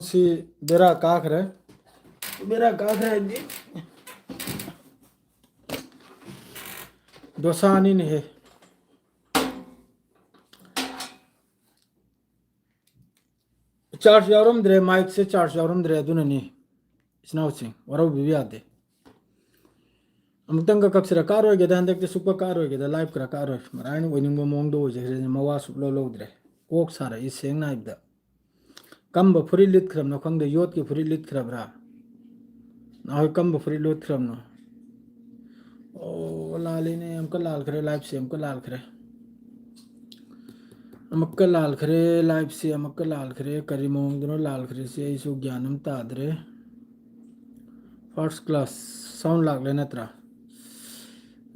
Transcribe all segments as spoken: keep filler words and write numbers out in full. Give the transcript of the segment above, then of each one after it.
ꯁꯤ ꯕꯦꯔꯥ ꯀꯥꯈ꯭ꯔꯦ꯫ ꯕꯦꯔꯥ ꯀꯥꯈ꯭ꯔꯦ ꯍꯥꯏꯗꯤ ꯗꯣꯁꯥꯅꯤꯅꯦꯍꯦ꯫ ꯆꯥꯔꯖ ꯌꯥꯎꯔꯝꯗ꯭ꯔꯦ, ꯃꯥꯏꯛꯁꯦ ꯆꯥꯔꯖ ꯌꯥꯎꯔꯝꯗ꯭ꯔꯦ, ꯑꯗꯨꯅꯅꯤ꯫ ꯏꯆꯤꯟ ꯏꯅꯥꯎꯁꯤꯡ, ꯋꯥꯔꯧꯕꯤꯕ ꯌꯥꯗꯦ꯫ ꯑꯃꯨꯛꯇꯪꯒ ꯀꯛꯁꯤꯔ? ꯀꯛꯑꯔꯣꯏꯒꯦꯗ, ꯍꯟꯗꯛꯇꯤ ꯁꯨꯛꯀꯛ ꯀꯛꯑꯔꯣꯏꯒꯦꯗ, ꯂꯥꯏꯞ ꯈꯔ ꯀꯛꯑꯔꯣꯏ꯫ ꯃꯔꯥꯏꯅ ꯑꯣꯏꯅꯤꯡꯕ ꯃꯑꯣꯡꯗ ꯑꯣꯏꯖꯈ꯭ꯔꯦ, ꯃꯋꯥ ꯁꯨꯛꯂꯧ ꯂꯧꯗ꯭ꯔꯦ꯫ ꯀꯣꯛ ꯁꯥꯔꯛꯏ ꯁꯦꯡꯅ ꯍꯥꯏꯕꯗ꯫ ꯀꯝꯕ ꯐꯨꯔꯤꯠ ꯂꯤꯠꯈ꯭ꯔꯕꯅꯣ ꯈꯪꯗꯦ, ꯌꯣꯠꯀꯤ ꯐꯨꯔꯤꯠ ꯂꯤꯠꯈ꯭ꯔꯕ꯭ꯔꯥ? ꯅꯍꯣꯏ ꯀꯝꯕ ꯐꯨꯔꯤꯠ ꯂꯤꯠꯈ꯭ꯔꯕꯅꯣ? ꯑꯣ, ꯂꯥꯜꯂꯦꯅꯦ, ꯑꯃꯨꯛꯀ ꯂꯥꯜꯈ꯭ꯔꯦ, ꯂꯥꯏꯞꯁꯦ ꯑꯃꯨꯛꯀ ꯂꯥꯜꯈ꯭ꯔꯦ꯫ ꯑꯃꯨꯛꯀ ꯂꯥꯜꯈ꯭ꯔꯦ, ꯂꯥꯏꯞꯁꯦ ꯑꯃꯨꯛꯀ ꯂꯥꯜꯈ꯭ꯔꯦ꯫ ꯀꯔꯤ ꯃꯑꯣꯡꯗꯅꯣ ꯂꯥꯜꯈ꯭ꯔꯤꯁꯦ? ꯑꯩꯁꯨ ꯒ꯭ꯌꯥꯟ ꯑꯃ ꯇꯥꯗ꯭ꯔꯦ꯫ First class sound ꯂꯥꯛꯂꯦ ꯅꯠꯇ꯭ꯔꯥ?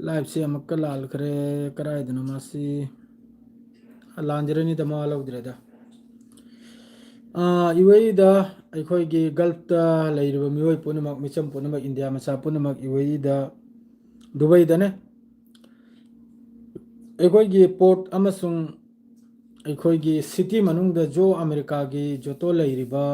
ꯂꯥꯏꯞꯁꯦ ꯑꯃꯨꯛꯀ ꯂꯥꯜꯈ꯭ꯔꯦ꯫ ꯀꯔꯥꯏꯗꯅꯣ ꯃꯥꯁꯤ? ꯂꯥꯟꯖꯔꯅꯤꯗ, ꯃꯋꯥ ꯂꯧꯗ꯭ꯔꯦꯗ꯫ ꯑꯥ, ꯌꯨ ꯑꯦ ꯏꯗ ꯑꯩꯈꯣꯏꯒꯤ ꯒꯜꯐꯇ ꯂꯩꯔꯤꯕ ꯃꯤꯑꯣꯏ ꯄꯨꯝꯅꯃꯛ, ꯃꯤꯆꯝ ꯄꯨꯝꯅꯃꯛ, ꯏꯟꯗꯤꯌꯥ ꯃꯆꯥ ꯄꯨꯝꯅꯃꯛ ꯌꯨ ꯑꯦ ꯏꯗ, ꯗꯨꯕꯩꯗꯅꯦ꯫ ꯑꯩꯈꯣꯏꯒꯤ ꯄꯣꯔꯠ ꯑꯃꯁꯨꯡ ꯑꯩꯈꯣꯏꯒꯤ ꯁꯤꯇꯤ ꯃꯅꯨꯡꯗ ꯖꯣ ꯑꯃꯦꯔꯤꯀꯥꯒꯤ ꯖꯣꯇꯣ ꯂꯩꯔꯤꯕ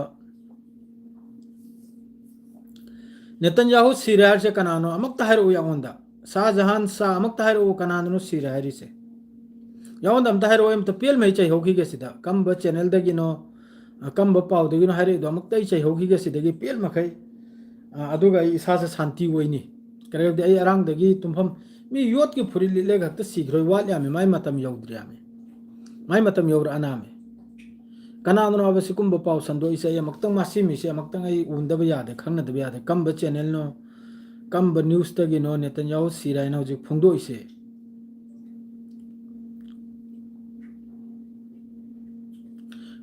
ꯅꯦꯇꯟꯌꯥꯍꯨ ꯁꯤꯔꯦ ꯍꯥꯏꯔꯤꯁꯦ ꯀꯅꯥꯅꯣ? ꯑꯃꯨꯛꯇ ꯍꯥꯏꯔꯛꯎ ꯑꯩꯉꯣꯟꯗ꯫ ꯁꯥꯍ ꯖꯍꯥꯟ ꯁꯥꯍ, ꯑꯃꯨꯛꯇ ꯍꯥꯏꯔꯛꯎ, ꯀꯅꯥꯅꯣ ꯁꯤꯔꯦ ꯍꯥꯏꯔꯤꯁꯦ? ꯑꯩꯉꯣꯟꯗ ꯑꯝꯇ ꯍꯥꯏꯔꯛꯑꯣ, ꯑꯝꯇ ꯄꯦꯜꯃꯩ ꯆꯩꯍꯧꯈꯤꯒꯦ ꯁꯤꯗ꯫ ꯀꯝꯕ ꯆꯦꯅꯦꯜꯗꯒꯤꯅꯣ, ꯑ, ꯀꯝꯕ ꯄꯥꯎꯗꯒꯤꯅꯣ ꯍꯥꯏꯔꯛꯏꯗꯣ? ꯑꯃꯨꯛꯇ ꯑꯩ ꯆꯩꯍꯧꯈꯤꯒꯦ ꯁꯤꯗꯒꯤ ꯄꯦꯜꯃꯈꯩ꯫ ꯑ, ꯑꯗꯨꯒ ꯑꯩ ꯏꯁꯥꯁꯦ ꯁꯥꯟꯇꯤ ꯑꯣꯏꯅꯤ꯫ ꯀꯔꯤꯒꯤꯗꯤ ꯑꯩ ꯑꯔꯥꯡꯗꯒꯤ ꯇꯨꯝꯐꯝ, ꯃꯤ ꯌꯣꯠꯀꯤ ꯐꯨꯔꯤꯠ ꯂꯤꯠꯂꯒ ꯍꯦꯛꯇ ꯁꯤꯈ꯭ꯔꯣꯏ, ꯋꯥꯠꯂꯤ ꯌꯥꯝꯃꯤ, ꯃꯥꯏ ꯃꯇꯝ ꯌꯧꯗ꯭ꯔꯤ ꯌꯥꯝꯃꯤ꯫ ꯃꯥꯏ ꯃꯇꯝ ꯌꯧꯔꯛꯑꯅꯥꯃꯤ꯫ ꯀꯅꯥꯗꯅꯣ ꯍꯥꯏꯕ ꯁꯤꯒꯨꯝꯕ ꯄꯥꯎ ꯁꯟꯗꯣꯛꯏꯁꯦ? ꯑꯩ ꯑꯃꯨꯛꯇꯪ, ꯃꯁꯤ ꯃꯤꯁꯦ ꯑꯃꯨꯛꯇꯪ ꯑꯩ ꯎꯅꯗꯕ ꯌꯥꯗꯦ, ꯈꯪꯅꯗꯕ ꯌꯥꯗꯦ꯫ ꯀꯝꯕ ꯆꯦꯅꯦꯜꯅꯣ, ꯀꯝꯕ ꯅ꯭ꯌꯨꯁꯇꯒꯤꯅꯣ ꯅꯦꯇꯟꯌꯥꯍꯨ ꯁꯤꯔꯦ ꯍꯥꯏꯅ ꯍꯧꯖꯤꯛ ꯐꯣꯡꯗꯣꯛꯏꯁꯦ?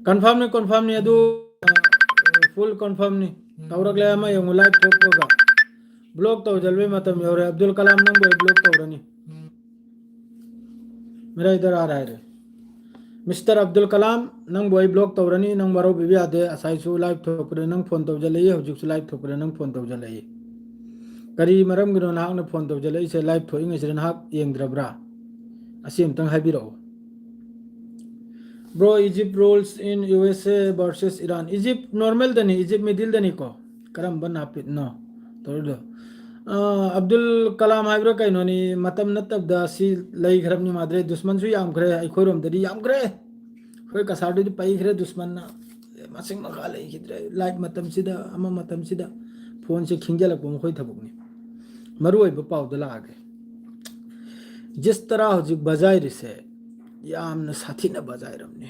ꯀꯟꯐꯥꯔꯝꯅꯤ, ꯀꯟꯐꯥꯔꯝꯅꯤ, ꯑꯗꯨ ꯐꯨꯜ ꯀꯟꯐꯥꯔꯝꯅꯤ꯫ ꯇꯧꯔꯛꯂꯦ ꯑꯃ ꯌꯦꯡꯉꯨ, ꯂꯥꯏꯚ ꯊꯣꯛꯄꯒ꯫ ꯕ꯭ꯂꯣꯛ ꯇꯧꯁꯤꯟꯕꯩ ꯃꯇꯝ ꯌꯧꯔꯦ꯫ ꯑꯕꯗꯨꯜ ꯀꯂꯥꯝ, ꯅꯪꯕꯨ ꯑꯩ ꯕ꯭ꯂꯣꯛ ꯇꯧꯔꯅꯤ꯫ ꯃꯦꯔꯥ ꯏꯗꯔ ꯑꯥ ꯔꯍꯥ ꯍꯥꯏ꯫ ꯃꯤꯁꯇꯔ ꯑꯕꯗꯨꯜ ꯀꯂꯥꯝ, ꯅꯪꯕꯨ ꯑꯩ ꯕ꯭ꯂꯣꯛ ꯇꯧꯔꯅꯤ, ꯅꯪ ꯋꯥꯔꯧꯕꯤꯕ ꯌꯥꯗꯦ꯫ ꯉꯁꯥꯏꯁꯨ ꯂꯥꯏꯚ ꯊꯣꯛꯄꯗ ꯅꯪ ꯐꯣꯟ ꯇꯧꯖꯜꯂꯛꯏ, ꯍꯧꯖꯤꯛꯁꯨ ꯂꯥꯏꯚ ꯊꯣꯛꯄꯗ ꯅꯪ ꯐꯣꯟ ꯇꯧꯖꯜꯂꯛꯏ꯫ ꯀꯔꯤ ꯃꯔꯝꯒꯤꯅꯣ ꯅꯍꯥꯛꯅ ꯐꯣꯟ ꯇꯧꯖꯜꯂꯛꯏꯁꯦ? ꯂꯥꯏꯚ ꯊꯣꯛꯏꯉꯩꯁꯤꯗ ꯅꯍꯥꯛ ꯌꯦꯡꯗ꯭ꯔꯕ꯭ꯔꯥ? ꯑꯁꯤ ꯑꯝꯇꯪ ꯍꯥꯏꯕꯤꯔꯛꯑꯣ꯫ Bro, Egypt rules in U S A versus Iran. Egypt normalꯗꯅꯤ, Egypt middleꯗꯅꯤꯀꯣ꯫ ꯀꯔꯝꯕ ꯅꯥꯄꯤꯠꯅꯣ ꯇꯧꯔꯤꯗꯣ? ꯑꯥ, ꯑꯕꯗꯨꯜ ꯀꯂꯥꯝ ꯍꯥꯏꯕ꯭ꯔꯥ ꯀꯩꯅꯣꯅꯤ, ꯃꯇꯝ ꯅꯠꯇꯕꯗ ꯁꯤ ꯂꯩꯈ꯭ꯔꯕꯅꯤ꯫ ꯃꯥꯗ꯭ꯔꯦ ꯗꯨꯁꯃꯟꯁꯨ ꯌꯥꯝꯈ꯭ꯔꯦ, ꯑꯩꯈꯣꯏꯔꯣꯝꯗꯗꯤ ꯌꯥꯝꯈ꯭ꯔꯦ꯫ ꯑꯩꯈꯣꯏ ꯀꯁꯥꯔꯗꯗꯤ ꯄꯩꯈ꯭ꯔꯦ ꯗꯨꯁꯃꯟꯅ꯫ ꯃꯁꯤꯡ ꯃꯈꯥ ꯂꯩꯈꯤꯗ꯭ꯔꯦ꯫ Live ꯃꯇꯝꯁꯤꯗ, ꯑꯃ ꯃꯇꯝꯁꯤꯗ phoneꯁꯦ ꯈꯤꯡꯖꯤꯜꯂꯛꯄ ꯃꯈꯣꯏ ꯊꯕꯛꯅꯤ꯫ ꯃꯔꯨ ꯑꯣꯏꯕ ꯄꯥꯎꯗ ꯂꯥꯛꯑꯒꯦ꯫ ꯖꯤꯁ ꯇꯔꯥ ꯍꯧꯖꯤꯛ ꯕꯖꯥꯏꯔꯤꯁꯦ ꯌꯥꯝꯅ ꯁꯥꯊꯤꯅ ꯕꯖꯥꯏꯔꯝꯅꯤ꯫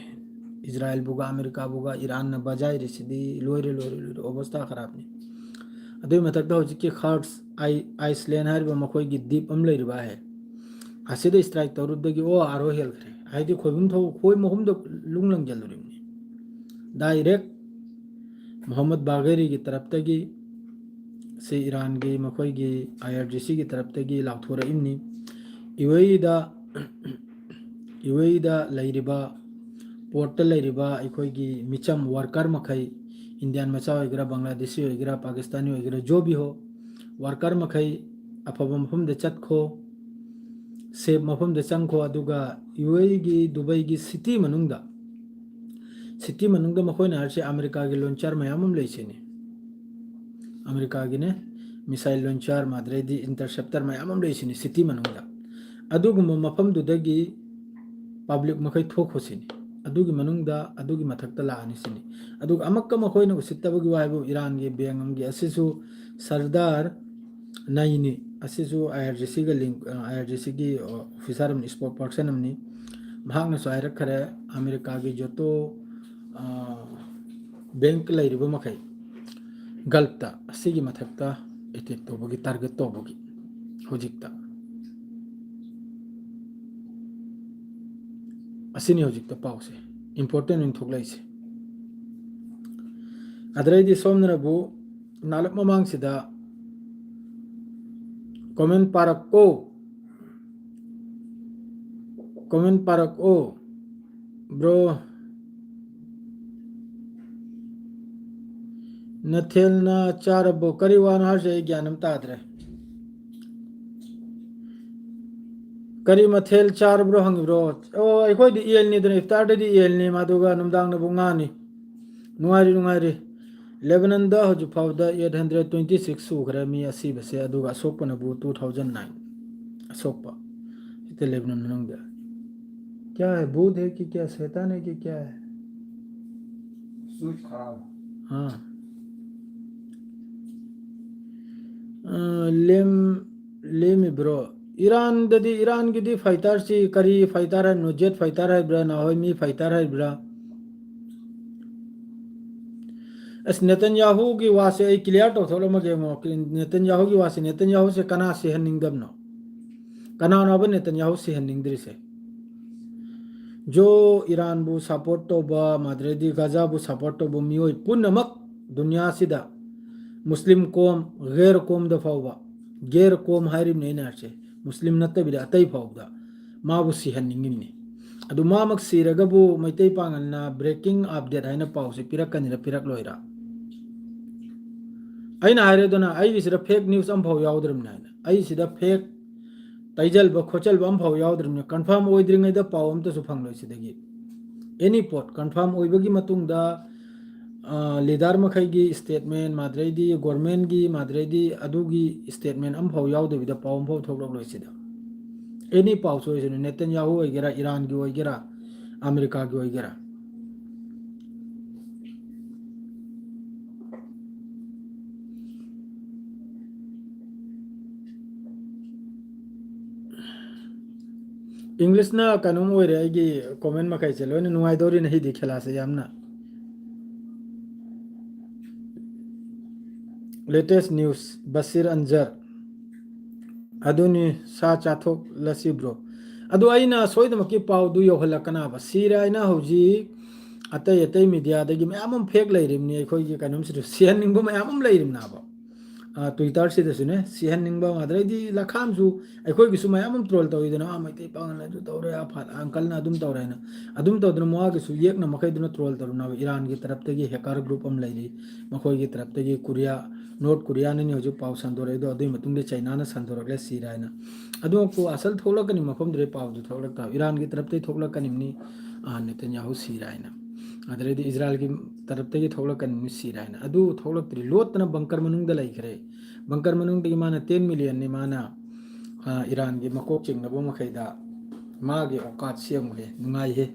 ꯏꯖꯔꯥꯏꯜꯕꯨꯒ, ꯑꯃꯦꯔꯤꯀꯥꯕꯨꯒ, ꯏꯔꯥꯟꯅ ꯕꯖꯥꯏꯔꯤꯁꯤꯗꯤ ꯂꯣꯏꯔꯦ, ꯂꯣꯏꯔꯦ, ꯂꯣꯏꯔꯦ, ꯑꯣꯕꯁꯊꯥ ꯈꯔꯥꯞꯅꯤ꯫ ꯑꯗꯨꯒꯤ ꯃꯊꯛꯇ ꯍꯧꯖꯤꯛꯀꯤ ꯈꯥꯔꯠꯁ ꯑꯥꯏ-, ꯑꯥꯏꯁꯂꯦꯟ ꯍꯥꯏꯔꯤꯕ ꯃꯈꯣꯏꯒꯤ ꯗꯤꯞ ꯑꯃ ꯂꯩꯔꯤꯕ ꯍꯥꯏ, ꯑꯁꯤꯗ strike ꯇꯧꯔꯨꯕꯗꯒꯤ ꯑꯣ ꯑꯥꯔ ꯑꯣ ꯍꯦꯜꯈ꯭ꯔꯦ꯫ ꯍꯥꯏꯗꯤ ꯈꯣꯏꯕꯨꯝ ꯊꯧ-, ꯈꯣꯏ ꯃꯍꯨꯝꯗ ꯂꯨꯡ ꯂꯪꯖꯜꯂꯨꯔꯤꯕꯅꯤ꯫ Direct ꯃꯣꯍꯝꯃꯗ ꯕꯥꯒꯦꯔꯤꯒꯤ ꯇꯔꯞꯇꯒꯤ, ꯁꯤ ꯏꯔꯥꯟꯒꯤ ꯃꯈꯣꯏꯒꯤ ꯑꯥꯏ ꯑꯥꯔ ꯖꯤ ꯁꯤꯒꯤ ꯇꯔꯞꯇꯒꯤ ꯂꯥꯎꯊꯣꯔꯛꯏꯕꯅꯤ꯫ ꯌꯨ ꯑꯦ ꯏꯗ, ꯌꯨ ꯑꯦ ꯏꯗ ꯂꯩꯔꯤꯕ ꯄꯣꯔꯠꯇ ꯂꯩꯔꯤꯕ ꯑꯩꯈꯣꯏꯒꯤ ꯃꯤꯆꯝ worker ꯃꯈꯩ, ꯏꯟꯗꯤꯌꯥꯟ ꯃꯆꯥ ꯑꯣꯏꯒꯦꯔꯥ, ꯕꯪꯒ꯭ꯂꯥꯗꯦꯁꯤ ꯑꯣꯏꯒꯦꯔꯥ, ꯄꯥꯀꯤꯁꯇꯥꯅꯤ ꯑꯣꯏꯒꯦꯔꯥ, ꯖꯣ ꯚꯤ ꯍꯣ, worker ꯃꯈꯩ ꯑꯐꯕ ꯃꯐꯝꯗ ꯆꯠꯈꯣ, safe ꯃꯐꯝꯗ ꯆꯪꯈꯣ, ꯑꯗꯨꯒ ꯌꯨ ꯑꯦ ꯏꯒꯤ ꯗꯨꯕꯩꯒꯤ city ꯃꯅꯨꯡꯗ, city ꯃꯅꯨꯡꯗ ꯃꯈꯣꯏꯅ ꯍꯥꯏꯔꯤꯁꯦ ꯑꯃꯦꯔꯤꯀꯥꯒꯤ launcher ꯃꯌꯥꯝ ꯑꯃ ꯂꯩꯁꯤꯅꯤ꯫ ꯑꯃꯦꯔꯤꯀꯥꯒꯤꯅꯦ, missile launcher, ꯃꯥꯗ꯭ꯔꯦꯗꯤ interceptor ꯃꯌꯥꯝ ꯑꯃ ꯂꯩꯁꯤꯅꯤ city ꯃꯅꯨꯡꯗ꯫ ꯑꯗꯨꯒꯨꯝꯕ ꯃꯐꯝꯗꯨꯗꯒꯤ public ꯃꯈꯩ ꯊꯣꯛꯈꯣ ꯁꯤꯅꯤ꯫ ꯑꯗꯨꯒꯤ ꯃꯅꯨꯡꯗ, ꯑꯗꯨꯒꯤ ꯃꯊꯛꯇ ꯂꯥꯛꯑꯅꯤ ꯁꯤꯅꯤ꯫ ꯑꯗꯨꯒ ꯑꯃꯛꯀ ꯃꯈꯣꯏꯅ ꯎꯁꯤꯠꯇꯕꯒꯤ ꯋꯥ ꯍꯥꯏꯕꯨ ꯏꯔꯥꯟꯒꯤ bank ꯑꯃꯒꯤ, ꯑꯁꯤꯁꯨ ꯁꯔꯗꯥꯔ ꯅꯩꯅꯤ, ꯑꯁꯤꯁꯨ ꯑꯥꯏ ꯑꯥꯔ ꯖꯤ ꯁꯤꯒ link, ꯑꯥꯏ ꯑꯥꯔ ꯖꯤ ꯁꯤꯒꯤ officer ꯑꯃꯅꯤ, spokesperson ꯑꯃꯅꯤ꯫ ꯃꯍꯥꯛꯅꯁꯨ ꯍꯥꯏꯔꯛꯈꯔꯦ, ꯑꯃꯦꯔꯤꯀꯥꯒꯤ ꯖꯣꯇꯣ, ꯑ, bank ꯂꯩꯔꯤꯕ ꯃꯈꯩ ꯒꯜꯐꯇ ꯑꯁꯤꯒꯤ ꯃꯊꯛꯇ attack ꯇꯧꯕꯒꯤ, target ꯇꯧꯕꯒꯤ ꯍꯧꯖꯤꯛꯇ꯫ ꯑꯁꯤꯅꯤ ꯍꯧꯖꯤꯛꯇ ꯄꯥꯎꯁꯦ important ꯑꯣꯏꯅ ꯊꯣꯛꯂꯛꯏꯁꯦ꯫ ꯑꯗꯩꯗꯤ ꯁꯣꯝꯅꯕꯨ ꯅꯥꯂꯞ ꯃꯃꯥꯡꯁꯤꯗ comment ꯄꯥꯔꯛꯑꯣ, comment ꯄꯥꯔꯛꯑꯣ꯫ Bro, ꯅꯊꯦꯜꯅ ꯆꯥꯔꯕꯣ? ꯀꯔꯤ ꯋꯥꯅꯣ ꯍꯥꯏꯁꯦ? ꯑꯩ ꯒ꯭ꯌꯥꯟ ꯑꯃ ꯇꯥꯗ꯭ꯔꯦ꯫ ꯀꯔꯤ ꯃꯊꯦꯜ ꯆꯥꯔꯕ꯭ꯔꯣ ꯍꯪꯉꯤꯕ꯭ꯔꯣ? ꯑꯣ, ꯑꯩꯈꯣꯏꯗꯤ ꯌꯦꯟꯅꯤꯗꯅ, ꯏꯐꯇꯥꯔꯗꯗꯤ ꯌꯦꯟꯅꯤ, ꯃꯗꯨꯒ ꯅꯨꯡꯗꯥꯡꯅꯕꯨ ꯉꯥꯅꯤ꯫ ꯅꯨꯡꯉꯥꯏꯔꯤ, ꯅꯨꯡꯉꯥꯏꯔꯤ꯫ ꯂꯦꯕꯅꯟꯗ ꯍꯧꯖꯤꯛ ꯐꯥꯎꯕꯗ eight hundred twenty six ꯁꯨꯈ꯭ꯔꯦ ꯃꯤ ꯑꯁꯤꯕꯁꯦ, ꯑꯗꯨꯒ ꯑꯁꯣꯛꯄꯅꯕꯨ two thousand nine꯫ ꯑꯁꯣꯛꯄ꯫ ꯁꯤꯗ ꯂꯦꯕꯅꯟ ꯃꯅꯨꯡꯗ꯫ क्या है, भूत है कि क्या, शैतान है कि क्या है? स्विच खराब। हाँ। ꯑ, ꯂꯦꯝ-, ꯂꯦꯝꯃꯤꯕ꯭ꯔꯣ? ꯏꯔꯥꯟꯗꯗꯤ, ꯏꯔꯥꯟꯒꯤꯗꯤ ꯐꯥꯏꯇꯔꯁꯤ ꯀꯔꯤ ꯐꯥꯏꯇꯔ ꯍꯥꯏꯕꯅꯣ? ꯖꯦꯠ ꯐꯥꯏꯇꯔ ꯍꯥꯏꯕ꯭ꯔꯥ, ꯅꯍꯣꯏꯃꯤ ꯐꯥꯏꯇꯔ ꯍꯥꯏꯕ꯭ꯔꯥ? ꯑꯁ, ꯅꯦꯇꯟꯌꯥꯍꯨꯒꯤ ꯋꯥꯁꯦ ꯑꯩ ꯀ꯭ꯂꯤꯌꯥꯔ ꯇꯧꯊꯣꯛꯂꯝꯃꯒꯦ ꯑꯃꯨꯛ꯫ ꯅꯦꯇꯟꯌꯥꯍꯨꯒꯤ ꯋꯥꯁꯦ, ꯅꯦꯇꯟꯌꯥꯍꯨꯁꯦ ꯀꯅꯥ ꯁꯤꯍꯟꯅꯤꯡꯗꯕꯅꯣ? ꯀꯅꯥꯅꯣꯕ ꯅꯦꯇꯟꯌꯥꯍꯨ ꯁꯤꯍꯟꯅꯤꯡꯗ꯭ꯔꯤꯁꯦ? ꯖꯣ ꯏꯔꯥꯟꯕꯨ ꯁꯄꯣꯔꯠ ꯇꯧꯕ, ꯃꯗꯨꯗꯩꯗꯤ ꯒꯥꯖꯥꯕꯨ ꯁꯄꯣꯔꯠ ꯇꯧꯕ ꯃꯤꯑꯣꯏ ꯄꯨꯝꯅꯃꯛ ꯗꯨꯅꯤꯌꯥꯁꯤꯗ, ꯃꯨꯁꯂꯤꯝ ꯀꯣꯝ, ꯒꯦꯔ ꯀꯣꯝꯗ ꯐꯥꯎꯕ, ꯒꯦꯔ ꯀꯣꯝ ꯍꯥꯏꯔꯤꯕꯅꯤ ꯑꯩꯅ ꯍꯥꯏꯔꯤꯁꯦ, ꯃꯨꯁꯂꯤꯝ ꯅꯠꯇꯕꯤꯗ ꯑꯇꯩ ꯐꯥꯎꯕꯗ ꯃꯥꯕꯨ ꯁꯤꯍꯟꯅꯤꯡꯉꯤꯕꯅꯤ꯫ ꯑꯗꯨ ꯃꯥꯃꯛ ꯁꯤꯔꯒꯕꯨ ꯃꯩꯇꯩ ꯄꯥꯉꯜꯅ ꯕ꯭ꯔꯦꯀꯤꯡ ꯑꯞꯗꯦꯠ ꯍꯥꯏꯅ ꯄꯥꯎꯁꯦ ꯄꯤꯔꯛꯀꯅꯤꯔ ꯄꯤꯔꯛꯂꯣꯏꯔ? ꯑꯩꯅ ꯍꯥꯏꯔꯦꯗꯅ, ꯑꯩꯒꯤꯁꯤꯗ ꯐꯦꯛ ꯅ꯭ꯌꯨꯁ ꯑꯃꯐꯥꯎ ꯌꯥꯎꯗ꯭ꯔꯕꯅꯤ ꯍꯥꯏꯅ꯫ ꯑꯩꯁꯤꯗ ꯐꯦꯛ ꯇꯩꯖꯜꯕ ꯈꯣꯠꯆꯜꯕ ꯑꯃꯐꯥꯎ ꯌꯥꯎꯗ꯭ꯔꯕꯅꯤ꯫ ꯀꯟꯐꯥꯔꯝ ꯑꯣꯏꯗ꯭ꯔꯤꯉꯩꯗ ꯄꯥꯎ ꯑꯝꯇꯁꯨ ꯐꯪꯂꯣꯏ ꯁꯤꯗꯒꯤ꯫ ꯑꯦꯅꯤ ꯄꯣꯠ ꯀꯟꯐꯥꯔꯝ ꯑꯣꯏꯕꯒꯤ ꯃꯇꯨꯡꯗ, ꯑ, ꯂꯤꯗꯔ ꯃꯈꯩꯒꯤ ꯁ꯭ꯇꯦꯠꯃꯦꯟ, ꯃꯥꯗ꯭ꯔꯩꯗꯤ ꯒꯣꯔꯃꯦꯟꯒꯤ, ꯃꯥꯗ꯭ꯔꯩꯗꯤ ꯑꯗꯨꯒꯤ ꯁ꯭ꯇꯦꯠꯃꯦꯟ ꯑꯃꯐꯥꯎ ꯌꯥꯎꯗꯕꯤꯗ ꯄꯥꯎ ꯑꯃꯐꯥꯎ ꯊꯣꯛꯂꯛꯂꯣꯏ ꯁꯤꯗ꯫ ꯑꯦꯅꯤ ꯄꯥꯎ ꯁꯣꯏꯁꯅꯨ, ꯅꯦꯇꯟꯌꯥꯍꯨ ꯑꯣꯏꯒꯦꯔꯥ, ꯏꯔꯥꯟꯒꯤ ꯑꯣꯏꯒꯦꯔꯥ, ꯑꯃꯦꯔꯤꯀꯥꯒꯤ ꯑꯣꯏꯒꯦꯔꯥ꯫ ꯏꯪꯂꯤꯁꯅ ꯀꯩꯅꯣꯝ ꯑꯣꯏꯔꯦ, ꯑꯩꯒꯤ ꯀꯣꯃꯦꯟ ꯃꯈꯩꯁꯦ ꯂꯣꯏꯅ ꯅꯨꯡꯉꯥꯏꯗꯧꯔꯤꯅꯦ ꯍꯤꯗꯤ ꯈꯦꯂꯥꯁꯦ ꯌꯥꯝꯅ꯫ Latest news, Bashir ꯑꯟꯖꯔ꯫ ꯑꯗꯨꯅꯤ, ꯁꯥ ꯆꯥꯊꯣꯛꯂꯁꯤ bro꯫ ꯑꯗꯨ ꯑꯩꯅ ꯁꯣꯏꯗꯃꯛꯀꯤ ꯄꯥꯎꯗꯨ ꯌꯧꯍꯜꯂꯛꯀꯅꯕ꯫ ꯁꯤꯔꯦ ꯍꯥꯏꯅ ꯍꯧꯖꯤꯛ ꯑꯇꯩ ꯑꯇꯩ ꯃꯦꯗꯤꯌꯥꯗꯒꯤ ꯃꯌꯥꯝ ꯑꯃ ꯐꯦꯛ ꯂꯩꯔꯤꯕꯅꯤ, ꯑꯩꯈꯣꯏꯒꯤ ꯀꯩꯅꯣꯝꯁꯤꯗ ꯁꯤꯍꯟꯅꯤꯡꯕ ꯃꯌꯥꯝ ꯑꯃ ꯂꯩꯔꯤꯕꯅꯦꯕ꯫ ꯇ꯭ꯋꯤꯇꯔꯁꯤꯗꯁꯨꯅꯦ, ꯁꯤꯍꯟꯅꯤꯡꯕ ꯉꯥꯛꯇ꯫ ꯑꯩꯗꯤ ꯂꯈꯥꯝꯁꯨ, ꯑꯩꯈꯣꯏꯒꯤꯁꯨ ꯃꯌꯥꯝ ꯑꯃ ꯇ꯭ꯔꯣꯜ ꯇꯧꯋꯤꯗꯅ, "ꯑꯥ, ꯃꯩꯇꯩ ꯄꯥꯉꯜꯅ ꯑꯗꯨ ꯇꯧꯔꯦ, ꯑꯥ, ꯐꯥ-, ꯑꯪꯀꯜꯅ ꯑꯗꯨꯝ ꯇꯧꯔꯦ" ꯍꯥꯏꯅ꯫ ꯑꯗꯨꯝ ꯇꯧꯗꯅ ꯃꯋꯥꯒꯤꯁꯨ ꯌꯦꯛꯅ ꯃꯈꯩꯗꯨꯅ ꯇ꯭ꯔꯣꯜ ꯇꯧꯔꯨꯅꯕ꯫ ꯏꯔꯥꯟꯒꯤ ꯇꯔꯞꯇꯒꯤ ꯍꯦꯀꯔ ꯒ꯭ꯔꯨꯞ ꯑꯃ ꯂꯩꯔꯤ, ꯃꯈꯣꯏꯒꯤ ꯇꯔꯞꯇꯒꯤ ꯀꯣꯔꯤꯌꯥ, ꯅꯣꯔꯠ ꯀꯣꯔꯤꯌꯥꯅꯅꯤ ꯍꯧꯖꯤꯛ ꯄꯥꯎ ꯁꯟꯗꯣꯔꯛꯏꯗꯣ, ꯑꯗꯨꯒꯤ ꯃꯇꯨꯡꯗ ꯆꯩꯅꯥꯅ ꯁꯟꯗꯣꯔꯛꯂꯦ ꯁꯤꯔꯦ ꯍꯥꯏꯅ꯫ ꯑꯗꯨꯃꯛꯄꯨ ꯑꯁꯜ ꯊꯣꯛꯂꯛꯀꯅꯤ ꯃꯐꯝꯗꯨꯗ ꯄꯥꯎꯗꯨ ꯊꯣꯛꯂꯛꯇꯕ, ꯏꯔꯥꯟꯒꯤ ꯇꯔꯞꯇꯒꯤ ꯊꯣꯛꯂꯛꯀꯅꯤꯕꯅꯤ, ꯑꯥ, ꯅꯦꯇꯟꯌꯥꯍꯨ ꯁꯤꯔꯦ ꯍꯥꯏꯅ, ꯑꯗꯨꯗꯩꯗꯤ ꯏꯖꯔꯥꯏꯜꯒꯤ ꯇꯔꯞꯇꯒꯤ ꯊꯣꯛꯂꯛꯀꯅꯤꯕꯅꯤ ꯁꯤꯔꯦ ꯍꯥꯏꯅ꯫ ꯑꯗꯨ ꯊꯣꯛꯂꯛꯇ꯭ꯔꯤ, ꯂꯣꯠꯇꯅ ꯕꯪꯀꯔ ꯃꯅꯨꯡꯗ ꯂꯩꯈ꯭ꯔꯦ꯫ ꯕꯪꯀꯔ ꯃꯅꯨꯡꯗꯒꯤ ꯃꯥꯅ ꯇꯦꯟ ꯃꯤꯂꯤꯌꯟꯅꯤ ꯃꯥꯅ, ꯑꯥ, ꯏꯔꯥꯟꯒꯤ ꯃꯀꯣꯛ ꯆꯤꯡꯅꯕ ꯃꯈꯩꯗ ꯃꯥꯒꯤ ꯑꯣꯀꯥꯠ ꯁꯦꯝꯈ꯭ꯔꯦ꯫ ꯅꯨꯡꯉꯥꯏꯍꯦ꯫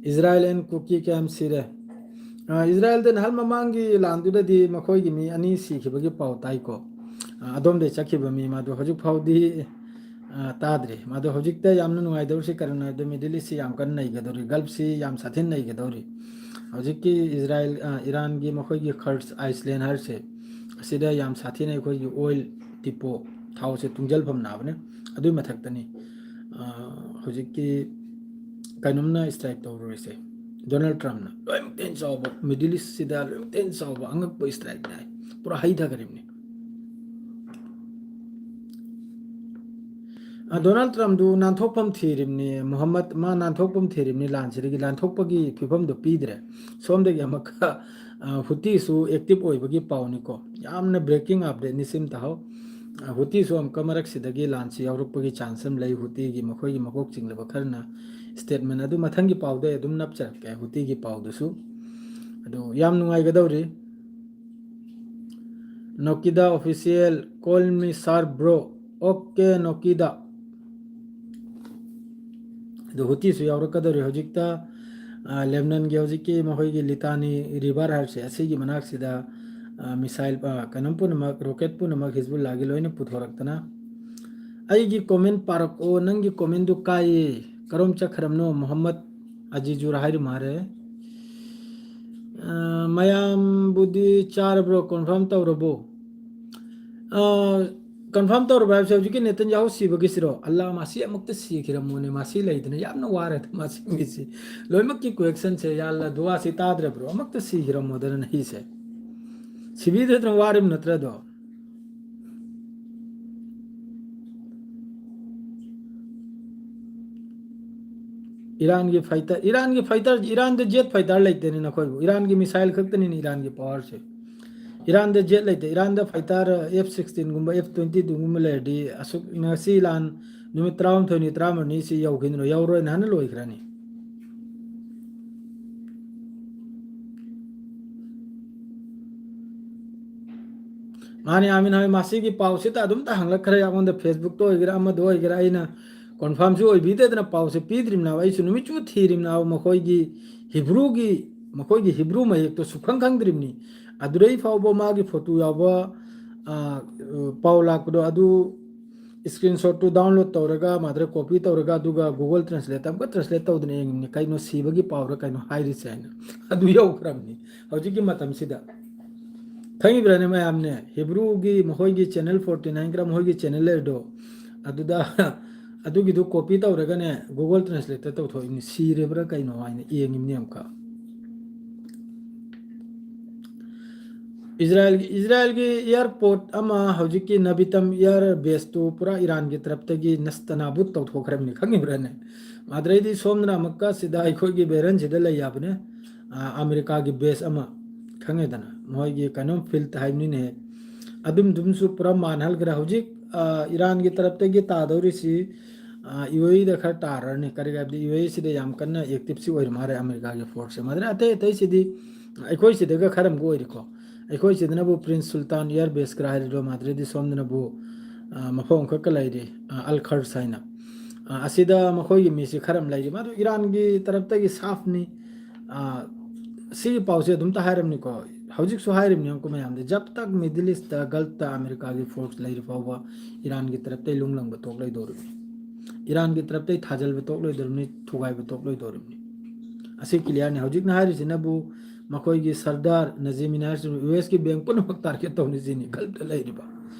Israel and Kuki camp ꯁꯤꯔꯦ꯫ ꯑꯥ, ꯏꯖꯔꯥꯏꯜꯗ ꯅꯍꯥꯟ ꯃꯃꯥꯡꯒꯤ ꯂꯥꯟꯗꯨꯗꯗꯤ ꯃꯈꯣꯏꯒꯤ ꯃꯤ ꯑꯅꯤ ꯁꯤꯈꯤꯕꯒꯤ ꯄꯥꯎ ꯇꯥꯏꯀꯣ꯫ ꯑꯥ, ꯑꯗꯣꯝꯗꯒꯤ ꯆꯠꯈꯤꯕ ꯃꯤ ꯃꯥꯗꯣ ꯍꯧꯖꯤꯛ ꯐꯥꯎꯗꯤ, ꯑꯥ, ꯇꯥꯗ꯭ꯔꯤ꯫ ꯃꯥꯗꯣ ꯍꯧꯖꯤꯛꯇ ꯌꯥꯝꯅ ꯅꯨꯡꯉꯥꯏꯗꯧꯔꯤꯁꯤ ꯀꯔꯤꯅꯣ ꯍꯥꯏꯕꯗ, ꯃꯤꯗꯜ ꯏꯁꯁꯤ ꯌꯥꯝ ꯀꯟꯅ ꯅꯩꯒꯗꯧꯔꯤ, ꯒꯜꯐꯁꯤ ꯌꯥꯝ ꯁꯥꯊꯤꯅ ꯅꯩꯒꯗꯧꯔꯤ꯫ ꯍꯧꯖꯤꯛꯀꯤ ꯏꯖꯔꯥꯏꯜ, ꯑꯥ, ꯏꯔꯥꯟꯒꯤ ꯃꯈꯣꯏꯒꯤ ꯈꯔꯁ ꯑꯥꯏꯁꯂꯦꯟ ꯍꯥꯏꯔꯤꯁꯦ, ꯑꯁꯤꯗ ꯌꯥꯝ ꯁꯥꯊꯤꯅ ꯑꯩꯈꯣꯏꯒꯤ ꯑꯣꯏꯜ ꯗꯤꯄꯣ, ꯊꯥꯎꯁꯦ ꯇꯨꯡꯖꯜꯐꯝ ꯅꯥꯕꯅꯦ꯫ ꯑꯗꯨꯒꯤ ꯃꯊꯛꯇꯅꯤ, ꯑꯥ, ꯍꯧꯖꯤꯛꯀꯤ ꯀꯩꯅꯣꯝꯅ ꯏꯁꯇ꯭ꯔꯥꯏꯛ ꯇꯧꯔꯨꯔꯤꯁꯦ, ꯗꯣꯅꯥꯜꯗ ꯇ꯭ꯔꯝꯞꯅ꯫ ꯂꯣꯏꯅꯃꯛꯇꯩ ꯍꯦꯟꯅ ꯆꯥꯎꯕ, ꯃꯤꯗꯜ ꯏꯁꯁꯤꯗ ꯂꯣꯏꯅꯃꯛꯇꯩ ꯍꯦꯟꯅ ꯆꯥꯎꯕ ꯑꯉꯛꯄ ꯏꯁꯇ꯭ꯔꯥꯏꯛꯅꯦ ꯍꯥꯏ꯫ ꯄꯨꯔꯥ ꯍꯩꯊꯈ꯭ꯔꯤꯕꯅꯤ꯫ ꯑ, ꯗꯣꯅꯥꯜꯗ ꯇ꯭ꯔꯝꯞꯗꯨ ꯅꯥꯟꯊꯣꯛꯐꯝ ꯊꯤꯔꯤꯕꯅꯤ, ꯃꯨꯍꯝꯃꯗ, ꯃꯥ ꯅꯥꯟꯊꯣꯛꯐꯝ ꯊꯤꯔꯤꯕꯅꯤ ꯂꯥꯟꯁꯤꯗꯒꯤ꯫ ꯂꯥꯟꯊꯣꯛꯄꯒꯤ ꯐꯤꯕꯝꯗꯣ ꯄꯤꯗ꯭ꯔꯦ꯫ ꯁꯣꯝꯗꯒꯤ ꯑꯃꯨꯛꯀ, ꯑ, ꯍꯨꯇꯤꯁꯨ ꯑꯦꯛꯇꯤꯚ ꯑꯣꯏꯕꯒꯤ ꯄꯥꯎꯅꯤꯀꯣ꯫ ꯌꯥꯝꯅ ꯕ꯭ꯔꯦꯀꯤꯡ ꯑꯞꯗꯦꯠꯅꯤ ꯁꯤꯝ ꯇꯥꯍꯧ꯫ ꯑ, ꯍꯨꯇꯤꯁꯨ ꯑꯃꯨꯛꯀ ꯃꯔꯛꯁꯤꯗꯒꯤ ꯂꯥꯟꯁꯤ ꯌꯥꯎꯔꯛꯄꯒꯤ ꯆꯥꯟꯁ ꯑꯃ ꯂꯩ꯫ ꯍꯨꯇꯤꯒꯤ ꯃꯈꯣꯏꯒꯤ ꯃꯀꯣꯛ ꯆꯤꯡꯂꯕ ꯈꯔꯅ ꯁ꯭ꯇꯦꯠꯃꯦꯟ ꯑꯗꯨ ꯃꯊꯪꯒꯤ ꯄꯥꯎꯗ ꯑꯩ ꯑꯗꯨꯝ ꯅꯞꯆꯔꯛꯀꯦ, ꯍꯨꯇꯤꯒꯤ ꯄꯥꯎꯗꯨꯁꯨ꯫ ꯑꯗꯨ ꯌꯥꯝ ꯅꯨꯡꯉꯥꯏꯒꯗꯧꯔꯤ꯫ Nokida Official, call me sir bro. Okay, Nokida. ꯑꯗꯨ ꯍꯨꯇꯤꯁꯨ ꯌꯥꯎꯔꯛꯀꯗꯧꯔꯤ ꯍꯧꯖꯤꯛꯇ꯫ ꯑ, ꯂꯦꯕꯅꯟꯒꯤ ꯍꯧꯖꯤꯛꯀꯤ ꯃꯈꯣꯏꯒꯤ ꯂꯤꯇꯥꯅꯤ ꯔꯤꯚꯔ ꯍꯥꯏꯕꯁꯦ, ꯑꯁꯤꯒꯤ ꯃꯅꯥꯛꯁꯤꯗ, ꯑ, ꯃꯤꯁꯥꯏꯜ, ꯑ, ꯀꯩꯅꯣꯝ ꯄꯨꯝꯅꯃꯛ, ꯔꯣꯀꯦꯠ ꯄꯨꯝꯅꯃꯛ ꯍꯤꯖꯕꯨꯜꯂꯥꯒꯤ ꯂꯣꯏꯅ ꯄꯨꯊꯣꯔꯛꯇꯅ꯫ ꯑꯩꯒꯤ ꯀꯣꯃꯦꯟ ꯄꯥꯔꯛꯑꯣ, ꯅꯪꯒꯤ ꯀꯣꯃꯦꯟꯗꯨ ꯀꯥꯏꯌꯦ꯫ ꯀꯔꯣꯝ ꯆꯠꯈ꯭ꯔꯕꯅꯣ, ꯃꯨꯍꯝꯃꯗ ꯑꯖꯤꯖꯨꯔ ꯍꯥꯏꯔꯤ ꯃꯥꯔꯦ꯫ ꯑ, ꯃꯌꯥꯝꯕꯨꯗꯤ ꯆꯥꯔꯕ꯭ꯔꯣ? ꯀꯣꯟꯐꯥꯔꯝ ꯇꯧꯔꯕꯣ? ꯑ, ꯀꯟꯐꯥꯔꯝ ꯇꯧꯔꯕ ꯍꯥꯏꯕꯁꯦ ꯍꯧꯖꯤꯛꯀꯤ ꯅꯦꯇꯟꯌꯥꯍꯨ ꯁꯤꯕꯒꯤꯁꯤꯔꯣ? ꯑꯜꯂꯥ, ꯃꯁꯤ ꯑꯃꯨꯛꯇ ꯁꯤꯈꯤꯔꯝꯃꯣꯅꯦ, ꯃꯁꯤ ꯂꯩꯗꯅ ꯌꯥꯝꯅ ꯋꯥꯔꯦ ꯃꯁꯤ ꯃꯤꯁꯤ꯫ ꯂꯣꯏꯅꯃꯛꯀꯤ ꯀ꯭ꯋꯦꯛꯁꯟꯁꯦ, ꯌꯥ ꯑꯜꯂꯥ, ꯗꯨꯋꯥꯁꯤ ꯇꯥꯗ꯭ꯔꯕ꯭ꯔꯣ? ꯑꯃꯨꯛꯇ ꯁꯤꯈꯤꯔꯝꯃꯣꯗꯅ ꯅꯍꯤꯁꯦ꯫ ꯁꯤꯕꯤꯗꯗꯅ ꯋꯥꯔꯤꯕ ꯅꯠꯇ꯭ꯔꯗꯣ? ꯏꯔꯥꯟꯒꯤ ꯐꯥꯏꯇꯔ, ꯏꯔꯥꯟꯒꯤ ꯐꯥꯏꯇꯔ, ꯏꯔꯥꯟꯗ ꯖꯦꯠ ꯐꯥꯏꯇꯔ ꯂꯩꯇꯦꯅꯦ ꯅꯈꯣꯏꯕꯨ꯫ ꯏꯔꯥꯟꯒꯤ ꯃꯤꯁꯥꯏꯜ ꯈꯛꯇꯅꯤꯅꯦ ꯏꯔꯥꯟꯒꯤ ꯄꯋꯥꯔꯁꯦ꯫ ꯏꯔꯥꯟꯗ ꯖꯦꯠ ꯂꯩꯇꯦ꯫ ꯏꯔꯥꯟꯗ ꯐꯥꯏꯇꯔ ꯑꯦꯐ ꯁꯤꯛꯁꯇꯤꯟꯒꯨꯝꯕ, ꯑꯦꯐ ꯇ꯭ꯋꯦꯟꯇꯤ ꯇꯨꯒꯨꯝꯕ ꯂꯩꯔꯗꯤ ꯑꯁꯨꯛ ꯉꯁꯤ ꯂꯥꯟ ꯅꯨꯃꯤꯠ ꯇꯔꯥꯍꯨꯝꯗꯣꯏꯅꯤ, ꯇꯔꯥꯃꯔꯤꯅꯤꯁꯤ ꯌꯧꯈꯤꯗ꯭ꯔꯣ? ꯌꯧꯔꯣꯏ, ꯅꯍꯥꯟꯅ ꯂꯣꯏꯈ꯭ꯔꯅꯤ꯫ ꯃꯥꯅꯤ, ꯑꯥꯃꯤꯟ ꯍꯣꯏ, ꯃꯁꯤꯒꯤ ꯄꯥꯎꯁꯤꯗ ꯑꯗꯨꯝꯇ ꯍꯪꯂꯛꯈ꯭ꯔꯦ ꯑꯩꯉꯣꯟꯗ, ꯐꯦꯁꯕꯨꯛꯇ ꯑꯣꯏꯒꯦꯔꯥ, ꯑꯃꯗ ꯑꯣꯏꯒꯦꯔꯥ, ꯑꯩꯅ ꯀꯣꯟꯐꯥꯔꯝꯁꯨ ꯑꯣꯏꯕꯤꯗꯦꯗꯅ ꯄꯥꯎꯁꯦ ꯄꯤꯗ꯭ꯔꯤꯕꯅꯦꯕ꯫ ꯑꯩꯁꯨ ꯅꯨꯃꯤꯠ ꯆꯨꯞꯄ ꯊꯤꯔꯤꯕꯅꯦꯕ, ꯃꯈꯣꯏꯒꯤ ꯍꯤꯕ꯭ꯔꯨꯒꯤ, ꯃꯈꯣꯏꯒꯤ ꯍꯤꯕ꯭ꯔꯨ ꯃꯌꯦꯛꯇꯣ ꯁꯨꯛꯈꯪ ꯈꯪꯗ꯭ꯔꯤꯕꯅꯤ꯫ ꯑꯗꯨꯗꯩ ꯐꯥꯎꯕ ꯃꯥꯒꯤ ꯐꯣꯇꯣ ꯌꯥꯎꯕ, ꯑ, ꯄꯥꯎ ꯂꯥꯛꯄꯗꯣ ꯑꯗꯨ screenshotꯇꯨ download ꯇꯧꯔꯒ, ꯃꯥꯗꯔ copy ꯇꯧꯔꯒ, ꯑꯗꯨꯒ Google Translate ꯑꯃꯨꯛꯀ translate ꯇꯧꯗꯅ ꯌꯦꯡꯉꯤꯕꯅꯤ, ꯀꯩꯅꯣ ꯁꯤꯕꯒꯤ ꯄꯥꯎꯔ ꯀꯩꯅꯣ ꯍꯥꯏꯔꯤꯁꯦ ꯍꯥꯏꯅ꯫ ꯑꯗꯨ ꯌꯧꯈ꯭ꯔꯕꯅꯤ ꯍꯧꯖꯤꯛꯀꯤ ꯃꯇꯝꯁꯤꯗ꯫ ꯈꯪꯉꯤꯕ꯭ꯔꯥꯅꯦ ꯃꯌꯥꯝꯅꯦ? ꯍꯤꯕ꯭ꯔꯨꯒꯤ ꯃꯈꯣꯏꯒꯤ channel forty nine ꯈꯔ ꯃꯈꯣꯏꯒꯤ channel ꯂꯩꯔꯗꯣ, ꯑꯗꯨꯗ ꯑꯗꯨꯒꯤꯗꯨ copy ꯇꯧꯔꯒꯅꯦ, Google Translateꯇ ꯇꯧꯊꯣꯛꯏꯕꯅꯤ, ꯁꯤꯔꯤꯕ꯭ꯔꯥ ꯀꯩꯅꯣ ꯍꯥꯏꯅ ꯌꯦꯡꯉꯤꯕꯅꯤ ꯑꯃꯨꯛꯀ꯫ ꯏꯖꯔꯥꯏꯜꯒꯤ, ꯏꯖꯔꯥꯏꯜꯒꯤ airport ꯑꯃ, ꯍꯧꯖꯤꯛꯀꯤ ꯅꯕꯤꯇꯝ air baseꯇꯨ ꯄꯨꯔꯥ ꯏꯔꯥꯟꯒꯤ ꯇꯔꯞꯇꯒꯤ ꯅꯁꯇꯅꯥꯕꯨꯠ ꯇꯧꯊꯣꯛꯈ꯭ꯔꯕꯅꯤ, ꯈꯪꯉꯤꯕ꯭ꯔꯥꯅꯦ? ꯑꯗꯨꯗꯩꯗꯤ ꯁꯣꯝꯗꯅ ꯑꯃꯨꯛꯀ ꯁꯤꯗ ꯑꯩꯈꯣꯏꯒꯤ ꯕꯦꯔꯟꯁꯤꯗ ꯂꯩ ꯌꯥꯕꯅꯦ, ꯑ, ꯑꯃꯦꯔꯤꯀꯥꯒꯤ base ꯑꯃ, ꯈꯪꯉꯦꯗꯅ, ꯃꯣꯏꯒꯤ ꯀꯩꯅꯣꯝ field ꯍꯥꯏꯕꯅꯤꯅꯦ, ꯑꯗꯨꯝꯗꯨꯝꯁꯨ ꯄꯨꯔꯥ ꯃꯥꯟꯍꯟꯈ꯭ꯔꯦ꯫ ꯍꯧꯖꯤꯛ, ꯑ, ꯏꯔꯥꯟꯒꯤ ꯇꯔꯞꯇꯒꯤ ꯇꯥꯗꯧꯔꯤꯁꯤ, ꯑ, UAEꯗ ꯈꯔ ꯇꯥꯔꯅꯤ꯫ ꯀꯔꯤꯒꯤ ꯍꯥꯏꯕꯗꯤ UAEꯁꯤꯗ ꯌꯥꯝ ꯀꯟꯅ activeꯁꯤ ꯑꯣꯏꯔꯤ ꯃꯥꯜꯂꯦ ꯑꯃꯦꯔꯤꯀꯥꯒꯤ forceꯁꯦ꯫ ꯃꯥꯗ꯭ꯔꯦ ꯑꯇꯩ ꯑꯇꯩꯁꯤꯗꯤ ꯑꯩꯈꯣꯏ ꯁꯤꯗꯒ ꯈꯔ ꯑꯃꯒ ꯑꯣꯏꯔꯤꯀꯣ꯫ ꯑꯩꯈꯣꯏ ꯁꯤꯗꯅꯕꯨ Prince Sultan air base ꯈꯔ ꯍꯥꯏꯔꯤꯗꯣ, ꯃꯥꯗ꯭ꯔꯦꯗꯤ ꯁꯣꯝꯗꯅꯕꯨ, ꯑ, ꯃꯐꯝ ꯑꯃꯈꯛꯀ ꯂꯩꯔꯤ, ꯑ, Al Quds ꯍꯥꯏꯅ꯫ ꯑ, ꯑꯁꯤꯗ ꯃꯈꯣꯏꯒꯤ ꯃꯤꯁꯤ ꯈꯔ ꯑꯃ ꯂꯩꯔꯤ꯫ ꯃꯥꯗꯨ ꯏꯔꯥꯟꯒꯤ ꯇꯔꯞꯇꯒꯤ ꯁꯥꯐꯅꯤ꯫ ꯑ, ꯁꯤꯒꯤ ꯄꯥꯎꯁꯦ ꯑꯗꯨꯝꯇ ꯍꯥꯏꯔꯝꯅꯤꯀꯣ꯫ ꯍꯧꯖꯤꯛꯁꯨ ꯍꯥꯏꯔꯤꯕꯅꯤ ꯑꯃꯨꯛꯀ ꯃꯌꯥꯝꯗ, ꯖꯕ ꯇꯛ Middle Eastꯇ, Gulfꯇ ꯑꯃꯦꯔꯤꯀꯥꯒꯤ force ꯂꯩꯔꯤ ꯐꯥꯎꯕ ꯏꯔꯥꯟꯒꯤ ꯇꯔꯞꯇꯩ ꯂꯨꯡꯂꯪꯕ ꯇꯣꯛꯂꯣꯏꯗꯧꯔꯤꯕꯅꯤ꯫ ꯏꯔꯥꯟꯒꯤ ꯇꯔꯞꯇꯩ ꯊꯥꯖꯜꯕ ꯇꯣꯛꯂꯣꯏꯗꯧꯔꯤꯕꯅꯤ, ꯊꯨꯒꯥꯏꯕ ꯇꯣꯛꯂꯣꯏꯗꯧꯔꯤꯕꯅꯤ꯫ ꯑꯁꯤ clearꯅꯤ꯫ ꯍꯧꯖꯤꯛꯅ ꯍꯥꯏꯔꯤꯁꯤꯅꯕꯨ ꯃꯈꯣꯏꯒꯤ ꯁꯔꯗꯥꯔ ꯅꯖꯤꯃꯤꯅ ꯍꯥꯏꯔꯤꯁꯤꯅ USꯀꯤ bank ꯄꯨꯝꯅꯃꯛ target ꯇꯧꯅꯤ ꯁꯤꯅꯤ꯫ Gulfꯇ ꯂꯩꯔꯤꯕ,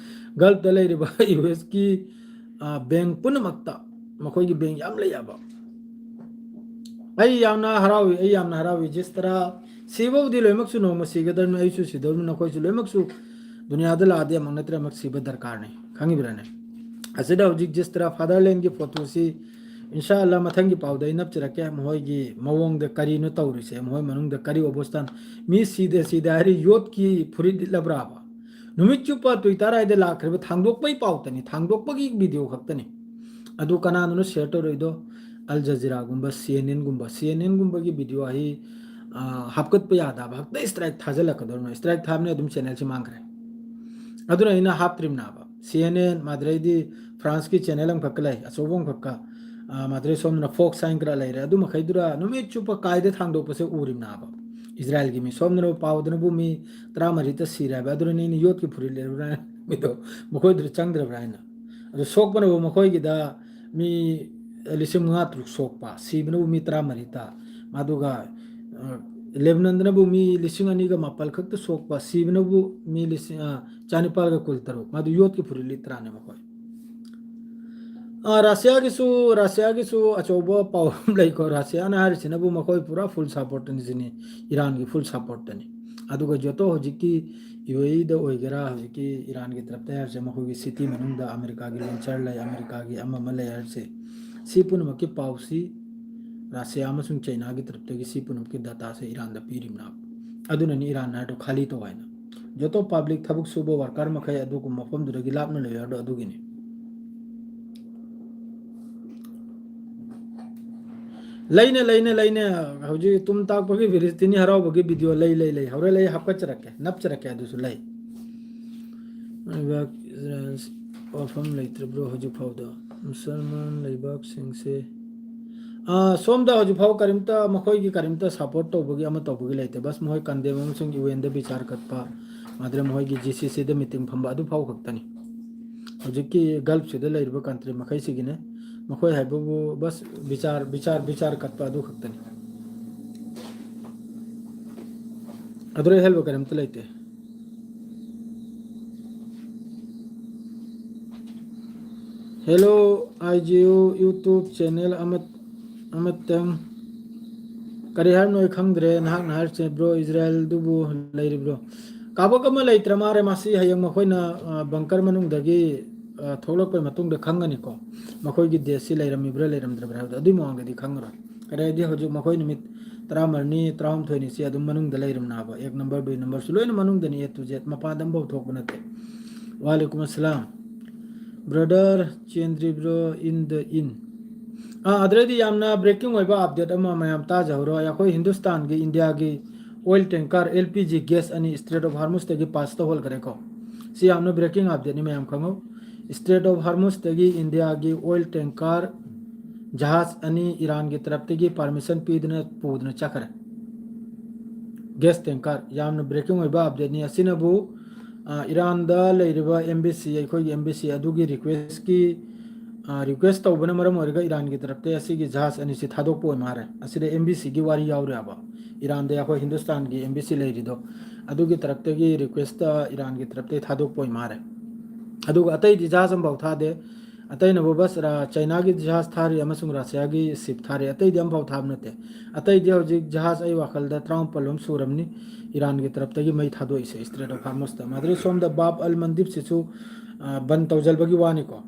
Gulfꯇ ꯂꯩꯔꯤꯕ USꯀꯤ, ꯑ, bank ꯄꯨꯝꯅꯃꯛꯇ, ꯃꯈꯣꯏꯒꯤ bank ꯌꯥꯝ ꯂꯩ ꯍꯥꯏꯕ꯫ ꯑꯩ ꯌꯥꯝꯅ ꯍꯔꯥꯎꯏ, ꯑꯩ ꯌꯥꯝꯅ ꯍꯔꯥꯎꯏ꯫ Just ꯇꯔꯥ ꯁꯤꯕꯕꯨꯗꯤ ꯂꯣꯏꯅꯃꯛꯁꯨ ꯅꯣꯡꯃ ꯁꯤꯒꯗꯕꯅꯤ, ꯑꯩꯁꯨ ꯁꯤꯗꯧꯅꯤ, ꯅꯈꯣꯏꯁꯨ ꯂꯣꯏꯅꯃꯛꯁꯨ ꯗꯨꯅꯤꯌꯥꯗ ꯂꯥꯛꯑꯗꯤ ꯑꯃꯛ ꯅꯠꯇ꯭ꯔ ꯑꯃꯛ ꯁꯤꯕ ꯗꯔꯀꯥꯔꯅꯤ, ꯈꯪꯉꯤꯕ꯭ꯔꯥꯅꯦ? ꯑꯁꯤꯗ ꯍꯧꯖꯤꯛ ꯖꯤꯁ ꯇꯔꯥ ꯐꯥꯗꯔꯂꯦꯟꯒꯤ ꯐꯣꯇꯣꯁꯤ, ꯏꯟꯁꯥ ꯑꯜꯂꯥ, ꯃꯊꯪꯒꯤ ꯄꯥꯎꯗ ꯑꯩ ꯅꯞꯆꯔꯛꯀꯦ꯫ ꯃꯈꯣꯏꯒꯤ ꯃꯑꯣꯡꯗ ꯀꯔꯤꯅꯣ ꯇꯧꯔꯤꯁꯦ, ꯃꯈꯣꯏ ꯃꯅꯨꯡꯗ ꯀꯔꯤ ꯑꯣꯕꯁꯊꯥꯟ, ꯃꯤ ꯁꯤꯗꯦ ꯁꯤꯗꯦ ꯍꯥꯏꯔꯤ, ꯌꯣꯠꯀꯤ ꯐꯨꯔꯤꯠ ꯂꯤꯠꯂꯕ꯭ꯔꯥꯕ? ꯅꯨꯃꯤꯠ ꯆꯨꯞꯄ ꯇ꯭ꯋꯤꯇꯔ ꯍꯥꯏꯗ ꯂꯥꯛꯈ꯭ꯔꯤꯕ ꯊꯥꯡꯗꯣꯛꯄꯒꯤ ꯄꯥꯎꯇꯅꯤ, ꯊꯥꯡꯗꯣꯛꯄꯒꯤ ꯚꯤꯗꯤꯑꯣ ꯈꯛꯇꯅꯤ꯫ ꯑꯗꯨ ꯀꯅꯥꯅꯣꯅꯣ ꯁꯤꯌꯔ ꯇꯧꯔꯛꯏꯗꯣ? ꯑꯜ ꯖꯖꯤꯔꯥꯒꯨꯝꯕ, ꯁꯤ ꯑꯦꯟ ꯑꯦꯟꯒꯨꯝꯕ, ꯁꯤ ꯑꯦꯟ ꯑꯦꯟꯒꯨꯝꯕꯒꯤ ꯚꯤꯗꯤꯑꯣ ꯑꯩ, ꯑ, ꯍꯥꯞꯀꯠꯄ ꯌꯥꯗꯕ, ꯍꯦꯛꯇ ꯏꯁꯇ꯭ꯔꯥꯏꯛ ꯊꯥꯖꯤꯜꯂꯛꯀꯗꯧꯔꯤꯅꯣ? ꯏꯁꯇ꯭ꯔꯥꯏꯛ ꯊꯥꯕꯅꯦ ꯑꯗꯨꯝ ꯆꯦꯅꯦꯜꯁꯤ ꯃꯥꯡꯈ꯭ꯔꯦ꯫ ꯑꯗꯨꯅ ꯑꯩꯅ ꯍꯥꯞꯇ꯭ꯔꯤꯕꯅꯦꯕ꯫ ꯁꯤ ꯑꯦꯟ ꯑꯦꯟ, ꯃꯥꯗ꯭ꯔꯩꯗꯤ ꯐ꯭ꯔꯥꯟꯁꯀꯤ ꯆꯦꯅꯦꯜ ꯑꯃꯈꯛꯀ ꯂꯩ, ꯑꯆꯧꯕ ꯑꯃꯈꯛꯀ, ꯑ, ꯃꯥꯗ꯭ꯔꯩ ꯁꯣꯝꯗꯅ ꯐꯣꯛꯁ ꯍꯥꯏꯅ ꯈꯔ ꯂꯩꯔꯦ, ꯑꯗꯨ ꯃꯈꯩꯗꯨꯗ ꯅꯨꯃꯤꯠ ꯆꯨꯞꯄ ꯀꯥꯏꯗ ꯊꯥꯡꯗꯣꯛꯄꯁꯦ ꯎꯔꯤꯕꯅꯦꯕ꯫ ꯏꯁꯔꯥꯏꯜꯒꯤ ꯃꯤ ꯁꯣꯝꯗꯅ ꯄꯥꯎꯗꯅꯕꯨ ꯃꯤ ꯇꯔꯥꯃꯔꯤꯇ ꯁꯤꯔꯦ ꯍꯥꯏꯕ, ꯑꯗꯨꯅ ꯑꯩꯅ ꯌꯣꯠꯀꯤ ꯐꯨꯔꯤꯠ ꯂꯤꯠꯂꯨꯔꯦ ꯃꯤꯗꯣ, ꯃꯈꯣꯏꯗꯨꯗ ꯆꯪꯗ꯭ꯔꯕ꯭ꯔꯥ ꯍꯥꯏꯅ꯫ ꯑꯗꯨ ꯁꯣꯛꯄꯅꯕꯨ ꯃꯈꯣꯏꯒꯤꯗ ꯃꯤ ꯂꯤꯁꯤꯡ ꯃꯉꯥ ꯇꯔꯨꯛ ꯁꯣꯛꯄ, ꯁꯤꯕꯅꯕꯨ ꯃꯤ ꯇꯔꯥꯃꯔꯤ ꯇꯥ꯫ ꯑꯗꯨꯒ, ꯑ, ꯂꯦꯕꯅꯟꯗꯅꯕꯨ ꯃꯤ ꯂꯤꯁꯤꯡ ꯑꯅꯤꯒ ꯃꯥꯄꯜ ꯈꯛꯇ ꯁꯣꯛꯄ, ꯁꯤꯕꯅꯕꯨ ꯃꯤ ꯂꯤꯁꯤꯡ, ꯑ, ꯆꯥꯅꯤꯄꯥꯜꯒ ꯀꯨꯟꯇꯔꯨꯛ꯫ ꯃꯗꯨ ꯌꯣꯠꯀꯤ ꯐꯨꯔꯤꯠ ꯂꯤꯠꯇ꯭ꯔꯥꯅꯦ ꯃꯈꯣꯏ꯫ ꯑ, ꯔꯁꯤꯌꯥꯒꯤꯁꯨ, ꯔꯁꯤꯌꯥꯒꯤꯁꯨ ꯑꯆꯧꯕ ꯄꯥꯎ ꯑꯃ ꯂꯩꯀꯣ꯫ ꯔꯁꯤꯌꯥꯅ ꯍꯥꯏꯔꯤꯁꯤꯅꯕꯨ ꯃꯈꯣꯏ ꯄꯨꯔꯥ ꯐꯨꯜ ꯁꯄꯣꯔꯠꯇꯅꯤ ꯁꯤꯅꯤ, ꯏꯔꯥꯟꯒꯤ ꯐꯨꯜ ꯁꯄꯣꯔꯠꯇꯅꯤ꯫ ꯑꯗꯨꯒ ꯖꯣꯇꯣ ꯍꯧꯖꯤꯛꯀꯤ ꯌꯨ ꯑꯦ ꯏꯗ ꯑꯣꯏꯒꯦꯔꯥ, ꯍꯧꯖꯤꯛꯀꯤ ꯏꯔꯥꯟꯒꯤ ꯇꯔꯞꯇ ꯍꯥꯏꯔꯤꯁꯦ, ꯃꯈꯣꯏꯒꯤ ꯁꯤꯇꯤ ꯃꯅꯨꯡꯗ ꯑꯃꯦꯔꯤꯀꯥꯒꯤ ꯂꯣꯟꯆꯔ ꯂꯩ, ꯑꯃꯦꯔꯤꯀꯥꯒꯤ ꯑꯃ ꯑꯃ ꯂꯩ ꯍꯥꯏꯔꯤꯁꯦ, ꯁꯤ ꯄꯨꯝꯅꯃꯛꯀꯤ ꯄꯥꯎꯁꯤ ꯔꯁꯤꯌꯥ ꯑꯃꯁꯨꯡ ꯆꯩꯅꯥꯒꯤ ꯇꯔꯞꯇꯒꯤ ꯁꯤ ꯄꯨꯝꯅꯃꯛꯀꯤ ꯗꯇꯥꯁꯦ ꯏꯔꯥꯟꯗ ꯄꯤꯔꯤꯕꯅꯦꯕ꯫ ꯑꯗꯨꯅꯅꯤ ꯏꯔꯥꯟ ꯍꯥꯏꯔꯤꯗꯣ ꯈꯥꯂꯤ ꯇꯧ ꯍꯥꯏꯅ꯫ ꯖꯣꯇꯣ ꯄꯕ꯭ꯂꯤꯛ, ꯊꯕꯛ ꯁꯨꯕ ꯋꯥꯔꯀꯔ ꯃꯈꯩ ꯑꯗꯨꯒꯨꯝꯕ ꯃꯐꯝꯗꯨꯗꯒꯤ ꯂꯥꯞꯅ ꯂꯩꯌꯨ ꯍꯥꯏꯔꯤꯗꯣ ꯑꯗꯨꯒꯤꯅꯤ꯫ ꯂꯩꯅꯦ, ꯂꯩꯅꯦ, ꯂꯩꯅꯦ꯫ ꯍꯧꯖꯤꯛ ꯇꯨꯝ ꯇꯥꯛꯄꯒꯤ ꯐꯤꯂꯤꯁꯇꯤꯅꯤ ꯍꯔꯥꯎꯕꯒꯤ ꯚꯤꯗꯤꯑꯣ ꯂꯩ, ꯂꯩ, ꯂꯩ꯫ ꯍꯣꯔꯦꯟ ꯑꯩ ꯍꯥꯞꯀꯠꯆꯔꯛꯀꯦ, ꯅꯞꯆꯔꯛꯀꯦ, ꯑꯗꯨꯁꯨ ꯂꯩ꯫ ꯂꯩꯕꯥꯛ ꯏꯖꯔꯥꯏꯜ ꯋꯥꯐꯝ ꯂꯩꯇ꯭ꯔꯕ꯭ꯔꯣ ꯍꯧꯖꯤꯛ ꯐꯥꯎꯗ? ꯃꯨꯁꯜꯃꯥꯟ ꯂꯩꯕꯥꯛꯁꯤꯡꯁꯦ, ꯑꯥ, ꯁꯣꯝꯗ ꯍꯧꯖꯤꯛ ꯐꯥꯎ ꯀꯔꯤꯝꯇ, ꯃꯈꯣꯏꯒꯤ ꯀꯔꯤꯝꯇ ꯁꯄꯣꯔꯠ ꯇꯧꯕꯒꯤ, ꯑꯃ ꯇꯧꯕꯒꯤ ꯂꯩꯇꯦ꯫ ꯕꯁ ꯃꯈꯣꯏ ꯀꯟꯗꯦꯝ ꯑꯃꯁꯨꯡ ꯌꯨ ꯑꯦꯟꯗ ꯕꯤꯆꯥꯔ ꯀꯠꯄ, ꯃꯥꯗ꯭ꯔꯦ ꯃꯈꯣꯏꯒꯤ ꯖꯤ ꯁꯤ ꯁꯤꯗ ꯃꯤꯇꯤꯡ ꯐꯝꯕ, ꯑꯗꯨ ꯐꯥꯎ ꯈꯛꯇꯅꯤ꯫ ꯍꯧꯖꯤꯛꯀꯤ ꯒꯜꯐꯁꯤꯗ ꯂꯩꯔꯤꯕ ꯀꯟꯇ꯭ꯔꯤ ꯃꯈꯩꯁꯤꯒꯤꯅꯦ꯫ ꯃꯈꯣꯏ ꯍꯥꯏꯕꯕꯨ ꯕꯁ ꯕꯤꯆꯥꯔ, ꯕꯤꯆꯥꯔ, ꯕꯤꯆꯥꯔ ꯀꯠꯄ ꯑꯗꯨ ꯈꯛꯇꯅꯤ꯫ ꯑꯗꯨꯗꯩ ꯍꯦꯟꯕ ꯀꯔꯤꯝꯇ ꯂꯩꯇꯦ꯫ Hello, I G U YouTube channel ꯑꯃ, ꯑꯃꯇꯪ ꯀꯔꯤ ꯍꯥꯏꯕꯅꯣ ꯑꯩ ꯈꯪꯗ꯭ꯔꯦ꯫ ꯅꯍꯥꯛꯅ ꯍꯥꯏꯔꯤꯁꯦ, ꯕ꯭ꯔꯣ, ꯏꯖꯔꯥꯌꯦꯜꯗꯨꯕꯨ ꯂꯩꯔꯤꯕ꯭ꯔꯣ? ꯀꯥꯕꯛ ꯑꯃ ꯂꯩꯇ꯭ꯔ ꯃꯥꯜꯂꯦ꯫ ꯃꯁꯤ ꯍꯌꯦꯡ ꯃꯈꯣꯏꯅ, ꯑ, ꯕꯪꯀꯔ ꯃꯅꯨꯡꯗꯒꯤ, ꯑ, ꯊꯣꯛꯂꯛꯄꯩ ꯃꯇꯨꯡꯗ ꯈꯪꯒꯅꯤꯀꯣ, ꯃꯈꯣꯏꯒꯤ ꯗꯦꯁꯁꯤ ꯂꯩꯔꯝꯃꯤꯕ꯭ꯔꯥ ꯂꯩꯔꯝꯗ꯭ꯔꯕ꯭ꯔꯥ ꯍꯥꯏꯕꯗꯣ꯫ ꯑꯗꯨꯒꯤ ꯃꯃꯥꯡꯗꯗꯤ ꯈꯪꯉꯔꯣꯏ꯫ ꯀꯔꯤ ꯍꯥꯏꯗꯤ, ꯍꯧꯖꯤꯛ ꯃꯈꯣꯏ ꯅꯨꯃꯤꯠ ꯇꯔꯥꯃꯔꯤꯅꯤ, ꯇꯔꯥꯍꯨꯝꯗꯣꯏꯅꯤꯁꯤ ꯑꯗꯨꯝ ꯃꯅꯨꯡꯗ ꯂꯩꯔꯝꯅꯦꯕ꯫ ꯑꯦꯛ ꯅꯝꯕꯔ, ꯕꯤ ꯅꯝꯕꯔꯁꯨ ꯂꯣꯏꯅ ꯃꯅꯨꯡꯗꯅꯤ, A to Z, ꯃꯄꯥꯟꯗ ꯑꯃꯐꯥꯎ ꯊꯣꯛꯄ ꯅꯠꯇꯦ꯫ ꯋꯥꯂꯦꯀꯨꯝ ꯑꯁꯂꯥꯝ꯫ Brother, ꯆꯦꯟꯗ꯭ꯔꯤꯕ꯭ꯔꯣ in the in? ꯑꯥ, ꯑꯗꯨꯗꯩꯗꯤ ꯌꯥꯝꯅ breaking ꯑꯣꯏꯕ update ꯑꯃ ꯃꯌꯥꯝ ꯇꯥꯖꯍꯧꯔꯣ꯫ ꯑꯩꯈꯣꯏ ꯍꯤꯟꯗꯨꯁꯇꯥꯟꯒꯤ, ꯏꯟꯗꯤꯌꯥꯒꯤ oil tanker, L P G gas ꯑꯅꯤ Strait of Hormuzꯇꯒꯤ pass ꯇꯧꯍꯟꯈ꯭ꯔꯦꯀꯣ꯫ ꯁꯤ ꯌꯥꯝꯅ breaking updateꯅꯤ, ꯃꯌꯥꯝ ꯈꯪꯉꯨ꯫ Strait of Hormuzꯇꯒꯤ ꯏꯟꯗꯤꯌꯥꯒꯤ oil tanker ꯖꯍꯥꯖ ꯑꯅꯤ ꯏꯔꯥꯟꯒꯤ ꯇꯔꯞꯇꯒꯤ permission ꯄꯤꯗꯨꯅ ꯄꯨꯗꯨꯅ ꯆꯠꯈ꯭ꯔꯦ꯫ Gas tanker, ꯌꯥꯝꯅ breaking ꯑꯣꯏꯕ updateꯅꯤ꯫ ꯑꯁꯤꯅꯕꯨ, ꯑ, ꯏꯔꯥꯟꯗ ꯂꯩꯔꯤꯕ embassy, ꯑꯩꯈꯣꯏꯒꯤ embassy ꯑꯗꯨꯒꯤ requestꯀꯤ, ꯑ, request ꯇꯧꯕꯅ ꯃꯔꯝ ꯑꯣꯏꯔꯒ ꯏꯔꯥꯟꯒꯤ ꯇꯔꯞꯇ ꯑꯁꯤꯒꯤ ꯖꯍꯥꯖ ꯑꯅꯤꯁꯤ ꯊꯥꯗꯣꯛꯄ ꯑꯣꯏ ꯃꯥꯜꯂꯦ꯫ ꯑꯁꯤꯗ embassyꯒꯤ ꯋꯥꯔꯤ ꯌꯥꯎꯔꯦꯕ꯫ ꯏꯔꯥꯟꯗ ꯑꯩꯈꯣꯏ ꯍꯤꯟꯗꯨꯁꯇꯥꯟꯒꯤ embassy ꯂꯩꯔꯤꯗꯣ, ꯑꯗꯨꯒꯤ ꯇꯔꯞꯇꯒꯤ requestꯇ ꯏꯔꯥꯟꯒꯤ ꯇꯔꯞꯇꯒꯤ ꯊꯥꯗꯣꯛꯄ ꯑꯣꯏ ꯃꯥꯜꯂꯦ꯫ ꯑꯗꯨꯒ ꯑꯇꯩꯗꯤ ꯖꯍꯥꯖ ꯑꯃꯐꯥꯎ ꯊꯥꯗꯦ꯫ ꯑꯇꯩꯅꯕꯨ ꯕꯁ ꯔꯥ-, ꯆꯥꯏꯅꯥꯒꯤ ꯖꯍꯥꯖ ꯊꯥꯔꯤ ꯑꯃꯁꯨꯡ ꯔꯁꯤꯌꯥꯒꯤ ship ꯊꯥꯔꯤ, ꯑꯇꯩꯗꯤ ꯑꯃꯐꯥꯎ ꯊꯥꯕ ꯅꯠꯇꯦ꯫ ꯑꯇꯩꯗꯤ ꯍꯧꯖꯤꯛ ꯖꯍꯥꯖ ꯑꯩ ꯋꯥꯈꯜꯗ ꯇꯔꯥꯃꯥꯄꯜ ꯂꯣꯝ ꯁꯨꯔꯝꯅꯤ ꯏꯔꯥꯟꯒꯤ ꯇꯔꯞꯇꯒꯤ ꯃꯩ ꯊꯥꯗꯣꯛꯏꯁꯦ Strait of Hormuzꯇ꯫ ꯃꯗꯨꯗꯩ ꯁꯣꯝꯗ ꯕꯥꯕ ꯑꯜ ꯃꯟꯗꯤꯞꯁꯤꯁꯨ, ꯑ, ꯕꯟ ꯇꯧꯖꯜꯕꯒꯤ ꯋꯥꯅꯤꯀꯣ꯫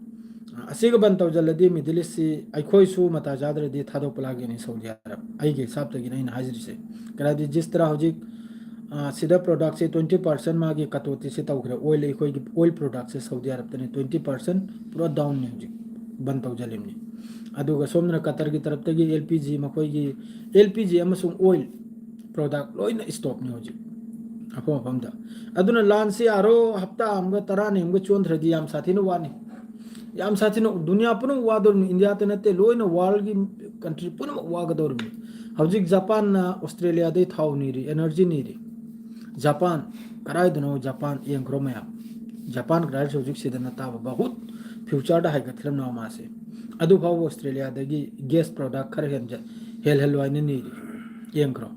ꯑ, ꯑꯁꯤꯒ ꯕꯟ ꯇꯧꯖꯜꯂꯗꯤ Middle Eastꯁꯤ ꯑꯩꯈꯣꯏꯁꯨ ꯃꯇꯥ ꯆꯥꯗ꯭ꯔꯗꯤ ꯊꯥꯗꯣꯛꯄ ꯂꯥꯛꯀꯅꯤ ꯁꯥꯎꯗꯤ ꯑꯔꯕ, ꯑꯩꯒꯤ ꯍꯤꯁꯥꯞꯇꯒꯤꯅꯤ ꯑꯩꯅ ꯍꯥꯏꯖꯔꯤꯁꯦ꯫ ꯀꯔꯥꯏꯗꯤ ꯖꯤꯁ ꯇꯔꯥ ꯍꯧꯖꯤꯛ, ꯑ, ꯁꯤꯗ productꯁꯦ twenty percent ꯃꯥꯒꯤ ꯀꯇꯣꯇꯤꯁꯦ ꯇꯧꯈ꯭ꯔꯦ꯫ Oil, ꯑꯩꯈꯣꯏꯒꯤ oil productꯁꯦ ꯁꯥꯎꯗꯤ ꯑꯔꯕꯇꯅꯤ twenty percent ꯄꯨꯔꯥ downꯅꯤ ꯍꯧꯖꯤꯛ ꯕꯟ ꯇꯧꯖꯜꯂꯤꯕꯅꯤ꯫ ꯑꯗꯨꯒ ꯁꯣꯝꯗꯅ ꯀꯇꯔꯒꯤ ꯇꯔꯞꯇꯒꯤ L P G, ꯃꯈꯣꯏꯒꯤ L P G ꯑꯃꯁꯨꯡ oil product ꯂꯣꯏꯅ stopꯅꯤ ꯍꯧꯖꯤꯛ ꯃꯐꯝ ꯃꯐꯝꯗ꯫ ꯑꯗꯨꯅ ꯂꯥꯟꯁꯤ ꯑꯥꯔꯣ ꯍꯞꯇꯥ ꯑꯃꯒ ꯇꯔꯥꯅꯤ ꯑꯃꯒ ꯆꯣꯟꯗ꯭ꯔꯗꯤ ꯌꯥꯝ ꯁꯥꯊꯤꯅ ꯋꯥꯅꯤ꯫ ꯌꯥꯝ ꯁꯥꯊꯤꯅ ꯗꯨꯅꯤꯌꯥ ꯄꯨꯝꯅꯃꯛ ꯋꯥꯗꯧꯔꯤꯕꯅꯤ, ꯏꯟꯗꯤꯌꯥꯇ ꯅꯠꯇꯦ, ꯂꯣꯏꯅ worldꯒꯤ country ꯄꯨꯝꯅꯃꯛ ꯋꯥꯒꯗꯧꯔꯤꯕꯅꯤ꯫ ꯍꯧꯖꯤꯛ ꯖꯄꯥꯟꯅ ꯑꯣꯁꯇ꯭ꯔꯦꯂꯤꯌꯥꯗꯩ ꯊꯥꯎ ꯅꯤꯔꯤ, energy ꯅꯤꯔꯤ꯫ ꯖꯄꯥꯟ, ꯀꯗꯥꯏꯗꯅꯣ ꯖꯄꯥꯟ ꯌꯦꯡꯈ꯭ꯔꯣ ꯃꯌꯥꯝ꯫ ꯖꯄꯥꯟ ꯀꯗꯥꯏꯗꯁꯨ ꯍꯧꯖꯤꯛ ꯁꯤꯗꯅ ꯇꯥꯕ ꯕꯍꯨꯠ futureꯗ ꯍꯥꯏꯒꯠꯈ꯭ꯔꯝꯅꯦꯕ ꯃꯥꯁꯦ꯫ ꯑꯗꯨ ꯐꯥꯎꯕ ꯑꯣꯁꯇ꯭ꯔꯦꯂꯤꯌꯥꯗꯒꯤ gas product ꯈꯔ ꯍꯦꯟꯖ-, ꯍꯦꯜꯍꯜꯂꯣ ꯍꯥꯏꯅ ꯅꯤꯔꯤ꯫ ꯌꯦꯡꯈ꯭ꯔꯣ꯫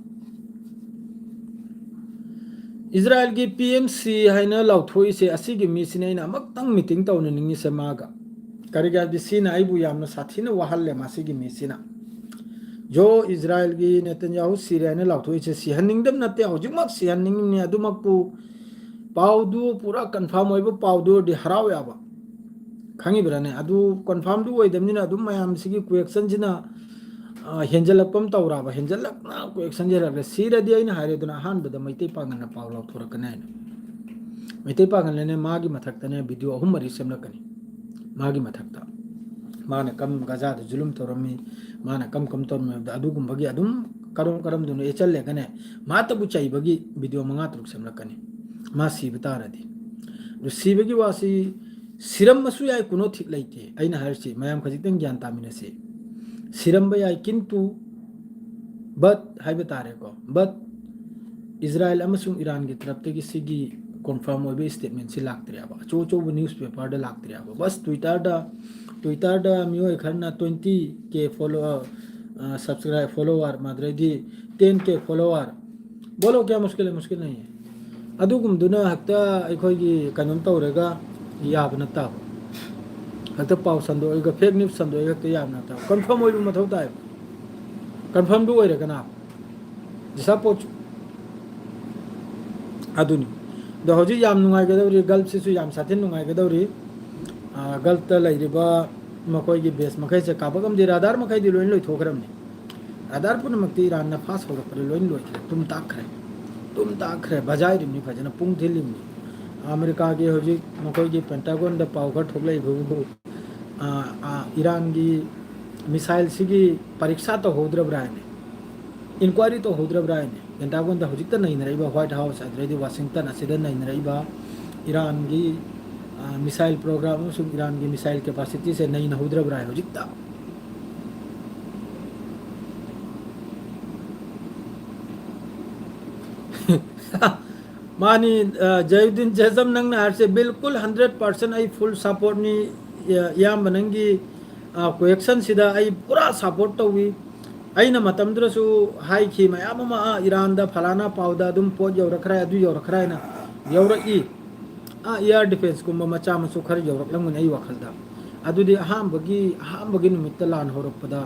ꯏꯖꯔꯥꯌꯦꯜꯒꯤ P M C ꯍꯥꯏꯅ ꯂꯥꯎꯊꯣꯛꯏꯁꯦ, ꯑꯁꯤꯒꯤ ꯃꯤꯁꯤꯅ ꯑꯩꯅ ꯑꯃꯨꯛꯇꯪ meeting ꯇꯧꯅꯅꯤꯡꯉꯤꯁꯦ ꯃꯥꯒ꯫ ꯀꯔꯤꯒꯤ ꯍꯥꯏꯕꯗꯤ ꯁꯤꯅ ꯑꯩꯕꯨ ꯌꯥꯝꯅ ꯁꯥꯊꯤꯅ ꯋꯥꯍꯜꯂꯦ ꯃꯁꯤꯒꯤ ꯃꯤꯁꯤꯅ꯫ ꯖꯣ ꯏꯖꯔꯥꯏꯜꯒꯤ ꯅꯦꯇꯟꯌꯥꯍꯨ ꯁꯤꯔꯦ ꯍꯥꯏꯅ ꯂꯥꯎꯊꯣꯛꯏꯁꯦ ꯁꯤꯍꯟꯅꯤꯡꯗꯕ ꯅꯠꯇꯦ, ꯍꯧꯖꯤꯛꯃꯛ ꯁꯤꯍꯟꯅꯤꯡꯉꯤꯕꯅꯤ꯫ ꯑꯗꯨꯃꯛꯄꯨ ꯄꯥꯎꯗꯨ ꯄꯨꯔꯥ ꯀꯟꯐꯥꯔꯝ ꯑꯣꯏꯕ ꯄꯥꯎꯗꯨ ꯑꯣꯏꯔꯗꯤ ꯍꯔꯥꯎ ꯌꯥꯕ, ꯈꯪꯉꯤꯕ꯭ꯔꯥꯅꯦ? ꯑꯗꯨ ꯀꯟꯐꯥꯔꯝꯗꯨ ꯑꯣꯏꯗꯕꯅꯤꯅ ꯑꯗꯨꯝ ꯃꯌꯥꯝꯁꯤꯒꯤ ꯀ꯭ꯋꯦꯛꯁꯟꯁꯤꯅ, ꯑ, ꯍꯦꯟꯖꯜꯂꯛꯄ ꯑꯃ ꯇꯧꯔꯕ, ꯍꯦꯟꯖꯜꯂꯛꯅ ꯀ꯭ꯋꯦꯛꯁꯟꯁꯦ ꯍꯦꯜꯂꯛꯂꯦ꯫ ꯁꯤꯔꯗꯤ ꯑꯩꯅ ꯍꯥꯏꯔꯦꯗꯅ, ꯑꯍꯥꯟꯕꯗ ꯃꯩꯇꯩ ꯄꯥꯡꯒꯜꯅ ꯄꯥꯎ ꯂꯥꯎꯊꯣꯔꯛꯀꯅꯤ ꯍꯥꯏꯅ꯫ ꯃꯩꯇꯩ ꯄꯥꯡꯒꯜꯅꯅꯦ, ꯃꯥꯒꯤ ꯃꯊꯛꯇꯅꯦ ꯚꯤꯗꯤꯑꯣ ꯑꯍꯨꯝ ꯃꯔꯤ ꯁꯦꯝꯂꯛꯀꯅꯤ꯫ ꯃꯥꯒꯤ ꯃꯊꯛꯇ ꯃꯥꯅ ꯀꯝ ꯒꯖꯥꯗ ꯖꯨꯂꯨꯝ ꯇꯧꯔꯝꯃꯤ, ꯃꯥꯅ ꯀꯝ ꯀꯝ ꯇꯧꯔꯝꯃꯤ ꯍꯥꯏꯕꯗꯣ, ꯑꯗꯨꯒꯨꯝꯕꯒꯤ ꯑꯗꯨꯝ ꯀꯔꯝ ꯀꯔꯝꯗꯅꯣ ꯑꯦꯆꯜꯂꯦꯒꯅꯦ, ꯃꯥꯇꯕꯨ ꯆꯩꯕꯒꯤ ꯚꯤꯗꯤꯑꯣ ꯃꯉꯥ ꯇꯔꯨꯛ ꯁꯦꯝꯂꯛꯀꯅꯤ꯫ ꯃꯥ ꯁꯤꯕ ꯇꯥꯔꯗꯤ꯫ ꯑꯗꯨ ꯁꯤꯕꯒꯤ ꯋꯥꯁꯤ ꯁꯤꯔꯝꯃꯁꯨ ꯌꯥꯏ, ꯀꯨꯅꯣ ꯊꯤꯛ ꯂꯩꯇꯦ꯫ ꯑꯩꯅ ꯍꯥꯏꯔꯤꯁꯤ ꯃꯌꯥꯝ ꯈꯖꯤꯛꯇꯪ ꯒ꯭ꯌꯥꯟ ꯇꯥꯃꯤꯟꯅꯁꯤ꯫ ꯁꯤꯔꯝꯕ ꯌꯥꯏ, ꯀꯤꯟꯇꯨ, ꯕꯠ ꯍꯥꯏꯕ ꯇꯥꯔꯦꯀꯣ, ꯕꯠ ꯏꯖꯔꯥꯏꯜ ꯑꯃꯁꯨꯡ ꯏꯔꯥꯟꯒꯤ ꯇꯔꯞꯇꯒꯤ ꯁꯤꯒꯤ ꯀꯣꯟꯐꯥꯔꯝ ꯑꯣꯏꯕ ꯁ꯭ꯇꯦꯠꯃꯦꯟꯁꯤ ꯂꯥꯛꯇ꯭ꯔꯦꯕ, ꯑꯆꯧ ꯑꯆꯧꯕ ꯅ꯭ꯌꯨꯁꯄꯦꯄꯔꯗ ꯂꯥꯛꯇ꯭ꯔꯦꯕ꯫ ꯕꯁ ꯇ꯭ꯋꯤꯇꯔꯗ, ꯇ꯭ꯋꯤꯇꯔꯗ ꯃꯤꯑꯣꯏ ꯈꯔꯅ ꯇ꯭ꯋꯦꯟꯇꯤ ꯀꯦ ꯐꯣꯂꯣ, ꯁꯕꯁꯀ꯭ꯔꯥꯏꯕ, ꯐꯣꯂꯣꯋꯔ, ꯃꯗꯨꯗꯩꯗꯤ ꯇꯦꯟ ꯀꯦ ꯐꯣꯂꯣꯋꯔ, ꯕꯣꯂꯣ ꯀꯌꯥ ꯃꯨꯁꯀꯤꯜ ꯍꯥꯏ, ꯃꯨꯁꯀꯤꯜ ꯅꯍꯤ ꯍꯥꯏ꯫ ꯑꯗꯨꯒꯨꯝꯗꯨꯅ ꯍꯦꯛꯇ ꯑꯩꯈꯣꯏꯒꯤ ꯀꯩꯅꯣꯝ ꯇꯧꯔꯒ ꯌꯥꯕ ꯅꯠꯇꯕ, ꯍꯦꯛꯇ ꯄꯥꯎ ꯁꯟꯗꯣꯛꯑꯒ, ꯐꯦꯛ ꯅ꯭ꯌꯨꯁ ꯁꯟꯗꯣꯛꯑꯒ ꯍꯦꯛꯇ ꯌꯥꯕ ꯅꯠꯇꯕ, ꯀꯟꯐꯥꯔꯝ ꯑꯣꯏꯕ ꯃꯊꯧ ꯇꯥꯏꯕ꯫ ꯀꯟꯐꯥꯔꯝꯗꯨ ꯑꯣꯏꯔꯒꯅ ꯖꯤꯁꯥ ꯄꯣꯠꯁꯨ ꯑꯗꯨꯅꯤ꯫ ꯑꯗꯣ ꯍꯧꯖꯤꯛ ꯌꯥꯝ ꯅꯨꯡꯉꯥꯏꯒꯗꯧꯔꯤ, ꯒꯜꯐꯁꯤꯁꯨ ꯌꯥꯝ ꯁꯥꯊꯤꯅ ꯅꯨꯡꯉꯥꯏꯒꯗꯧꯔꯤ꯫ ꯑꯥ, ꯒꯜꯐꯇ ꯂꯩꯔꯤꯕ ꯃꯈꯣꯏꯒꯤ ꯕꯦꯁ ꯃꯈꯩꯁꯦ ꯀꯥꯄꯛ ꯑꯃꯗꯤ ꯔꯥꯗꯥꯔ ꯃꯈꯩꯗꯤ ꯂꯣꯏꯅ ꯂꯣꯏꯊꯣꯛꯈ꯭ꯔꯕꯅꯤ꯫ ꯔꯥꯗꯥꯔ ꯄꯨꯝꯅꯃꯛꯇꯤ ꯏꯔꯥꯟꯅ ꯐꯥꯁ ꯍꯧꯔꯛꯄꯗ ꯂꯣꯏꯅ ꯂꯣꯏꯈ꯭ꯔꯦ, ꯇꯨꯝ ꯇꯥꯛꯈ꯭ꯔꯦ꯫ ꯇꯨꯝ ꯇꯥꯛꯈ꯭ꯔꯦ, ꯕꯖꯥꯏꯔꯤꯕꯅꯤ, ꯐꯖꯅ ꯄꯨꯡ ꯊꯤꯜꯂꯤꯕꯅꯤ꯫ ꯑꯃꯦꯔꯤꯀꯥꯒꯤ ꯍꯧꯖꯤꯛ ꯃꯈꯣꯏꯒꯤ ꯄꯦꯟꯇꯥꯒꯣꯟꯗ ꯄꯥꯎ ꯈꯔ ꯊꯣꯛꯂꯛꯏꯕꯕꯨ, ꯑꯥ, ꯑꯥ, ꯏꯔꯥꯟꯒꯤ ꯃꯤꯁꯥꯏꯜꯁꯤꯒꯤ ꯄꯔꯤꯛꯁꯥ ꯇꯧꯍꯧꯗ꯭ꯔꯕ꯭ꯔꯥ ꯍꯥꯏꯅꯤ, ꯏꯟꯀ꯭ꯋꯥꯏꯔꯤ ꯇꯧꯍꯧꯗ꯭ꯔꯕ꯭ꯔꯥ ꯍꯥꯏꯅꯤ꯫ ꯄꯦꯟꯇꯥꯒꯣꯟꯗ ꯍꯧꯖꯤꯛꯇ ꯅꯩꯅꯔꯛꯏꯕ ꯋꯥꯏꯠ ꯍꯥꯎꯁ, ꯑꯗꯨꯗꯩꯗꯤ ꯋꯥꯁꯤꯡꯇꯟ ꯑꯁꯤꯗ ꯅꯩꯅꯔꯛꯏꯕ ꯏꯔꯥꯟꯒꯤ, ꯑꯥ, ꯃꯤꯁꯥꯏꯜ ꯄ꯭ꯔꯣꯒ꯭ꯔꯥꯝ ꯑꯃꯁꯨꯡ ꯏꯔꯥꯟꯒꯤ ꯃꯤꯁꯥꯏꯜ ꯀꯦꯄꯥꯁꯤꯇꯤꯁꯦ ꯅꯩꯅꯍꯧꯗ꯭ꯔꯕ꯭ꯔꯥ ꯍꯥꯏ ꯍꯧꯖꯤꯛꯇ? ꯃꯥꯅꯤ, ꯑ, ꯖꯌꯨꯗꯤꯟ ꯖꯦꯖꯝ, ꯅꯪꯅ ꯍꯥꯏꯔꯤꯁꯦ ꯕꯤꯜꯀꯨꯜ ꯍꯟꯗ꯭ꯔꯦꯠ ꯄꯥꯔꯁꯦꯟ ꯑꯩ ꯐꯨꯜ ꯁꯞꯄꯣꯔꯠꯅꯤ꯫ ꯑ, ꯏꯌꯥꯝꯕ ꯅꯪꯒꯤ, ꯑ, ꯀ꯭ꯋꯦꯛꯁꯟꯁꯤꯗ ꯑꯩ ꯄꯨꯔꯥ ꯁꯞꯄꯣꯔꯠ ꯇꯧꯏ꯫ ꯑꯩꯅ ꯃꯇꯝꯗꯨꯗꯁꯨ ꯍꯥꯏꯈꯤ ꯃꯌꯥꯝ ꯑꯃ, "ꯑ, ꯏꯔꯥꯟꯗ ꯐꯂꯥꯅ ꯄꯥꯎꯗ ꯑꯗꯨꯝ ꯄꯣꯠ ꯌꯧꯔꯛꯈ꯭ꯔꯦ, ꯑꯗꯨ ꯌꯧꯔꯛꯈ꯭ꯔꯦ" ꯍꯥꯏꯅ ꯌꯧꯔꯛꯏ꯫ ꯑ, ꯏꯌꯥꯔ ꯗꯤꯐꯦꯟꯁꯀꯨꯝꯕ ꯃꯆꯥ ꯃꯁꯨ ꯈꯔ ꯌꯧꯔꯛꯂꯝꯒꯅꯤ ꯑꯩ ꯋꯥꯈꯜꯗ꯫ ꯑꯗꯨꯗꯤ ꯑꯍꯥꯟꯕꯒꯤ, ꯑꯍꯥꯟꯕꯒꯤ ꯅꯨꯃꯤꯠꯇ ꯂꯥꯟ ꯍꯧꯔꯛꯄꯗ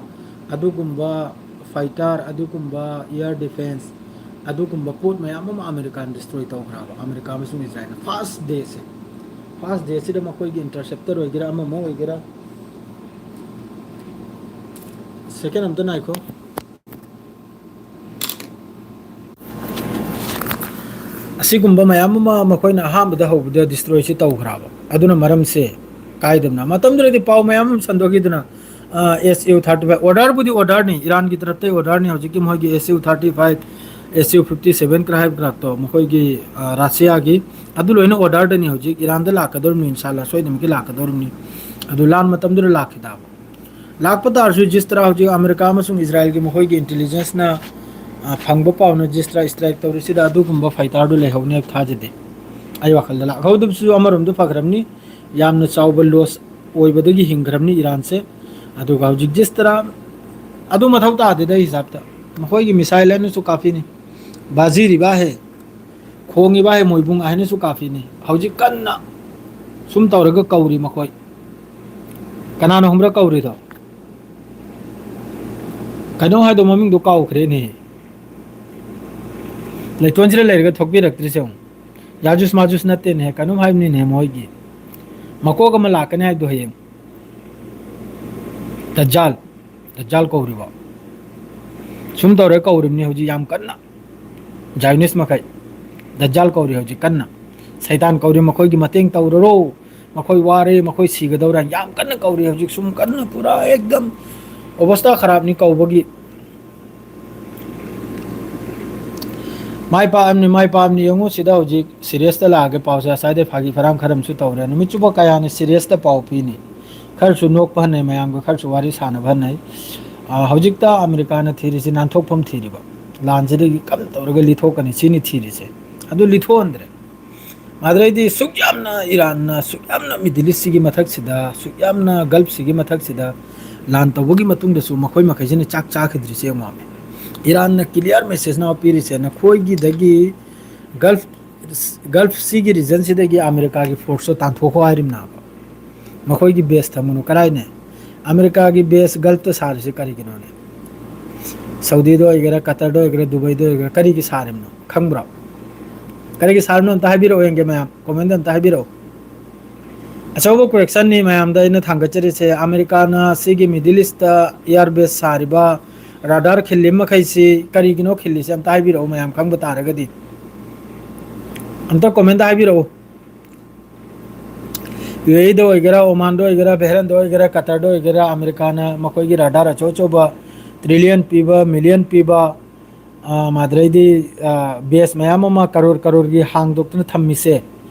ꯑꯗꯨꯒꯨꯝꯕ fighter, ꯑꯗꯨꯒꯨꯝꯕ air defense, ꯑꯗꯨꯒꯨꯝꯕ ꯄꯣꯠ ꯃꯌꯥꯝ ꯑꯃ ꯑꯃꯦꯔꯤꯀꯥꯅ destroy ꯇꯧꯈ꯭ꯔꯕ, ꯑꯃꯦꯔꯤꯀꯥ ꯑꯃꯁꯨꯡ ꯏꯁꯔꯥꯏꯜꯅ꯫ First dayꯁꯦ, first dayꯁꯤꯗ ꯃꯈꯣꯏꯒꯤ interceptor ꯑꯣꯏꯒꯦꯔꯥ, ꯑꯃ ꯑꯃ ꯑꯣꯏꯒꯦꯔꯥ, second ꯑꯝꯇ ꯉꯥꯏꯈꯣ꯫ ꯑꯁꯤꯒꯨꯝꯕ ꯃꯌꯥꯝ ꯑꯃ ꯃꯈꯣꯏꯅ ꯑꯍꯥꯟꯕꯗ ꯍꯧꯕꯗ destroyꯁꯤ ꯇꯧꯈ꯭ꯔꯕ꯫ ꯑꯗꯨꯅ ꯃꯔꯝꯁꯦ ꯀꯥꯏꯗꯕꯅ, ꯃꯇꯝꯗꯨꯗꯗꯤ ꯄꯥꯎ ꯃꯌꯥꯝ ꯑꯃ ꯁꯟꯗꯣꯛꯈꯤꯗꯅ, ꯑꯦꯁ ꯌꯨ ꯊꯥꯔꯇꯤ ꯐꯥꯏꯚ orderꯕꯨꯗꯤ orderꯅꯤ, ꯏꯔꯥꯟꯒꯤ ꯇꯔꯞꯇꯩ orderꯅꯤ꯫ ꯍꯧꯖꯤꯛꯀꯤ ꯃꯣꯏꯒꯤ S U thirty five, S U fifty seven ꯀ꯭ꯔꯥꯏꯕ ꯀ꯭ꯔꯥꯐꯇꯣ ꯃꯈꯣꯏꯒꯤ, ꯑ, ꯔꯁꯤꯌꯥꯒꯤ, ꯑꯗꯨ ꯂꯣꯏꯅ orderꯗꯅꯤ꯫ ꯍꯧꯖꯤꯛ ꯏꯔꯥꯟꯗ ꯂꯥꯛꯀꯗꯧꯔꯤꯕꯅꯤ, ꯏꯟꯁꯥꯜꯂꯥ ꯁꯣꯏꯗꯅꯃꯛꯀꯤ ꯂꯥꯛꯀꯗꯧꯔꯤꯕꯅꯤ꯫ ꯑꯗꯨ ꯂꯥꯟ ꯃꯇꯝꯗꯨꯗ ꯂꯥꯛꯈꯤ ꯇꯥꯕ꯫ ꯂꯥꯛꯄ ꯇꯥꯔꯁꯨ ꯖꯤꯁ ꯇꯔꯥ ꯍꯧꯖꯤꯛ ꯑꯃꯦꯔꯤꯀꯥ ꯑꯃꯁꯨꯡ ꯏꯁꯔꯥꯏꯜꯒꯤ ꯃꯈꯣꯏꯒꯤ intelligenceꯅ, ꯑ, ꯐꯪꯕ ꯄꯥꯎꯅ ꯖꯤꯁ ꯇꯔꯥ strike ꯇꯧꯔꯤꯁꯤꯗ ꯑꯗꯨꯒꯨꯝꯕ fighterꯗꯨ ꯂꯩꯍꯧꯅꯤ ꯍꯥꯏꯕ ꯊꯥꯖꯗꯦ꯫ ꯑꯩ ꯋꯥꯈꯜꯗ ꯂꯥꯛꯍꯧꯗꯕꯁꯨ ꯑꯃꯔꯣꯝꯗ ꯐꯈ꯭ꯔꯕꯅꯤ, ꯌꯥꯝꯅ ꯆꯥꯎꯕ loss ꯑꯣꯏꯕꯗꯒꯤ ꯍꯤꯡꯈ꯭ꯔꯕꯅꯤ ꯏꯔꯥꯟꯁꯦ꯫ ꯑꯗꯨꯒ ꯍꯧꯖꯤꯛ ꯖꯤꯁ ꯇꯔꯥ ꯑꯗꯨ ꯃꯊꯧ ꯇꯥꯗꯦꯗ ꯑꯩ ꯍꯤꯁꯥꯞꯇ꯫ ꯃꯈꯣꯏꯒꯤ missile ꯍꯥꯏꯅꯁꯨ ꯀꯥꯞꯄꯤꯅꯤ, ꯕꯥꯖꯤꯔꯤꯕ ꯍꯦ, ꯈꯣꯡꯉꯤꯕ ꯍꯦ ꯃꯣꯏꯕꯨꯡ ꯍꯥꯏꯅꯁꯨ ꯀꯥꯞꯄꯤꯅꯤ꯫ ꯍꯧꯖꯤꯛ ꯀꯟꯅ ꯁꯨꯝ ꯇꯧꯔꯒ ꯀꯧꯔꯤ ꯃꯈꯣꯏ꯫ ꯀꯅꯥꯅꯣ ꯈꯪꯕ꯭ꯔꯥ ꯀꯧꯔꯤꯗꯣ? ꯀꯩꯅꯣ ꯍꯥꯏꯗꯣ ꯃꯃꯤꯡꯗꯣ ꯀꯥꯎꯈ꯭ꯔꯦꯅꯦ꯫ ꯂꯩꯇꯣꯟꯁꯤꯗ ꯂꯩꯔꯒ ꯊꯣꯛꯄꯤꯔꯛꯇ꯭ꯔꯤꯁꯦ ꯌꯦꯡꯉꯨ꯫ ꯌꯥꯖꯨꯁ ꯃꯥꯖꯨꯁ ꯅꯠꯇꯦꯅꯦ, ꯀꯩꯅꯣꯝ ꯍꯥꯏꯕꯅꯤꯅꯦ ꯃꯣꯏꯒꯤ꯫ ꯃꯀꯣꯛ ꯑꯃ ꯂꯥꯛꯀꯅꯤ ꯍꯥꯏꯕꯗꯣ ꯍꯌꯦꯡ꯫ ꯗꯖꯥꯜ꯫ ꯗꯖꯥꯜ ꯀꯧꯔꯤꯕ꯫ ꯁꯨꯝ ꯇꯧꯔꯦ ꯀꯧꯔꯤꯕꯅꯤ ꯍꯧꯖꯤꯛ ꯌꯥꯝ ꯀꯟꯅ꯫ ꯖꯥꯏꯅꯤꯁ ꯃꯈꯩ꯫ ꯗꯖꯥꯜ ꯀꯧꯔꯤ ꯍꯧꯖꯤꯛ ꯀꯟꯅ꯫ ꯁꯩꯇꯥꯟ ꯀꯧꯔꯤ, ꯃꯈꯣꯏꯒꯤ ꯃꯇꯦꯡ ꯇꯧꯔꯔꯣ꯫ ꯃꯈꯣꯏ ꯋꯥꯔꯦ, ꯃꯈꯣꯏ ꯁꯤꯒꯗꯧꯔꯦ꯫ ꯌꯥꯝ ꯀꯟꯅ ꯀꯧꯔꯤ ꯍꯧꯖꯤꯛ, ꯁꯨꯝ ꯀꯟꯅ ꯄꯨꯔꯥ ꯑꯦꯛꯗꯝ ꯑꯣꯕꯁꯇꯥ ꯈꯔꯥꯞꯅꯤ ꯀꯧꯕꯒꯤ꯫ ꯃꯥꯏ ꯄꯥꯛꯑꯝꯅꯤ, ꯃꯥꯏ ꯄꯥꯛꯑꯝꯅꯤ꯫ ꯌꯦꯡꯉꯨ ꯁꯤꯗ ꯍꯧꯖꯤꯛ seriousꯇ ꯂꯥꯛꯑꯒꯦ ꯄꯥꯎꯁꯦ꯫ ꯉꯁꯥꯏꯗꯩ ꯐꯥꯒꯤ ꯐꯔꯥꯡ ꯈꯔ ꯑꯃꯁꯨ ꯇꯧꯔꯦ꯫ ꯅꯨꯃꯤꯠ ꯆꯨꯞꯄ ꯀꯌꯥꯅꯤ seriousꯇ ꯄꯥꯎ ꯄꯤꯅꯤ? ꯈꯔꯁꯨ ꯅꯣꯛꯄ ꯍꯟꯅꯩ, ꯃꯌꯥꯝꯒ ꯈꯔꯁꯨ ꯋꯥꯔꯤ ꯁꯥꯟꯅꯕ ꯍꯟꯅꯩ꯫ ꯑ, ꯍꯧꯖꯤꯛꯇ ꯑꯃꯦꯔꯤꯀꯥꯅ ꯊꯤꯔꯤꯁꯤ ꯅꯥꯟꯊꯣꯛꯐꯝ ꯊꯤꯔꯤꯕ꯫ ꯂꯥꯟꯁꯤꯗꯒꯤ ꯀꯝ ꯇꯧꯔꯒ ꯂꯤꯊꯣꯛꯀꯅꯤ ꯁꯤꯅꯤ ꯊꯤꯔꯤꯁꯦ꯫ ꯑꯗꯨ ꯂꯤꯊꯣꯛꯍꯟꯗ꯭ꯔꯦ꯫ ꯑꯗꯨꯗꯩꯗꯤ ꯁꯨꯛ ꯌꯥꯝꯅ ꯏꯔꯥꯟꯅ ꯁꯨꯛ ꯌꯥꯝꯅ Middle Eastꯁꯤꯒꯤ ꯃꯊꯛꯁꯤꯗ, ꯁꯨꯛ ꯌꯥꯝꯅ Gulfꯁꯤꯒꯤ ꯃꯊꯛꯁꯤꯗ ꯂꯥꯟ ꯇꯧꯕꯒꯤ ꯃꯇꯨꯡꯗꯁꯨ ꯃꯈꯣꯏ ꯃꯈꯩꯁꯤꯅ ꯆꯥꯛ ꯆꯥꯈꯤꯗ꯭ꯔꯤꯁꯦ ꯌꯦꯡꯉꯣ꯫ ꯏꯔꯥꯟꯅ clear message ꯑꯃ ꯄꯤꯔꯤꯁꯦ, ꯅꯈꯣꯏꯒꯤꯗꯒꯤ Gulf, Gulfꯁꯤꯒꯤ regionꯁꯤꯗꯒꯤ ꯑꯃꯦꯔꯤꯀꯥꯒꯤ forceꯇꯣ ꯇꯥꯟꯊꯣꯛꯈꯣ ꯍꯥꯏꯔꯤꯕꯅꯦꯕ꯫ ꯃꯈꯣꯏꯒꯤ base ꯊꯝꯃꯨꯅꯨ꯫ ꯀꯔꯥꯏꯅꯦ? ꯑꯃꯦꯔꯤꯀꯥꯒꯤ base Gulfꯇ ꯁꯥꯔꯤꯁꯦ ꯀꯔꯤꯒꯤꯅꯣꯅꯦ? ꯁꯥꯎꯗꯤꯗ ꯑꯣꯏꯒꯦꯔꯥ, ꯀꯇꯔꯗ ꯑꯣꯏꯒꯦꯔꯥ, ꯗꯨꯕꯩꯗ ꯑꯣꯏꯒꯦꯔꯥ, ꯀꯔꯤꯒꯤ ꯁꯥꯔꯤꯕꯅꯣ? ꯈꯪꯕ꯭ꯔꯣ? ꯀꯔꯤꯒꯤ ꯁꯥꯔꯤꯕꯅꯣ? ꯑꯝꯇ ꯍꯥꯏꯕꯤꯔꯛꯑꯣ ꯌꯦꯡꯒꯦ ꯃꯌꯥꯝ, ꯀꯣꯃꯦꯟꯗ ꯑꯝꯇ ꯍꯥꯏꯕꯤꯔꯛꯑꯣ꯫ ꯑꯆꯧꯕ ꯀ꯭ꯋꯦꯁꯟꯅꯤ ꯃꯌꯥꯝꯗ ꯑꯩꯅ ꯊꯥꯡꯒꯠꯆꯔꯤꯁꯦ꯫ ꯑꯃꯦꯔꯤꯀꯥꯅ ꯁꯤꯒꯤ ꯃꯤꯗꯜ ꯏꯁꯇ ꯏꯌꯥꯔ ꯕꯦꯁ ꯁꯥꯔꯤꯕ, ꯔꯥꯗꯥꯔ ꯈꯤꯜꯂꯤ ꯃꯈꯩꯁꯤ ꯀꯔꯤꯒꯤꯅꯣ ꯈꯤꯜꯂꯤꯁꯦ? ꯑꯝꯇ ꯍꯥꯏꯕꯤꯔꯛꯑꯣ ꯃꯌꯥꯝ, ꯈꯪꯕ ꯇꯥꯔꯒꯗꯤ꯫ ꯑꯝꯇ ꯀꯣꯃꯦꯟꯗ ꯍꯥꯏꯕꯤꯔꯛꯑꯣ꯫ ꯌꯨ ꯑꯦ ꯏꯗ ꯑꯣꯏꯒꯦꯔꯥ, ꯑꯣꯃꯥꯟꯗ ꯑꯣꯏꯒꯦꯔꯥ, ꯕꯦꯍꯔꯦꯟꯗ ꯑꯣꯏꯒꯦꯔꯥ, ꯀꯇꯔꯗ ꯑꯣꯏꯒꯦꯔꯥ, ꯑꯃꯦꯔꯤꯀꯥꯅ ꯃꯈꯣꯏꯒꯤ ꯔꯥꯗꯥꯔ ꯑꯆꯧ ꯑꯆꯧꯕ, ꯇ꯭ꯔꯤꯂꯤꯌꯟ ꯄꯤꯕ, ꯃꯤꯂꯤꯌꯟ ꯄꯤꯕ, ꯑ, ꯃꯥꯗ꯭ꯔꯩꯗꯤ, ꯑ, ꯕꯦꯁ ꯃꯌꯥꯝ ꯑꯃ ꯀꯔꯣꯔ ꯀꯔꯣꯔꯒꯤ ꯍꯥꯡꯗꯣꯛꯇꯨꯅ ꯊꯝꯃꯤꯁꯦ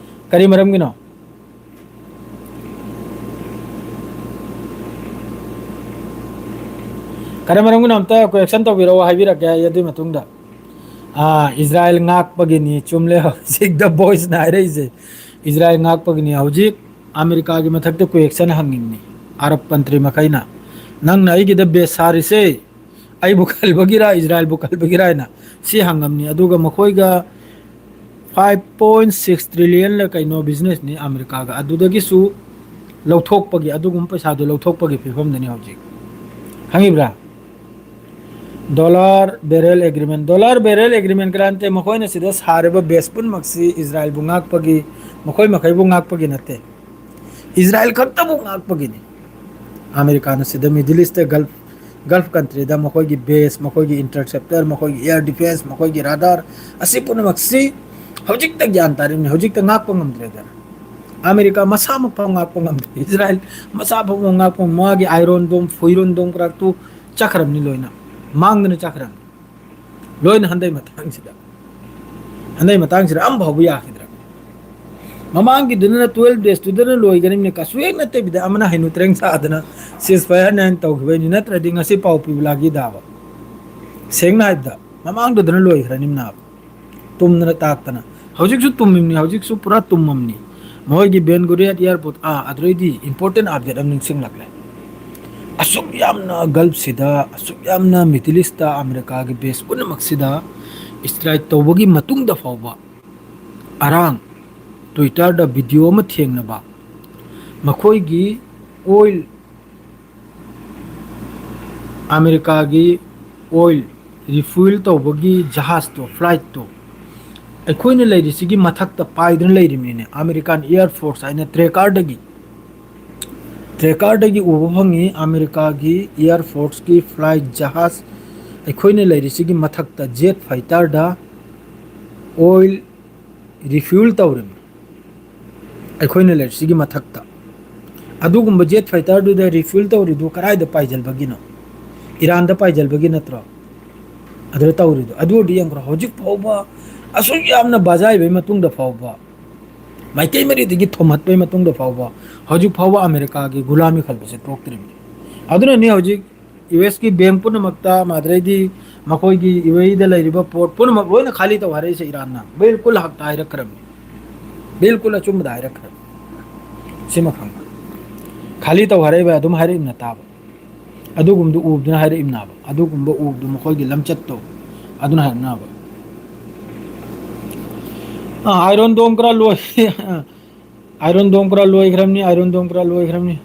ꯀꯔꯤ ꯃꯔꯝꯒꯤꯅꯣ? ꯀꯔꯤ ꯃꯔꯝꯒꯤꯅꯣ? ꯑꯝꯇ ꯀꯣꯔꯦꯛꯁꯟ ꯇꯧꯕꯤꯔꯛꯑꯣ, ꯍꯥꯏꯕꯤꯔꯛꯀꯦ ꯑꯩ ꯑꯗꯨꯒꯤ ꯃꯇꯨꯡꯗ꯫ ꯑꯥ, ꯏꯁꯔꯥꯏꯜ ꯉꯥꯛꯄꯒꯤꯅꯤ꯫ ꯆꯨꯝꯂꯦ, ꯍꯧꯖꯤꯛ ꯗ ꯚꯣꯏꯁꯅ ꯍꯥꯏꯔꯛꯏꯁꯦ꯫ ꯏꯁꯔꯥꯏꯜ ꯉꯥꯛꯄꯒꯤꯅꯤ꯫ ꯍꯧꯖꯤꯛ ꯑꯃꯦꯔꯤꯀꯥꯒꯤ ꯃꯊꯛꯇ ꯀ꯭ꯋꯦꯛꯁꯟ ꯍꯪꯉꯤꯕꯅꯤ, ꯑꯔꯕ ꯀꯟꯇ꯭ꯔꯤ ꯃꯈꯩꯅ, "ꯅꯪꯅ ꯑꯩꯒꯤꯗ ꯕꯦꯁ ꯁꯥꯔꯤꯁꯦ ꯑꯩꯕꯨ ꯈꯜꯕꯒꯤꯔꯥ, ꯏꯁꯔꯥꯏꯜꯕꯨ ꯈꯜꯕꯒꯤꯔꯥ?" ꯍꯥꯏꯅ ꯁꯤ ꯍꯪꯉꯝꯅꯤ꯫ ꯑꯗꯨꯒ ꯃꯈꯣꯏꯒ ꯐꯥꯏꯚ ꯄꯣꯏꯟ ꯁꯤꯛꯁ ꯇ꯭ꯔꯤꯂꯤꯌꯟꯂ ꯀꯩꯅꯣ ꯕꯤꯖꯤꯅꯦꯁꯅꯤ ꯑꯃꯦꯔꯤꯀꯥꯒ, ꯑꯗꯨꯗꯒꯤꯁꯨ ꯂꯧꯊꯣꯛꯄꯒꯤ, ꯑꯗꯨꯒꯨꯝꯕ ꯄꯩꯁꯥꯗꯣ ꯂꯧꯊꯣꯛꯄꯒꯤ ꯐꯤꯕꯝꯗꯅꯤ ꯍꯧꯖꯤꯛ꯫ ꯈꯪꯉꯤꯕ꯭ꯔꯥ? ꯗꯣꯂꯥꯔ ꯕꯦꯔꯦꯜ ꯑꯦꯒ꯭ꯔꯤꯃꯦꯟ, ꯗꯣꯂꯥꯔ ꯕꯦꯔꯦꯜ ꯑꯦꯒ꯭ꯔꯤꯃꯦꯟ ꯀꯔꯥ ꯅꯠꯇꯦ, ꯃꯈꯣꯏꯅ ꯁꯤꯗ ꯁꯥꯔꯤꯕ ꯕꯦꯁ ꯄꯨꯝꯅꯃꯛꯁꯤ ꯏꯁꯔꯥꯏꯜꯕꯨ ꯉꯥꯛꯄꯒꯤ, ꯃꯈꯣꯏ ꯃꯈꯩꯕꯨ ꯉꯥꯛꯄꯒꯤ ꯅꯠꯇꯦ, ꯏꯁꯔꯥꯏꯜ ꯈꯛꯇꯕꯨ ꯉꯥꯛꯄꯒꯤꯅꯤ꯫ ꯑꯃꯦꯔꯤꯀꯥꯅ ꯁꯤꯗ ꯃꯤꯗꯜ ꯏꯁꯇ ꯒꯜꯐ, ꯒꯜꯐ ꯀꯟꯇ꯭ꯔꯤꯗ ꯃꯈꯣꯏꯒꯤ ꯕꯦꯁ, ꯃꯈꯣꯏꯒꯤ ꯏꯟꯇꯔꯁꯦꯞꯇꯔ, ꯃꯈꯣꯏꯒꯤ ꯑꯦꯌꯔ ꯗꯤꯐꯦꯟꯁ, ꯃꯈꯣꯏꯒꯤ ꯔꯥꯗꯥꯔ, ꯑꯁꯤ ꯄꯨꯝꯅꯃꯛꯁꯤ ꯍꯧꯖꯤꯛꯇ ꯒ꯭ꯌꯥꯟ ꯇꯥꯔꯤꯕꯅꯤ, ꯍꯧꯖꯤꯛꯇ ꯉꯥꯛꯄ ꯉꯝꯗ꯭ꯔꯦꯗꯅ꯫ ꯑꯃꯦꯔꯤꯀꯥ ꯃꯁꯥꯃꯛ ꯐꯥꯎ ꯉꯥꯛꯄ ꯉꯝꯗ꯭ꯔꯦ, ꯏꯁꯔꯥꯏꯜ ꯃꯁꯥ ꯐꯥꯎ ꯉꯥꯛꯄ ꯉꯝ-, ꯃꯥꯒꯤ ꯑꯥꯏꯔꯣꯟ ꯗꯣꯝ, ꯐꯨꯏꯔꯣꯟ ꯗꯣꯝ ꯀ꯭ꯔꯥꯛꯇꯨ ꯆꯠꯈ꯭ꯔꯕꯅꯤ ꯂꯣꯏꯅ, ꯃꯥꯡꯗꯅ ꯆꯠꯈ꯭ꯔꯕꯅꯤ ꯂꯣꯏꯅ꯫ ꯍꯟꯗꯩ ꯃꯇꯥꯡꯁꯤꯗ, ꯍꯟꯗꯩ ꯃꯇꯥꯡꯁꯤꯗ ꯑꯃ ꯐꯥꯎꯕ ꯌꯥꯈꯤꯗ꯭ꯔꯕꯅꯤ꯫ ꯃꯃꯥꯡꯒꯤꯗꯨꯅ ꯇꯨꯋꯦꯜꯐ ꯗꯦꯖꯇꯨꯗꯅ ꯂꯣꯏꯒꯅꯤꯕꯅꯤ, ꯀꯩꯁꯨ ꯍꯦꯛ ꯅꯠꯇꯕꯤꯗ ꯑꯃꯅ ꯍꯩꯅꯨ ꯇ꯭ꯔꯦꯡ ꯁꯥꯗꯅ ꯁꯤꯁ ꯐꯥꯌꯔꯅꯦ ꯍꯥꯏꯅ ꯇꯧꯈꯤꯕꯩꯅꯤ, ꯅꯠꯇ꯭ꯔꯗꯤ ꯉꯁꯤ ꯄꯥꯎ ꯄꯤꯕ ꯂꯥꯒꯤꯗꯥꯕ꯫ ꯁꯦꯡꯅ ꯍꯥꯏꯕꯗ ꯃꯃꯥꯡꯗꯨꯗꯅ ꯂꯣꯏꯈ꯭ꯔꯅꯤꯕꯅ꯫ ꯇꯨꯝꯗꯅ ꯇꯥꯛꯇꯅ꯫ ꯍꯧꯖꯤꯛꯁꯨ ꯇꯨꯝꯃꯤꯕꯅꯤ, ꯍꯧꯖꯤꯛꯁꯨ ꯄꯨꯔꯥ ꯇꯨꯝꯃꯝꯅꯤ꯫ ꯃꯣꯏꯒꯤ ꯕꯦꯟ ꯒꯨꯔꯤꯌꯥꯠ ꯑꯦꯌꯥꯔꯄꯣꯔꯠ, ꯑꯥ, ꯑꯗꯨꯗꯩꯗꯤ ꯏꯝꯄꯣꯔꯇꯦꯟ ꯑꯞꯗꯦꯠ ꯑꯃ ꯅꯤꯡꯁꯤꯡꯂꯛꯂꯦ꯫ ꯑꯁꯨꯛ ꯌꯥꯝꯅ ꯒꯜꯐꯁꯤꯗ, ꯑꯁꯨꯛ ꯌꯥꯝꯅ ꯃꯤꯗꯜ ꯏꯁꯇ ꯑꯃꯦꯔꯤꯀꯥꯒꯤ ꯕꯦꯁ ꯄꯨꯝꯅꯃꯛꯁꯤꯗ ꯏꯁꯇ꯭ꯔꯥꯏꯛ ꯇꯧꯕꯒꯤ ꯃꯇꯨꯡꯗ ꯐꯥꯎꯕ ꯑꯔꯥꯡ ꯇ꯭ꯋꯤꯇꯔꯗ ꯚꯤꯗꯤꯑꯣ ꯑꯃ ꯊꯦꯡꯅꯕ, ꯃꯈꯣꯏꯒꯤ ꯑꯣꯏꯜ, ꯑꯃꯦꯔꯤꯀꯥꯒꯤ ꯑꯣꯏꯜ ꯔꯤꯐ꯭ꯌꯨꯜ ꯇꯧꯕꯒꯤ ꯖꯍꯥꯖꯇꯣ, ꯐ꯭ꯂꯥꯏꯠꯇꯣ, ꯑꯩꯈꯣꯏꯅ ꯂꯩꯔꯤꯁꯤꯒꯤ ꯃꯊꯛꯇ ꯄꯥꯏꯗꯨꯅ ꯂꯩꯔꯤꯕꯅꯤꯅꯦ꯫ ꯑꯃꯦꯔꯤꯀꯥꯟ ꯑꯦꯌꯔ ꯐꯣꯔꯁ ꯍꯥꯏꯅ ꯇ꯭ꯔꯦꯀꯥꯔꯗꯒꯤ, ꯇ꯭ꯔꯦꯀꯥꯔꯗꯒꯤ ꯎꯕ ꯐꯪꯉꯤ꯫ ꯑꯃꯦꯔꯤꯀꯥꯒꯤ ꯑꯦꯌꯔ ꯐꯣꯔꯁꯀꯤ ꯐ꯭ꯂꯥꯏꯠ ꯖꯍꯥꯖ ꯑꯩꯈꯣꯏꯅ ꯂꯩꯔꯤꯁꯤꯒꯤ ꯃꯊꯛꯇ ꯖꯦꯠ ꯐꯥꯏꯇꯔꯗ ꯑꯣꯏꯜ ꯔꯤꯐ꯭ꯌꯨꯜ ꯇꯧꯔꯤꯕꯅꯤ꯫ ꯑꯩꯈꯣꯏꯅ ꯂꯩꯔꯤꯁꯤꯒꯤ ꯃꯊꯛꯇ ꯑꯗꯨꯒꯨꯝꯕ ꯖꯦꯠ ꯐꯥꯏꯇꯔꯗꯨꯗ ꯔꯤꯐ꯭ꯌꯨꯜ ꯇꯧꯔꯤꯗꯨ ꯀꯗꯥꯏꯗ ꯄꯥꯏꯁꯤꯟꯕꯒꯤꯅꯣ? ꯏꯔꯥꯟꯗ ꯄꯥꯏꯁꯤꯟꯕꯒꯤ ꯅꯠꯇ꯭ꯔꯣ ꯑꯗꯨꯗ ꯇꯧꯔꯤꯗꯣ? ꯑꯗꯨ ꯑꯣꯏꯔꯗꯤ ꯌꯦꯡꯈ꯭ꯔꯣ, ꯍꯧꯖꯤꯛ ꯐꯥꯎꯕ, ꯑꯁꯨꯛ ꯌꯥꯝꯅ ꯕꯖꯥꯏꯕꯩ ꯃꯇꯨꯡꯗ ꯐꯥꯎꯕ, ꯃꯥꯏꯀꯩ ꯃꯔꯤꯗꯒꯤ ꯊꯣꯝꯍꯠꯄꯩ ꯃꯇꯨꯡꯗ ꯐꯥꯎꯕ, ꯍꯧꯖꯤꯛ ꯐꯥꯎꯕ ꯑꯃꯦꯔꯤꯀꯥꯒꯤ ꯒꯨꯂꯥꯃꯤ ꯈꯟꯕꯁꯦ ꯇꯣꯛꯇ꯭ꯔꯤꯕꯅꯤ꯫ ꯑꯗꯨꯅꯅꯤ ꯍꯧꯖꯤꯛ ꯌꯨ ꯑꯦꯁꯀꯤ ꯕꯦꯡ ꯄꯨꯝꯅꯃꯛꯇ, ꯑꯗꯩꯗꯤ ꯃꯈꯣꯏꯒꯤ ꯌꯨ ꯑꯦ ꯏꯗ ꯂꯩꯔꯤꯕ ꯄꯣꯔꯠ ꯄꯨꯝꯅꯃꯛ ꯂꯣꯏꯅ ꯈꯥꯂꯤ ꯇꯧ ꯍꯥꯏꯔꯛꯏꯁꯦ ꯏꯔꯥꯟꯅ꯫ ꯕꯤꯜꯀꯨꯜ ꯍꯛꯇ ꯍꯥꯏꯔꯛꯈ꯭ꯔꯕꯅꯤ, ꯕꯤꯜꯀꯨꯜ ꯑꯆꯨꯝꯕꯗ ꯍꯥꯏꯔꯛꯈ꯭ꯔꯕꯅꯤ꯫ ꯁꯤꯃ ꯈꯪꯕ, ꯈꯥꯂꯤ ꯇꯧ ꯍꯥꯏꯔꯛꯏꯕ ꯑꯗꯨꯝ ꯍꯥꯏꯔꯛꯏꯕꯅ ꯇꯥꯕ꯫ ꯑꯗꯨꯒꯨꯝꯕꯗꯨ ꯎꯕꯗꯨꯅ ꯍꯥꯏꯔꯛꯏꯕꯅꯥꯕ, ꯑꯗꯨꯒꯨꯝꯕ ꯎꯕꯗꯨ, ꯃꯈꯣꯏꯒꯤ ꯂꯝꯆꯠꯇꯣ ꯑꯗꯨꯅ ꯍꯥꯏꯔꯛꯅꯕ꯫ ꯑꯥ, ꯑꯥꯏꯔꯣꯟ ꯗꯣꯝ ꯈꯔ ꯂꯣꯏ꯫ ꯑꯥꯏꯔꯣꯟ ꯗꯣꯝ ꯈꯔ ꯂꯣꯏꯈ꯭ꯔꯕꯅꯤ, ꯑꯥꯏꯔꯣꯟ ꯗꯣꯝ ꯈꯔ ꯂꯣꯏꯈ꯭ꯔꯕꯅꯤ꯫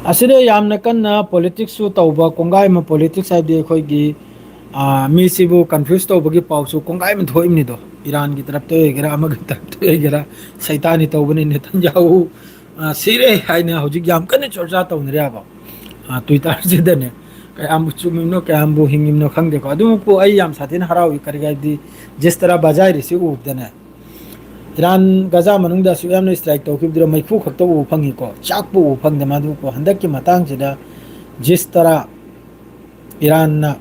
ꯑꯁꯤꯗ ꯌꯥꯝꯅ ꯀꯟꯅ ꯄꯣꯂꯤꯇꯤꯛꯁꯁꯨ ꯇꯧꯕ ꯀꯣꯡꯒꯥꯏ ꯑꯃ, ꯄꯣꯂꯤꯇꯤꯛꯁ ꯍꯥꯏꯕꯗꯤ ꯑꯩꯈꯣꯏꯒꯤ, ꯑꯥ, ꯃꯤꯁꯤꯕꯨ ꯀꯟꯐ꯭ꯌꯨꯁ ꯇꯧꯕꯒꯤ ꯄꯥꯎꯁꯨ ꯀꯣꯡꯒꯥꯏ ꯑꯃ ꯊꯣꯛꯏꯕꯅꯤꯗꯣ, ꯏꯔꯥꯟꯒꯤ ꯇꯔꯞꯇ ꯑꯣꯏꯒꯦꯔꯥ, ꯑꯃꯒꯤ ꯇꯔꯞꯇ ꯑꯣꯏꯒꯦꯔꯥ, ꯁꯩꯇꯥꯅꯤ ꯇꯧꯕꯅꯤ ꯅꯦꯇꯟꯌꯥꯍꯨ, ꯑꯥ, ꯁꯤꯔꯦ ꯍꯥꯏꯅ ꯍꯧꯖꯤꯛ ꯌꯥꯝ ꯀꯟꯅ ꯆꯣꯔꯆꯥ ꯇꯧꯅꯔꯦꯕ, ꯑꯥ, ꯇ꯭ꯋꯤꯇꯔꯁꯤꯗꯅꯦ꯫ ꯀꯌꯥꯝꯕꯨ ꯆꯨꯝꯃꯤꯕꯅꯣ, ꯀꯌꯥꯝꯕꯨ ꯍꯤꯡꯉꯤꯕꯅꯣ ꯈꯪꯗꯦꯀꯣ꯫ ꯑꯗꯨꯃꯛꯄꯨ ꯑꯩ ꯌꯥꯝ ꯁꯥꯊꯤꯅ ꯍꯔꯥꯎꯏ, ꯀꯔꯤꯒꯤ ꯍꯥꯏꯕꯗꯤ ꯖꯤꯁꯇꯔꯥ ꯕꯖꯥꯏꯔꯤꯁꯤ ꯎꯕꯗꯅꯦ꯫ ꯏꯔꯥꯟ ꯒꯖꯥ ꯃꯅꯨꯡꯗ ꯑꯁꯨꯛ ꯌꯥꯝꯅ ꯏꯁꯇ꯭ꯔꯥꯏꯛ ꯇꯧꯈꯤꯕꯗꯨꯗ ꯃꯩꯐꯨ ꯈꯛꯇ ꯎꯕ ꯐꯪꯉꯤꯀꯣ, ꯆꯥꯛꯄꯨ ꯎꯕ ꯐꯪꯗꯦ꯫ ꯃꯗꯨꯀꯣ, ꯍꯟꯗꯛꯀꯤ ꯃꯇꯥꯡꯁꯤꯗ ꯖꯤꯁꯇꯔꯥ ꯏꯔꯥꯟꯅ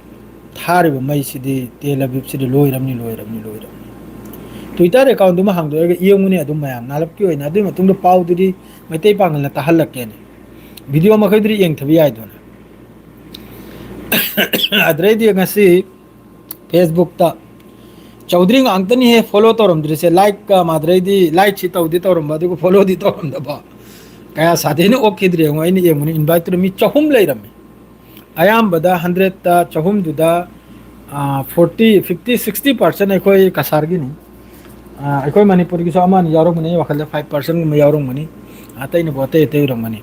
ꯊꯥꯔꯤꯕ ꯃꯩꯁꯤꯗꯤ ꯇꯦꯜ ꯑꯕꯤꯕꯁꯤꯗꯤ ꯂꯣꯏꯔꯝꯅꯤ, ꯂꯣꯏꯔꯝꯅꯤ, ꯂꯣꯏꯔꯝꯅꯤ꯫ ꯇ꯭ꯋꯤꯇꯔ ꯑꯦꯀꯥꯎꯟꯗꯨꯃ ꯍꯥꯡꯗꯣꯛꯑꯒ ꯌꯦꯡꯉꯨꯅꯦ ꯑꯗꯨꯝ ꯃꯌꯥꯝ, ꯅꯥꯜꯂꯞꯀꯤ ꯑꯣꯏꯅ꯫ ꯑꯗꯨꯒꯤ ꯃꯇꯨꯡꯗ ꯄꯥꯎꯗꯨꯗꯤ ꯃꯩꯇꯩ ꯄꯥꯡꯒꯜꯅ ꯇꯥꯍꯜꯂꯛꯀꯦꯅꯦ꯫ ꯚꯤꯗꯤꯑꯣ ꯃꯈꯩꯗꯨꯗꯤ ꯌꯦꯡꯊꯕ ꯌꯥꯏꯗꯅ꯫ ꯑꯗꯨꯗꯩꯗꯤ ꯉꯁꯤ ꯐꯦꯁꯕꯨꯛꯇ ꯆꯧꯗ꯭ꯔꯤ ꯉꯥꯛꯇꯅꯤꯍꯦ ꯐꯣꯂꯣ ꯇꯧꯔꯝꯗ꯭ꯔꯤꯁꯦ꯫ ꯂꯥꯏꯛꯀ ꯃꯥꯗ꯭ꯔꯩꯗꯤ, ꯂꯥꯏꯛꯁꯤ ꯇꯧꯗꯤ ꯇꯧꯔꯝꯕ, ꯑꯗꯨꯒ ꯐꯣꯂꯣꯗꯤ ꯇꯧꯔꯝꯗꯕ꯫ ꯀꯌꯥ ꯁꯥꯊꯤꯅ ꯑꯣꯛꯈꯤꯗ꯭ꯔꯤ ꯌꯦꯡꯉꯣ, ꯑꯩꯅ ꯌꯦꯡꯕꯅꯤ, ꯏꯟꯚꯥꯏꯠꯇꯨꯗ ꯃꯤ ꯆꯍꯨꯝ ꯂꯩꯔꯝꯃꯤ꯫ ꯑꯌꯥꯝꯕꯗ ꯍꯟꯗ꯭ꯔꯦꯠꯇ ꯆꯍꯨꯝꯗꯨꯗ, ꯑꯥ, ꯐꯣꯔꯇꯤ, ꯐꯤꯐꯇꯤ, ꯁꯤꯛꯁꯇꯤ ꯄꯥꯔꯁꯦꯟ ꯑꯩꯈꯣꯏ ꯀꯁꯥꯔꯒꯤꯅꯤ꯫ ꯑꯥ, ꯑꯩꯈꯣꯏ ꯃꯅꯤꯄꯨꯔꯒꯤꯁꯨ ꯑꯃ ꯑꯅꯤ ꯌꯥꯎꯔꯝꯒꯅꯤ, ꯑꯩ ꯋꯥꯈꯜꯗ ꯐꯥꯏꯚ ꯄꯥꯔꯁꯦꯟꯒꯨꯝꯕ ꯌꯥꯎꯔꯝꯒꯅꯤ꯫ ꯑꯇꯩꯅꯕꯨ ꯑꯇꯩ ꯑꯇꯩ ꯑꯣꯏꯔꯝꯒꯅꯤ꯫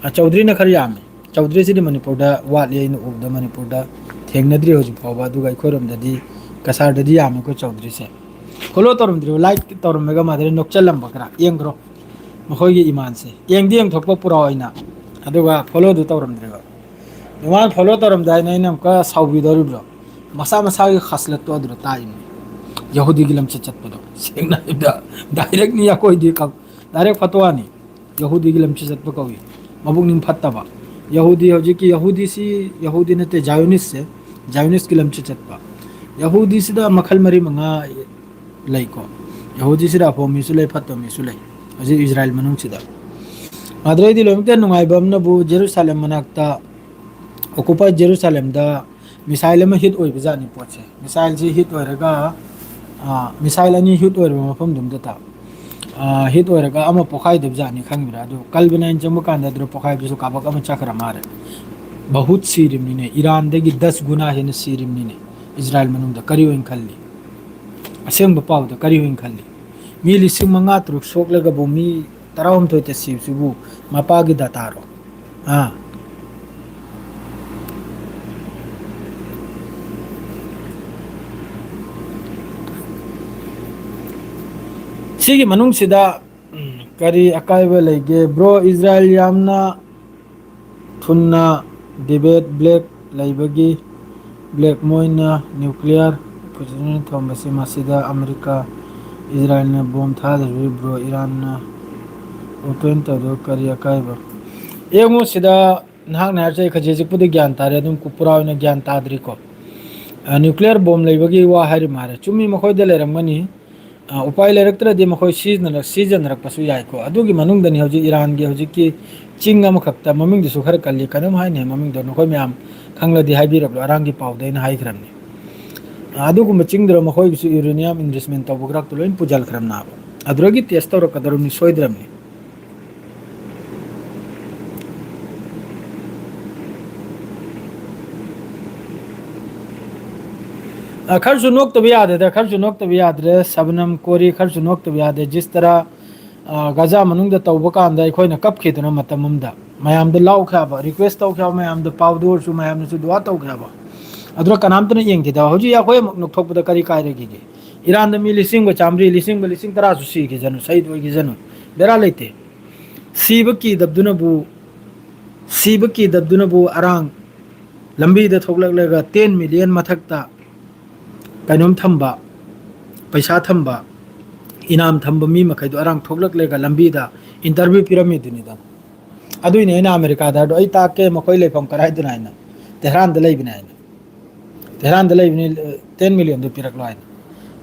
ꯑꯥ, ꯆꯧꯗ꯭ꯔꯤꯅ ꯈꯔ ꯌꯥꯝꯃꯤ꯫ ꯆꯧꯗ꯭ꯔꯤꯁꯤꯗꯤ ꯃꯅꯤꯄꯨꯔꯗ ꯋꯥꯠꯂꯤ, ꯑꯩꯅ ꯎꯕꯗ ꯃꯅꯤꯄꯨꯔꯗ ꯊꯦꯡꯅꯗ꯭ꯔꯤ ꯍꯧꯖꯤꯛ ꯐꯥꯎꯕ꯫ ꯑꯗꯨꯒ ꯑꯩꯈꯣꯏꯔꯣꯝꯗꯗꯤ ꯀꯁꯥꯔꯗꯗꯤ ꯌꯥꯝꯃꯦ ꯑꯩꯈꯣꯏ ꯆꯧꯗ꯭ꯔꯤꯁꯦ꯫ ꯐꯣꯂꯣ ꯇꯧꯔꯝꯗ꯭ꯔꯤꯕ, ꯂꯥꯏꯛ ꯇꯧꯔꯝꯃꯒ ꯃꯥꯗꯔ ꯅꯣꯛꯆꯜꯂꯝꯕ ꯈꯔ ꯌꯦꯡꯈ꯭ꯔꯣ꯫ ꯃꯈꯣꯏꯒꯤ ꯏꯃꯥꯟꯁꯦ ꯌꯦꯡꯗꯤ ꯌꯦꯡꯊꯣꯛꯄ ꯄꯨꯔꯥ ꯑꯣꯏꯅ, ꯑꯗꯨꯒ ꯐꯣꯂꯣꯗꯨ ꯇꯧꯔꯝꯗ꯭ꯔꯤꯕ꯫ ꯏꯃꯥꯟ ꯐꯣꯂꯣ ꯇꯧꯔꯝꯗꯥꯏꯅ ꯑꯩꯅ ꯑꯃꯨꯛꯀ ꯁꯥꯎꯕꯤꯗꯧꯔꯤꯕ꯭ꯔꯣ? ꯃꯁꯥ ꯃꯁꯥꯒꯤ ꯈꯥꯁꯂꯠꯇꯣ ꯑꯗꯨꯗ ꯇꯥꯛꯏꯅꯤ꯫ ꯌꯍꯨꯗꯤꯒꯤ ꯂꯝꯆꯠ ꯆꯠꯄꯗꯣ ꯁꯦꯡꯅ ꯍꯥꯏꯕꯗ ꯗꯥꯏꯔꯦꯛꯅꯤ ꯑꯩꯈꯣꯏꯗꯤ ꯀ-, ꯗꯥꯏꯔꯦꯛ ꯐꯠꯇꯣ ꯋꯥꯅꯤ꯫ ꯌꯍꯨꯗꯤꯒꯤ ꯂꯝꯆꯠ ꯆꯠꯄ ꯀꯧꯏ꯫ ꯃꯕꯨꯛꯅꯤꯡ ꯐꯠꯇꯕ꯫ ꯌꯍꯨꯗꯤ, ꯍꯧꯖꯤꯛꯀꯤ ꯌꯍꯨꯗꯤꯁꯤ ꯌꯍꯨꯗꯤ ꯅꯠꯇꯦ, ꯖꯥꯏꯌꯣꯅꯤꯁꯁꯦ, ꯖꯥꯏꯌꯣꯅꯤꯁꯀꯤ ꯂꯝꯆꯠ ꯆꯠꯄ꯫ ꯌꯍꯨꯗꯤꯁꯤꯗ ꯃꯈꯜ ꯃꯔꯤ ꯃꯉꯥ ꯂꯩꯀꯣ꯫ ꯌꯍꯨꯗꯤꯁꯤꯗ ꯑꯐꯕ ꯃꯤꯁꯨ ꯂꯩ, ꯐꯠꯇꯕ ꯃꯤꯁꯨ ꯂꯩ ꯍꯧꯖꯤꯛ ꯏꯖꯔꯥꯏꯜ ꯃꯅꯨꯡꯁꯤꯗ꯫ ꯃꯥꯗ꯭ꯔꯩꯗꯤ ꯂꯣꯏꯅꯃꯛꯇ ꯅꯨꯡꯉꯥꯏꯕ ꯑꯃꯅꯕꯨ ꯖꯦꯔꯨꯁꯥꯂꯦꯝ ꯃꯅꯥꯛꯇ, ꯑꯣꯀꯨꯄꯥꯏ ꯖꯦꯔꯨꯁꯥꯂꯦꯝꯗ ꯃꯤꯁꯥꯏꯜ ꯑꯃ ꯍꯤꯠ ꯑꯣꯏꯕ ꯖꯥꯠꯅꯤ ꯄꯣꯠꯁꯦ꯫ ꯃꯤꯁꯥꯏꯜꯁꯤ ꯍꯤꯠ ꯑꯣꯏꯔꯒ, ꯑ, ꯃꯤꯁꯥꯏꯜ ꯑꯅꯤ ꯍꯤꯠ ꯑꯣꯏꯔꯕ ꯃꯐꯝꯗꯨꯝꯗꯇ, ꯑ, ꯍꯤꯠ ꯑꯣꯏꯔꯒ ꯑꯃ ꯄꯣꯈꯥꯏꯗꯕ ꯖꯥꯠꯅꯤ ꯈꯪꯕ꯭ꯔꯥ? ꯑꯗꯨ ꯀꯜꯕ ꯅꯥꯏꯟ ꯆꯪꯕ ꯀꯥꯟꯗ ꯑꯗꯨꯗ ꯄꯣꯈꯥꯏꯕꯁꯨ ꯀꯥꯕꯛ ꯑꯃ ꯆꯠꯈ꯭ꯔ ꯃꯥꯜꯂꯦ꯫ ꯕꯍꯨꯠ ꯁꯤꯔꯤꯕꯅꯤꯅꯦ, ꯏꯔꯥꯟꯗꯒꯤ ꯗꯁ ꯒꯨꯅꯥ ꯍꯦꯟꯅ ꯁꯤꯔꯤꯕꯅꯤꯅꯦ ꯏꯖꯔꯥꯏꯜ ꯃꯅꯨꯡꯗ꯫ ꯀꯔꯤ ꯑꯣꯏꯅ ꯈꯜꯂꯤ? ꯑꯁꯦꯡꯕ ꯄꯥꯎꯗ ꯀꯔꯤ ꯑꯣꯏꯅ ꯈꯜꯂꯤ? ꯃꯤ ꯂꯤꯁꯤꯡ ꯃꯉꯥ ꯇꯔꯨꯛ ꯁꯣꯛꯂꯒꯕꯨ ꯃꯤ ꯇꯔꯥꯍꯨꯝꯗꯣꯏꯇ ꯁꯤꯕꯁꯤꯕꯨ ꯃꯄꯥꯒꯤ ꯗꯇꯥꯔꯣ? ꯑꯥ꯫ ꯁꯤꯒꯤ ꯃꯅꯨꯡꯁꯤꯗ, ꯎꯝ, ꯀꯔꯤ ꯑꯀꯥꯏꯕ ꯂꯩꯒꯦ? ꯕ꯭ꯔꯣ, ꯏꯖꯔꯥꯏꯜ ꯌꯥꯝꯅ ꯊꯨꯅ ꯗꯤꯕꯦꯠ ꯕ꯭ꯂꯦꯛ ꯂꯩꯕꯒꯤ ꯕ꯭ꯂꯦꯛ ꯃꯣꯏꯅ ꯅ꯭ꯌꯨꯀ꯭ꯂꯤꯌꯔ ꯄ꯭ꯔꯤꯁꯣꯅꯔ ꯊꯣꯝꯕꯁꯤ ꯃꯁꯤꯗ ꯑꯃꯦꯔꯤꯀꯥ ꯏꯖꯔꯥꯏꯜꯅ ꯕꯣꯝ ꯊꯥꯗꯕꯤ ꯕ꯭ꯔꯣ ꯏꯔꯥꯟꯅ ꯑꯣꯄꯦꯟ ꯇꯧꯗꯕ ꯀꯔꯤ ꯑꯀꯥꯏꯕ? ꯌꯦꯡꯉꯨ ꯁꯤꯗ ꯅꯍꯥꯛꯅ ꯍꯥꯏꯔꯤꯁꯦ ꯑꯩ ꯈꯖꯤꯛ ꯈꯖꯤꯛꯄꯨꯗꯤ ꯒ꯭ꯌꯥꯟ ꯇꯥꯔꯦ, ꯑꯗꯨꯝ ꯀꯨ-, ꯄꯨꯔꯥ ꯑꯣꯏꯅ ꯒ꯭ꯌꯥꯟ ꯇꯥꯗ꯭ꯔꯤꯀꯣ꯫ ꯑ, ꯅ꯭ꯌꯨꯀ꯭ꯂꯤꯌꯔ ꯕꯣꯝ ꯂꯩꯕꯒꯤ ꯋꯥ ꯍꯥꯏꯔꯤ ꯃꯥꯜꯂꯦ꯫ ꯆꯨꯝꯃꯤ, ꯃꯈꯣꯏꯗ ꯂꯩꯔꯝꯒꯅꯤ꯫ ꯑ, ꯎꯄꯥꯏ ꯂꯩꯔꯛꯇ꯭ꯔꯗꯤ ꯃꯈꯣꯏ ꯁꯤꯖꯤꯟꯅꯔꯛ-, ꯁꯤꯖꯤꯟꯅꯔꯛꯄꯁꯨ ꯌꯥꯏꯀꯣ꯫ ꯑꯗꯨꯒꯤ ꯃꯅꯨꯡꯗꯅꯤ ꯍꯧꯖꯤꯛ ꯏꯔꯥꯟꯒꯤ ꯍꯧꯖꯤꯛꯀꯤ ꯆꯤꯡ ꯑꯃꯈꯛꯇ ꯃꯃꯤꯡꯗꯨꯁꯨ ꯈꯔ ꯀꯜꯂꯤ, ꯀꯩꯅꯣꯝ ꯍꯥꯏꯅꯤ ꯃꯃꯤꯡꯗꯣ, ꯅꯈꯣꯏ ꯃꯌꯥꯝ ꯈꯪꯂꯗꯤ ꯍꯥꯏꯕꯤꯔꯛꯂꯣ, ꯑꯔꯥꯡꯒꯤ ꯄꯥꯎꯗ ꯑꯩꯅ ꯍꯥꯏꯈ꯭ꯔꯕꯅꯤ꯫ ꯑ, ꯑꯗꯨꯒꯨꯝꯕ ꯆꯤꯡꯗꯨꯗ ꯃꯈꯣꯏꯒꯤꯁꯨ ꯌꯨꯔꯦꯅꯤꯌꯝ ꯏꯟꯔꯤꯆꯃꯦꯟ ꯇꯧꯕ ꯈꯔꯛꯇ ꯂꯣꯏ ꯄꯨꯖꯜꯈ꯭ꯔꯕꯅꯦꯕ꯫ ꯑꯗꯨꯗꯒꯤ ꯇꯦꯁ ꯇꯧꯔꯛꯀꯗꯧꯔꯕꯅꯤ ꯁꯣꯏꯗ꯭ꯔꯕꯅꯤ꯫ ꯑ, ꯈꯔꯁꯨ ꯅꯣꯛꯇꯕ ꯌꯥꯗꯦꯗ, ꯈꯔꯁꯨ ꯅꯣꯛꯇꯕ ꯌꯥꯗ꯭ꯔꯦ꯫ ꯁꯕꯅꯝ ꯀꯣꯔꯤ ꯈꯔꯁꯨ ꯅꯣꯛꯇꯕ ꯌꯥꯗꯦ꯫ ꯖꯤꯁ ꯇꯔꯥ, ꯑ, ꯒꯖꯥ ꯃꯅꯨꯡꯗ ꯇꯧꯕ ꯀꯥꯟꯗ ꯑꯩꯈꯣꯏꯅ ꯀꯞꯈꯤꯗꯅ ꯃꯇꯝ ꯑꯃꯗ꯫ ꯃꯌꯥꯝꯗ ꯂꯥꯎꯈ꯭ꯔꯕ, request ꯇꯧꯈ꯭ꯔꯕ, ꯃꯌꯥꯝꯗ ꯄꯥꯎꯗ ꯑꯣꯏꯔꯁꯨ ꯃꯌꯥꯝꯅꯁꯨ ꯗꯨꯋꯥ ꯇꯧꯈ꯭ꯔꯕ꯫ ꯑꯗꯨꯅ ꯀꯅꯥꯝꯇꯅ ꯌꯦꯡꯈꯤꯗꯕ꯫ ꯍꯧꯖꯤꯛ ꯑꯩꯈꯣꯏ ꯑꯃꯨꯛ ꯅꯣꯛꯊꯣꯛꯄꯗ ꯀꯔꯤ ꯀꯥꯏꯔꯒꯦ? ꯏꯔꯥꯟꯗ ꯃꯤ ꯂꯤꯁꯤꯡ ꯑꯃꯒ ꯆꯥꯝꯃꯔꯤ, ꯂꯤꯁꯤꯡ ꯑꯃꯒ ꯂꯤꯁꯤꯡ ꯇꯔꯥꯁꯨ ꯁꯤꯈꯤꯁꯅꯨ, ꯁꯍꯤꯗ ꯑꯣꯏꯈꯤꯁꯅꯨ, ꯕꯦꯔꯥ ꯂꯩꯇꯦ꯫ ꯁꯤꯕ ꯀꯤꯗꯕꯗꯨꯅꯕꯨ, ꯁꯤꯕ ꯀꯤꯗꯕꯗꯨꯅꯕꯨ ꯑꯔꯥꯡ ꯂꯝꯕꯤꯗ ꯊꯣꯛꯂꯛꯂꯒ ten million ꯃꯊꯛꯇ ꯀꯩꯅꯣꯝ ꯊꯝꯕ, ꯄꯩꯁꯥ ꯊꯝꯕ, ꯏꯅꯥꯝ ꯊꯝꯕ ꯃꯤ ꯃꯈꯩꯗꯣ ꯑꯔꯥꯡ ꯊꯣꯛꯂꯛꯂꯒ ꯂꯝꯕꯤꯗ interview ꯄꯤꯔꯝꯃꯤꯗꯨꯅꯤꯗꯅ꯫ ꯑꯗꯨꯏꯅꯦ ꯑꯩꯅ ꯑꯃꯦꯔꯤꯀꯥꯗ ꯍꯥꯏꯗꯣ, "ꯑꯩ ꯇꯥꯛꯀꯦ ꯃꯈꯣꯏ ꯂꯩꯐꯝ ꯀꯗꯥꯏꯗꯅꯣ" ꯍꯥꯏꯅ꯫ "ꯇꯦꯍꯔꯥꯟꯗ ꯂꯩꯕꯅꯦ" ꯍꯥꯏꯅ꯫ "ꯇꯦꯍꯔꯥꯟꯗ ꯂꯩꯕꯅꯤ, ten millionꯗꯨ ꯄꯤꯔꯛꯂꯣ" ꯍꯥꯏꯅ꯫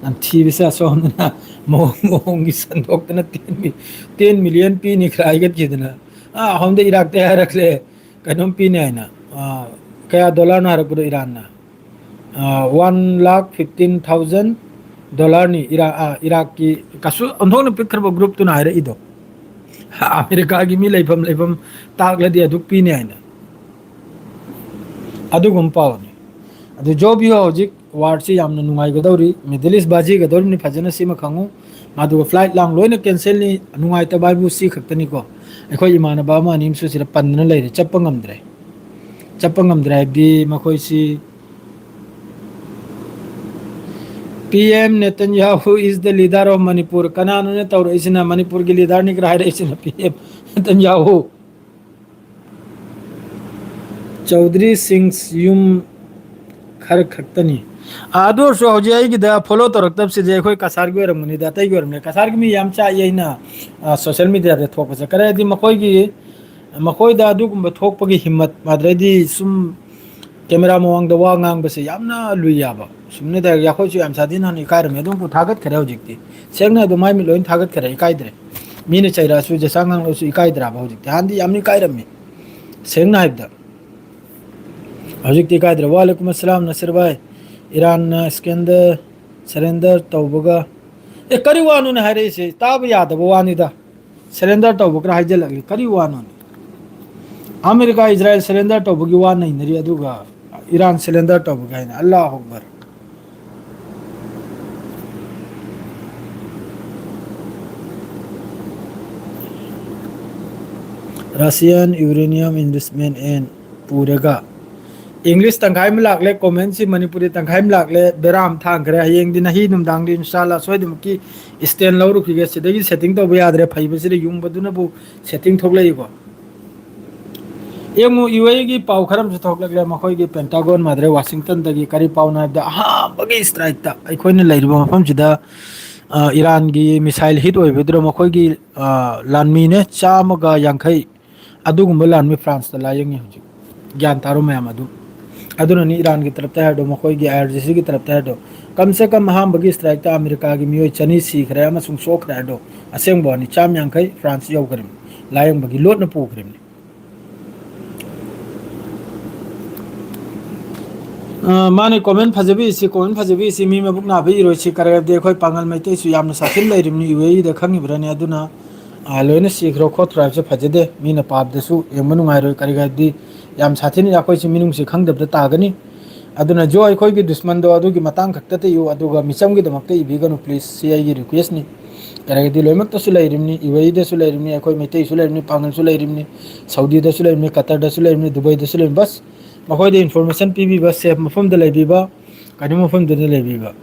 ꯅꯝꯊꯤꯕꯁꯦ ꯑꯁꯣꯝꯗꯅ ꯃꯑꯣꯡ ꯃꯑꯣꯡꯒꯤ ꯁꯟꯗꯣꯛꯇꯅ ten mi-, ten million ꯄꯤꯅꯤ ꯈꯔ ꯍꯥꯏꯒꯠꯈꯤꯗꯅ꯫ ꯑꯥ, ꯑꯁꯣꯝꯗ ꯏꯔꯥꯛꯇ ꯍꯥꯏꯔꯛꯂꯦ, ꯀꯩꯅꯣꯝ ꯄꯤꯅꯤ ꯍꯥꯏꯅ꯫ ꯑꯥ, ꯀꯌꯥ ꯗꯣꯂꯔꯅꯣ ꯍꯥꯏꯔꯛꯄꯗꯣ ꯏꯔꯥꯟꯅ? ꯑꯥ, one lakh fifteen thousand ꯗꯣꯂꯔꯅꯤ ꯏꯔꯥ-, ꯑꯥ, ꯏꯔꯥꯛꯀꯤ꯫ ꯀꯩꯁꯨ ꯑꯣꯟꯊꯣꯛꯅ ꯄꯤꯛꯈ꯭ꯔꯕ ꯒ꯭ꯔꯨꯞꯇꯨꯅ ꯍꯥꯏꯔꯛꯏꯗꯣ꯫ ꯑꯃꯦꯔꯤꯀꯥꯒꯤ ꯃꯤ ꯂꯩꯐꯝ, ꯂꯩꯐꯝ ꯇꯥꯛꯂꯗꯤ ꯑꯗꯨꯛ ꯄꯤꯅꯤ ꯍꯥꯏꯅ꯫ ꯑꯗꯨꯒꯨꯝꯕ ꯄꯥꯎꯅꯤ꯫ ꯑꯗꯨ ꯖꯣ ꯕꯤꯌꯣ ꯍꯧꯖꯤꯛ ꯋꯥꯔꯁꯤ ꯌꯥꯝꯅ ꯅꯨꯡꯉꯥꯏꯒꯗꯧꯔꯤ, Middle East ꯕꯥꯖꯤꯒꯗꯧꯔꯤꯕꯅꯤ, ꯐꯖꯅ ꯁꯤꯃ ꯈꯪꯉꯨ꯫ ꯃꯗꯨꯒ flight ꯂꯥꯡ ꯂꯣꯏꯅ cancelꯅꯤ꯫ ꯅꯨꯡꯉꯥꯏꯇꯕ ꯍꯥꯏꯕꯨ ꯁꯤ ꯈꯛꯇꯅꯤꯀꯣ꯫ ꯑꯩꯈꯣꯏ ꯏꯃꯥꯟꯅꯕ ꯑꯃ ꯑꯅꯤ ꯑꯃꯁꯨ ꯁꯤꯗ ꯄꯟꯗꯅ ꯂꯩꯔꯦ, ꯆꯠꯄ ꯉꯝꯗ꯭ꯔꯦ꯫ ꯆꯠꯄ ꯉꯝꯗ꯭ꯔꯦ ꯍꯥꯏꯕꯗꯤ ꯃꯈꯣꯏꯁꯤ "P M Netanyahu is the leader of Manipur." ꯀꯅꯥꯅꯣꯅꯦ ꯇꯧꯔꯛꯏꯁꯤꯅ? ꯃꯅꯤꯄꯨꯔꯒꯤ leaderꯅꯤ ꯈꯔ ꯍꯥꯏꯔꯛꯏꯁꯤꯅ P M Netanyahu꯫ ꯆꯧꯗ꯭ꯔꯤ ꯁꯤꯡꯁ ꯌꯨꯝ ꯈꯔ ꯈꯛꯇꯅꯤ꯫ ꯑꯥ, ꯑꯗꯨ ꯑꯣꯏꯔꯁꯨ ꯍꯧꯖꯤꯛ ꯑꯩꯒꯤꯗ follow ꯇꯧꯔꯛꯇꯕꯁꯤꯗꯤ ꯑꯩꯈꯣꯏ ꯀꯁꯥꯔꯒꯤ ꯑꯣꯏꯔꯝꯒꯅꯤꯗ, ꯑꯇꯩꯒꯤ ꯑꯣꯏꯔꯝꯒꯅꯤ꯫ ꯀꯁꯥꯔꯒꯤ ꯃꯤ ꯌꯥꯝ ꯆꯥꯛꯏ ꯑꯩꯅ, ꯑꯥ, social mediaꯗ ꯊꯣꯛꯄꯁꯦ꯫ ꯀꯔꯤ ꯍꯥꯏꯗꯤ ꯃꯈꯣꯏꯒꯤ, ꯃꯈꯣꯏꯗ ꯑꯗꯨꯒꯨꯝꯕ ꯊꯣꯛꯄꯒꯤ ꯍꯤꯝꯃꯠ, ꯑꯗꯩꯗꯤ ꯁꯨꯝ camera ꯃꯃꯥꯡꯗ ꯋꯥ ꯉꯥꯡꯕꯁꯦ ꯌꯥꯝꯅ ꯂꯨꯏ ꯌꯥꯕ꯫ ꯁꯨꯝꯅꯗ ꯑꯩꯈꯣꯏꯁꯨ ꯌꯥꯝ ꯁꯥꯊꯤꯅ ꯍꯥꯟꯅ ꯏꯀꯥꯏꯔꯝꯃꯤ, ꯑꯗꯨꯝ ꯊꯥꯒꯠꯈ꯭ꯔꯦ ꯍꯧꯖꯤꯛꯇꯤ꯫ ꯁꯦꯡꯅ ꯑꯗꯨꯝ ꯃꯥꯏ ꯃꯤꯠ ꯂꯣꯏꯅ ꯊꯥꯒꯠꯈ꯭ꯔꯦ, ꯏꯀꯥꯏꯗ꯭ꯔꯦ꯫ ꯃꯤꯅ ꯆꯩꯔꯛꯑꯁꯨ, ꯖꯦꯁꯥ ꯉꯥꯡꯂꯁꯨ ꯏꯀꯥꯏꯗ꯭ꯔꯕ ꯍꯧꯖꯤꯛꯇꯤ꯫ ꯍꯥꯟꯅꯗꯤ ꯌꯥꯝꯅ ꯏꯀꯥꯏꯔꯝꯃꯤ, ꯁꯦꯡꯅ ꯍꯥꯏꯕꯗ꯫ ꯍꯧꯖꯤꯛꯇꯤ ꯏꯀꯥꯏꯗ꯭ꯔꯦ꯫ ꯋꯥꯂꯦꯀꯨꯝ ꯑꯁꯂꯥꯝ ꯅꯁꯤꯔ ꯚꯥꯏ꯫ ꯏꯔꯥꯟꯅ ꯏꯁꯀꯦꯟꯗꯔ surrender ꯇꯧꯕꯒ, ꯑꯦ, ꯀꯔꯤ ꯋꯥꯅꯣꯅꯦ ꯍꯥꯏꯔꯛꯏꯁꯦ? ꯇꯥꯕ ꯌꯥꯗꯕ ꯋꯥꯅꯤꯗ꯫ Surrender ꯇꯧꯕ ꯈꯔ ꯍꯥꯏꯖꯤꯜꯂꯛꯂꯤ, ꯀꯔꯤ ꯋꯥꯅꯣꯅꯦ? ꯑꯃꯦꯔꯤꯀꯥ ꯏꯖꯔꯥꯏꯜ surrender ꯇꯧꯕꯒꯤ ꯋꯥ ꯅꯩꯅꯔꯤ, ꯑꯗꯨꯒ ꯏꯔꯥꯟ surrender ꯇꯧꯕꯒꯤ ꯍꯥꯏꯅ꯫ ꯑꯜꯂꯥꯍꯨ Akbar. Russian uranium investment and ꯄꯨꯔꯒ꯫ English ꯇꯪꯈꯥꯏ ꯑꯃ ꯂꯥꯛꯂꯦ, comment ꯁꯤ ꯃꯅꯤꯄꯨꯔꯤ ꯇꯪꯈꯥꯏ ꯑꯃ ꯂꯥꯛꯂꯦ, ꯕꯦꯔꯥ ꯑꯃ ꯊꯥꯡꯈ꯭ꯔꯦ꯫ ꯍꯌꯦꯡꯗꯤ ꯅꯍꯤ ꯅꯨꯡꯗꯥꯡꯗꯤ ꯏꯟꯁꯥꯜꯂꯥ ꯁꯣꯏꯗꯅꯃꯛꯀꯤ stand ꯂꯧꯔꯨꯈꯤꯒꯦ꯫ ꯁꯤꯗꯒꯤ setting ꯇꯧꯕ ꯌꯥꯗ꯭ꯔꯦ, ꯐꯩꯕꯁꯤꯗ ꯌꯨꯡꯕꯗꯨꯅꯕꯨ setting ꯊꯣꯛꯂꯛꯏꯀꯣ꯫ ꯌꯦꯡꯉꯨ, UAE ꯒꯤ ꯄꯥꯎ ꯈꯔ ꯑꯃꯁꯨ ꯊꯣꯛꯂꯛꯂꯦ꯫ ꯃꯈꯣꯏꯒꯤ Pentagon ꯃꯥꯗ꯭ꯔꯦ Washington ꯗꯒꯤ ꯀꯔꯤ ꯄꯥꯎꯅꯣ ꯍꯥꯏꯕꯗ, ꯑꯍꯥꯟꯕꯒꯤ strike ꯇ ꯑꯩꯈꯣꯏꯅ ꯂꯩꯔꯤꯕ ꯃꯐꯝꯁꯤꯗ, ꯑ, ꯏꯔꯥꯟꯒꯤ missile hit ꯑꯣꯏꯕꯗꯨꯗ ꯃꯈꯣꯏꯒꯤ, ꯑ, ꯂꯥꯟꯃꯤꯅꯦ ꯆꯥꯝꯃꯒ ꯌꯥꯡꯈꯩ ꯑꯗꯨꯒꯨꯝꯕ ꯂꯥꯟꯃꯤ France ꯇ ꯂꯥꯌꯦꯡꯉꯤ ꯍꯧꯖꯤꯛ꯫ ꯒ꯭ꯌꯥꯟ ꯇꯥꯔꯣ ꯃꯌꯥꯝ ꯑꯗꯨ꯫ ꯑꯗꯨꯅꯅꯤ ꯏꯔꯥꯟꯒꯤ ꯇꯔꯞꯇ ꯍꯥꯏꯔꯗꯣ, ꯃꯈꯣꯏꯒꯤ IRGC ꯒꯤ ꯇꯔꯞꯇ ꯍꯥꯏꯔꯗꯣ꯫ ꯀꯝ ꯁꯦ ꯀꯝ ꯑꯍꯥꯟꯕꯒꯤ strike ꯇ ꯑꯃꯦꯔꯤꯀꯥꯒꯤ ꯃꯤꯑꯣꯏ ꯆꯅꯤ ꯁꯤꯈ꯭ꯔꯦ ꯑꯃꯁꯨꯡ ꯁꯣꯛꯈ꯭ꯔꯦ ꯍꯥꯏꯔꯗꯣ꯫ ꯑꯁꯦꯡꯕ ꯋꯥꯅꯤ, ꯆꯥꯝ ꯌꯥꯡꯈꯩ France ꯌꯧꯈ꯭ꯔꯦ꯫ ꯂꯥꯌꯦꯡꯕꯒꯤ ꯂꯣꯠꯅ ꯄꯨꯈ꯭ꯔꯤꯕꯅꯤ꯫ ꯑ, ꯃꯥꯅꯦ, comment ꯐꯖꯕꯤ ꯏꯁꯤ, comment ꯐꯖꯕꯤ ꯏꯁꯤ, ꯃꯤ ꯃꯕꯨꯛ ꯅꯥꯕ ꯏꯔꯣꯏꯁꯤ, ꯀꯔꯤ ꯍꯥꯏꯕꯗꯤ ꯑꯩꯈꯣꯏ ꯄꯥꯡꯒꯜ ꯃꯩꯇꯩꯁꯨ ꯌꯥꯝꯅ ꯁꯥꯊꯤꯅ ꯂꯩꯔꯤꯕꯅꯤ UAE ꯗ, ꯈꯪꯉꯤꯕ꯭ꯔꯅꯦ? ꯑꯗꯨꯅ, ꯑ, ꯂꯣꯏꯅ ꯁꯤꯈ꯭ꯔꯣ ꯈꯣꯠꯈ꯭ꯔꯣ ꯍꯥꯏꯕꯁꯦ ꯐꯖꯗꯦ꯫ ꯃꯤꯅ ꯄꯥꯕꯗꯁꯨ ꯌꯦꯡꯕ ꯅꯨꯡꯉꯥꯏꯔꯣꯏ, ꯀꯔꯤ ꯍꯥꯏꯕꯗꯤ ꯌꯥꯝ ꯁꯥꯊꯤꯅ ꯑꯩꯈꯣꯏꯁꯤ ꯃꯤꯅꯨꯡꯁꯤ ꯈꯪꯗꯕꯗ ꯇꯥꯒꯅꯤ꯫ ꯑꯗꯨꯅ ꯖꯣ, ꯑꯩꯈꯣꯏꯒꯤ ꯗꯨꯁꯃꯟꯗꯣ ꯑꯗꯨꯒꯤ ꯃꯇꯥꯡ ꯈꯛꯇꯗ ꯏꯌꯨ, ꯑꯗꯨꯒ ꯃꯤꯆꯝꯒꯤꯗꯃꯛꯇ ꯏꯕꯤꯒꯅꯨ please, ꯁꯤ ꯑꯩꯒꯤ request ꯅꯤ꯫ ꯀꯔꯤ ꯍꯥꯏꯕꯗꯤ ꯂꯣꯏꯅꯃꯛꯇꯁꯨ ꯂꯩꯔꯤꯕꯅꯤ, UAE ꯗꯁꯨ ꯂꯩꯔꯤꯕꯅꯤ, ꯑꯩꯈꯣꯏ ꯃꯩꯇꯩꯁꯨ ꯂꯩꯔꯤꯕꯅꯤ, ꯄꯥꯡꯒꯜꯁꯨ ꯂꯩꯔꯤꯕꯅꯤ, ꯁꯥꯎꯗꯤꯗꯁꯨ ꯂꯩꯔꯤꯕꯅꯤ, ꯀꯇꯔꯗꯁꯨ ꯂꯩꯔꯤꯕꯅꯤ, ꯗꯨꯕꯩꯗꯁꯨ ꯂꯩꯔꯤꯕꯅꯤ꯫ ꯕꯁ ꯃꯈꯣꯏꯗ information ꯄꯤꯕꯤꯕ, safe ꯃꯐꯝꯗ ꯂꯩꯕꯤꯕ, ꯀꯩꯅꯣ ꯃꯐꯝꯗꯨꯗ ꯂꯩꯕꯤꯕ,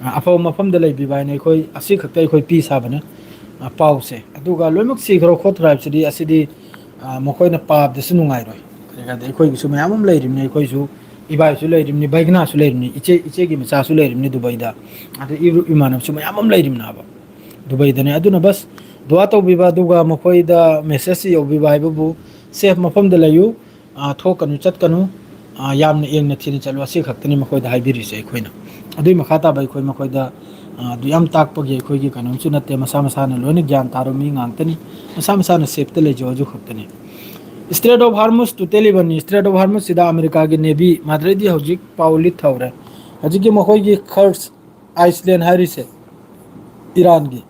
ꯑ, ꯑꯐꯕ ꯃꯐꯝꯗ ꯂꯩꯕꯤꯕ ꯍꯥꯏꯅ ꯑꯩꯈꯣꯏ ꯑꯁꯤ ꯈꯛꯇ ꯑꯩꯈꯣꯏ ꯄꯤ ꯁꯥꯕꯅꯦ, ꯑ, ꯄꯥꯎꯁꯦ꯫ ꯑꯗꯨꯒ ꯂꯣꯏꯅꯃꯛ ꯁꯤꯈ꯭ꯔꯣ ꯈꯣꯠꯈ꯭ꯔꯣ ꯍꯥꯏꯕꯁꯤꯗꯤ ꯑꯁꯤꯗꯤ, ꯑ, ꯃꯈꯣꯏꯅ ꯄꯥꯕꯗꯁꯨ ꯅꯨꯡꯉꯥꯏꯔꯣꯏ꯫ ꯀꯔꯤ ꯍꯥꯏꯗꯤ ꯑꯩꯈꯣꯏꯒꯤꯁꯨ ꯃꯌꯥꯝ ꯑꯃ ꯂꯩꯔꯤꯕꯅꯤ, ꯑꯩꯈꯣꯏꯁꯨ ꯏꯕꯥꯏꯁꯨ ꯂꯩꯔꯤꯕꯅꯤ, ꯕꯩꯒꯅꯥꯁꯨ ꯂꯩꯔꯤꯕꯅꯤ, ꯏꯆꯦ, ꯏꯆꯦꯒꯤ ꯃꯆꯥꯁꯨ ꯂꯩꯔꯤꯕꯅꯤ ꯗꯨꯕꯩꯗ, ꯑꯗꯩ ꯏꯔꯨꯞ ꯏꯃꯥꯟꯅꯕꯁꯨ ꯃꯌꯥꯝ ꯑꯃ ꯂꯩꯔꯤꯕꯅꯦꯕ ꯗꯨꯕꯩꯗꯅꯦ꯫ ꯑꯗꯨꯅ ꯕꯁ ꯗꯨꯋꯥ ꯇꯧꯕꯤꯕ, ꯑꯗꯨꯒ ꯃꯈꯣꯏꯗ message ꯁꯤ ꯌꯧꯕꯤꯕ ꯍꯥꯏꯕꯕꯨ, safe ꯃꯐꯝꯗ ꯂꯩꯌꯨ, ꯑ, ꯊꯣꯛꯀꯅꯨ, ꯆꯠꯀꯅꯨ, ꯑ, ꯌꯥꯝꯅ ꯌꯦꯡꯅ ꯊꯤꯅ ꯆꯠꯂꯨ, ꯑꯁꯤ ꯈꯛꯇꯅꯤ ꯃꯈꯣꯏꯗ ꯍꯥꯏꯕꯤꯔꯤꯁꯦ ꯑꯩꯈꯣꯏꯅ꯫ ꯑꯗꯨꯏ ꯃꯈꯥ ꯇꯥꯕ ꯑꯩꯈꯣꯏ ꯃꯈꯣꯏꯗ, ꯑ, ꯑꯗꯨ ꯌꯥꯝ ꯇꯥꯛꯄꯒꯤ ꯑꯩꯈꯣꯏꯒꯤ ꯀꯩꯅꯣꯝꯁꯨ ꯅꯠꯇꯦ, ꯃꯁꯥ ꯃꯁꯥꯅ ꯂꯣꯏꯅ ꯒ꯭ꯌꯥꯟ ꯇꯥꯔꯕ ꯃꯤ ꯉꯥꯛꯇꯅꯤ, ꯃꯁꯥ ꯃꯁꯥꯅ safe ꯇ ꯂꯩꯖꯧ, ꯑꯗꯨ ꯈꯛꯇꯅꯤ꯫ Strait of Hormuz ꯇꯨ ꯇꯦꯜꯂꯤꯕꯅꯤ, Strait of Hormuz ꯁꯤꯗ ꯑꯃꯦꯔꯤꯀꯥꯒꯤ navy ꯃꯥꯗ꯭ꯔꯩꯗꯤ ꯍꯧꯖꯤꯛ ꯄꯥꯎ ꯂꯤꯠ ꯍꯧꯔꯦ꯫ ꯍꯧꯖꯤꯛꯀꯤ ꯃꯈꯣꯏꯒꯤ Kursk Island ꯍꯥꯏꯔꯤꯁꯦ, ꯏꯔꯥꯟꯒꯤ,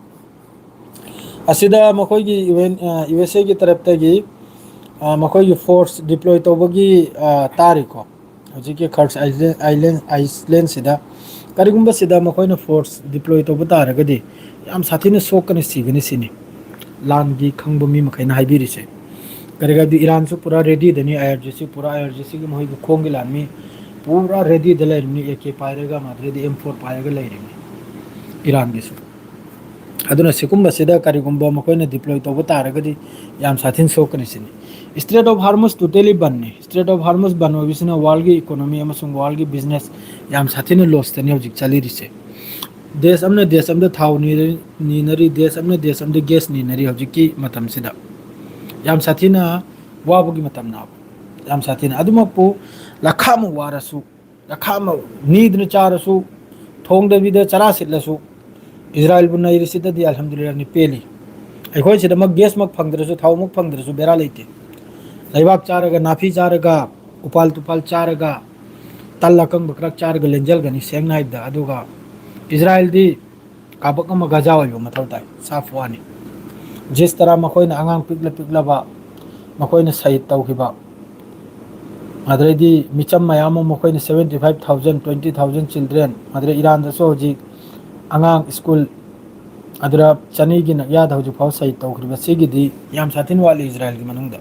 ꯑꯁꯤꯗ ꯃꯈꯣꯏꯒꯤ UN, ꯑ, USA ꯒꯤ ꯇꯔꯞꯇꯒꯤ, ꯑ, ꯃꯈꯣꯏꯒꯤ force deploy ꯇꯧꯕꯒꯤ, ꯑ, ꯇꯥꯔꯤꯀꯣ꯫ ꯍꯧꯖꯤꯛꯀꯤ Kursk Island, Island, Island ꯁꯤꯗ ꯀꯔꯤꯒꯨꯝꯕ ꯁꯤꯗ ꯃꯈꯣꯏꯅ force deploy ꯇꯧꯕ ꯇꯥꯔꯒꯗꯤ ꯌꯥꯝ ꯁꯥꯊꯤꯅ ꯁꯣꯛꯀꯅꯤ, ꯁꯤꯒꯅꯤ ꯁꯤꯅꯤ ꯂꯥꯟꯒꯤ ꯈꯪꯕ ꯃꯤ ꯃꯈꯩꯅ ꯍꯥꯏꯕꯤꯔꯤꯁꯦ꯫ ꯀꯔꯤꯒꯤꯅꯣ ꯍꯥꯏꯕꯗꯤ ꯏꯔꯥꯟꯁꯨ ꯄꯨꯔꯥ ꯔꯦꯗꯤꯗꯅꯤ, ꯑꯥꯏ ꯑꯥꯔ ꯖꯤ ꯁꯤ ꯄꯨꯔꯥ, ꯑꯥꯏ ꯑꯥꯔ ꯖꯤ ꯁꯤꯒꯤ ꯃꯈꯣꯏꯒꯤ ꯈꯣꯡꯒꯤ ꯂꯥꯟꯃꯤ ꯄꯨꯔꯥ ꯔꯦꯗꯤꯗ ꯂꯩꯔꯤꯕꯅꯤ, ꯑꯦ ꯀꯦ ꯄꯥꯏꯔꯒ, ꯃꯗꯨꯗꯩꯗꯤ ꯑꯦꯝ ꯐꯣꯔ ꯄꯥꯏꯔꯒ ꯂꯩꯔꯤꯕꯅꯤ ꯏꯔꯥꯟꯒꯤꯁꯨ꯫ ꯑꯗꯨꯅ ꯁꯤꯒꯨꯝꯕꯁꯤꯗ ꯀꯔꯤꯒꯨꯝꯕ ꯃꯈꯣꯏꯅ ꯗꯤꯄ꯭ꯂꯣꯏ ꯇꯧꯕ ꯇꯥꯔꯒꯗꯤ ꯌꯥꯝ ꯁꯥꯊꯤꯅ ꯁꯣꯛꯀꯅꯤ ꯁꯤꯅꯤ꯫ Strait of Hormuz totally ꯕꯟꯅꯤ꯫ Strait of Hormuz ꯕꯟ ꯑꯣꯏꯕꯁꯤꯅ ꯋꯥꯔꯜꯒꯤ ꯏꯀꯣꯅꯣꯃꯤ ꯑꯃꯁꯨꯡ ꯋꯥꯔꯜꯒꯤ ꯕꯤꯖꯤꯅꯦꯁ ꯌꯥꯝ ꯁꯥꯊꯤꯅ ꯂꯣꯁꯇꯅꯤ ꯍꯧꯖꯤꯛ ꯆꯠꯂꯤꯔꯤꯁꯦ꯫ ꯗꯦꯁ ꯑꯃꯅ ꯗꯦꯁ ꯑꯃꯗ ꯊꯥꯎ ꯅꯤ-, ꯅꯤꯅꯔꯤ, ꯗꯦꯁ ꯑꯃꯅ ꯗꯦꯁ ꯑꯃꯗ ꯒ꯭ꯌꯥꯁ ꯅꯤꯅꯔꯤ ꯍꯧꯖꯤꯛꯀꯤ ꯃꯇꯝꯁꯤꯗ꯫ ꯌꯥꯝ ꯁꯥꯊꯤꯅ ꯋꯥꯕꯒꯤ ꯃꯇꯝꯅꯦꯕ꯫ ꯌꯥꯝ ꯁꯥꯊꯤꯅ꯫ ꯑꯗꯨꯃꯛꯄꯨ ꯂꯈꯥ ꯑꯃ ꯋꯥꯔꯁꯨ, ꯂꯈꯥ ꯑꯃ ꯅꯤꯗꯨꯅ ꯆꯥꯔꯁꯨ, ꯊꯣꯡꯗꯕꯤꯗ ꯆꯔꯥ ꯁꯤꯠꯂꯁꯨ, ꯏꯖꯔꯥꯏꯜꯕꯨ ꯅꯩꯔꯤꯁꯤꯗꯗꯤ ꯑꯜꯍꯝꯗꯨꯂꯤꯜꯂꯥꯍꯅꯤ, ꯄꯦꯜꯂꯤ꯫ ꯑꯩꯈꯣꯏ ꯁꯤꯗꯃꯛ ꯒ꯭ꯌꯥꯁꯃꯛ ꯐꯪꯗ꯭ꯔꯁꯨ, ꯊꯥꯎꯃꯛ ꯐꯪꯗ꯭ꯔꯁꯨ ꯕꯦꯔꯥ ꯂꯩꯇꯦ꯫ ꯂꯩꯕꯥꯛ ꯆꯥꯔꯒ, ꯅꯥꯄꯤ ꯆꯥꯔꯒ, ꯎꯄꯥꯜ ꯇꯨꯄꯥꯜ ꯆꯥꯔꯒ, ꯇꯜ ꯑꯀꯪꯕ ꯈꯔ ꯆꯥꯔꯒ ꯂꯦꯟꯖꯜꯒꯅꯤ, ꯁꯦꯡꯅ ꯍꯥꯏꯕꯗ꯫ ꯑꯗꯨꯒ ꯏꯖꯔꯥꯏꯜꯗꯤ ꯀꯥꯕꯛ ꯑꯃ ꯒꯖꯥ ꯑꯣꯏꯕ ꯃꯊꯧ ꯇꯥꯏ, ꯁꯥꯐ ꯋꯥꯅꯤ꯫ ꯖꯤꯁ ꯇꯔꯥ ꯃꯈꯣꯏꯅ ꯑꯉꯥꯡ ꯄꯤꯛꯂ ꯄꯤꯛꯂꯕ ꯃꯈꯣꯏꯅ ꯁꯍꯤꯗ ꯇꯧꯈꯤꯕ, ꯑꯗꯨꯗꯩꯗꯤ ꯃꯤꯆꯝ ꯃꯌꯥꯝ ꯑꯃ ꯃꯈꯣꯏꯅ seventy five thousand, twenty thousand children, ꯑꯗꯨꯗꯩ ꯏꯔꯥꯟꯗꯁꯨ ꯍꯧꯖꯤꯛ ꯑꯉꯥꯡ ꯁ꯭ꯀꯨꯜ, ꯑꯗꯨꯗ ꯆꯅꯤꯒꯤ ꯅꯛꯌꯥꯗ ꯍꯧꯖꯤꯛ ꯐꯥꯎ ꯁꯍꯤꯗ ꯇꯧꯈ꯭ꯔꯤꯕ꯫ ꯁꯤꯒꯤꯗꯤ ꯌꯥꯝ ꯁꯥꯊꯤꯅ ꯋꯥꯠꯂꯤ ꯏꯖꯔꯥꯏꯜꯒꯤ ꯃꯅꯨꯡꯗ,